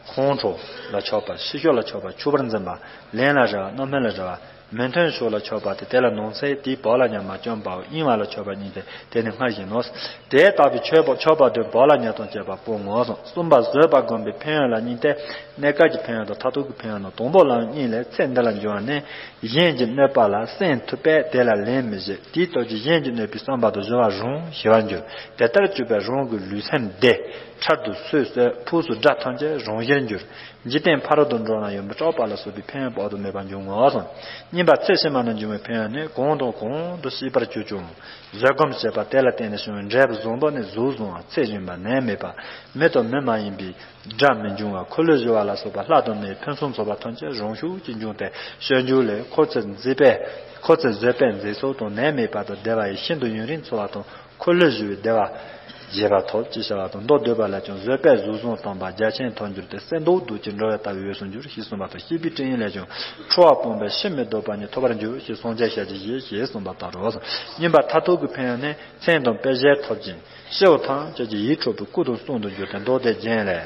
ཁོང་ཁྲོ་ལ་ཆགས་པ། ཕྱི་ཕྱོགས་ལ་ཆགས་པ། ཆུད་པར་འཛིན་པ། ལན་ལ་རེ་བ། རྣམ་སྨིན་ལ་རེ་བ། མི་མཐུན་ཕྱོགས་ལ་ཆགས་པ་སྟེ་དེ་ལ་ནོངས་འཚེ། དེའི་བག་ལ་ཉལ་མ་བཅོམ་པའོ། གཡེང་བ་ལ་ཆགས་པ་གཉིས་ཏེ། དེ་ནི་སྔར་བཞིན་ནོ། དེ་ལྟ་བུའི་མཆོད་པ་མཆོད་པ་བདུན་བག་ལ་ཉལ་དང་བཅས་པ་སྤོང་ངོ་། གསུམ་པ་བཟོད་པ་བསྒོམ་པའི་ཕན་ཡོན་ལ་གཉིས་ཏེ། གནས་སྐབས་ཀྱི་ཕན་ཡོན་དང་མཐར་ཐུག་གི་ཕན་ཡོན་ནོ། དང་པོ་ལ་ཡང་གཉིས་ལས། ཚེ་འདི་ལ་འབྱུང་བ་ནི་གཞན་གྱི་གནོད་པ་ལ་སེམས་ཐུབ་པས་དེ་ལ་ལན་མི་བྱེད། དེའི་སྟོབས་ཀྱིས་གཞན་གྱི་གནོད་པའི་བསམ་པ་དང་བཟོད་པ་རུང་ཞི་བར་འགྱུར། དེ་ལྟར་གྱུར་པས་རང་གི་ལུས་སེམས་བདེ། འཕྲལ་དུ་སོས་གསོས། ཕུགས་སུ་དགྲ་ཐམས་ཅད་རང་ཞིར་འགྱུར། འཇིག་རྟེན་ཕ་རོལ་ཏུ་འགྲོ་ན་ཡང་མི་སྐྲག་པ་ལ་སོགས་པའི་ཕན་ཡོན་དཔག་ཏུ་མེད་པ་འབྱུང་ངོ་། གཉིས་པ་ཚེ་ཕྱི་མ་ན་འབྱུང་བའི་ཕན་ཡོན་ནི། གང་དང་གང་དུ་སྐྱིད་པར་གྱུར་ཀྱང་བཟོད་སྒོམ་བྱེད་པ་དེ་ལ་བརྟེན་ནས་བྱུང་བའི་འབྲས་བུ་བཟང་པོ་ནི། གཟུགས་བཟང་བ། ཚེ་རིང་བ། ནད་མེད་པ། མི་དང་མི་མ་ཡིན་པའི་དགྲ་མི་འབྱུང་བ། འཁོར་ལོས་སྒྱུར་བ་ལ་སོགས་པ་ལྷ་དང་མིའི་ཕུན་སུམ་ཚོགས་པ་ཐམས་ཅད་རང་ཤུགས་ཀྱིས་འབྱུང་སྟེ། སྤྱོད་འཇུག་ལས། འཁོར་ཚེ་མཛེས་པས། འཁོར་ཚེ་བཟོད་པས་མཛེས་ཚོགས་དང་། ནད་མེད་པ་དང་བདེ་བ་ཡིས་ཤིན་ཏུ་ཡུན་རིང་འཚོ་བ་དང་། འཁོར་ལོས་སྒྱུར་བའི་བདེ་བ་རྒྱས་པ་ཐོབ་ཅེས་བྱ་བ་དང་། མདོ་སྡུད་པ་ལས་ཀྱང་བཟོད་པས་གཟུགས་བཟང་དམ་པ་རྒྱ་ཆེན་ཐོབ་འགྱུར་ཏེ། གསེར་མདོག་དུག་ཅན་འགྲོ་བའི་ལྟ་བའི་འོས་སུ་འགྱུར་ཞེས་གསུངས་པ་དང་། བཤེས་པའི་སྤྲིང་ཡིག་ལས་ཀྱང་ཁྲོ་བ་སྤངས་པས་ཕྱིར་མི་ལྡོག་པ་ཉིད་ཐོབ་པར་འགྱུར་ཞེས་སངས་རྒྱས་ཞལ་གྱིས་བཞེས་ཞེས་གསུངས་པ་ལྟར་རོ། གཉིས་པ་མཐར་ཐུག་གི་ཕན་ཡོན་ནི། མཚན་དང་དཔེ་བྱད་ཐོབ་ཅིང་སྐྱེ་བོ་ཐམས་ཅད་ཀྱི་ཡིད་འཕྲོག་པའི་སྐུ་དང་གསུང་དུ་འགྱུར་ཏེ། མདོ་སྡེ་རྒྱན་ལས།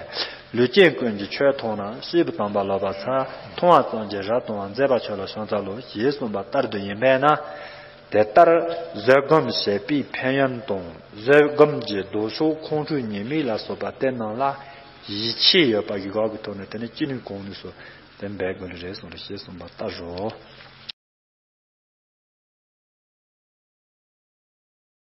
ལུས་ཅན་ཀུན་གྱིས་ཆོས་མཐོང་ན། སྐྱེས་བུ་དམ་པ་ལོག་པར་འཚལ། མཐོང་བ་ཙམ་གྱིས་རབ་གཏོང་བ། མཛད་པ་མཆོག་ལ་ཕྱག་འཚལ་ལོ། ཞེས་གསུངས་པ་ལྟར་དུ་ཡིན་པས་ན། དེ་ལྟར་བཟོད་སྒོམ་བྱེད་པའི་ཕན་ཡོན་དང་། བཟོད་སྒོམ་གྱི་ལྡོག་ཕྱོགས་ཁོང་ཁྲོའི་ཉེས་དམིགས་ལ་སོགས་པ་དེ་རྣམས་ལ་ཡིད་ཆེས་ཡོད་པ་ཞིག་གི་ཐོག་ནས། དེ་ནི་ཅི་ནུས་གང་ནུས་སུ་དེ་འབད་དགོས་ནི་རེད་གསུངས་རེད་ཞེས་གསུངས་པ་ལྟར་རོ།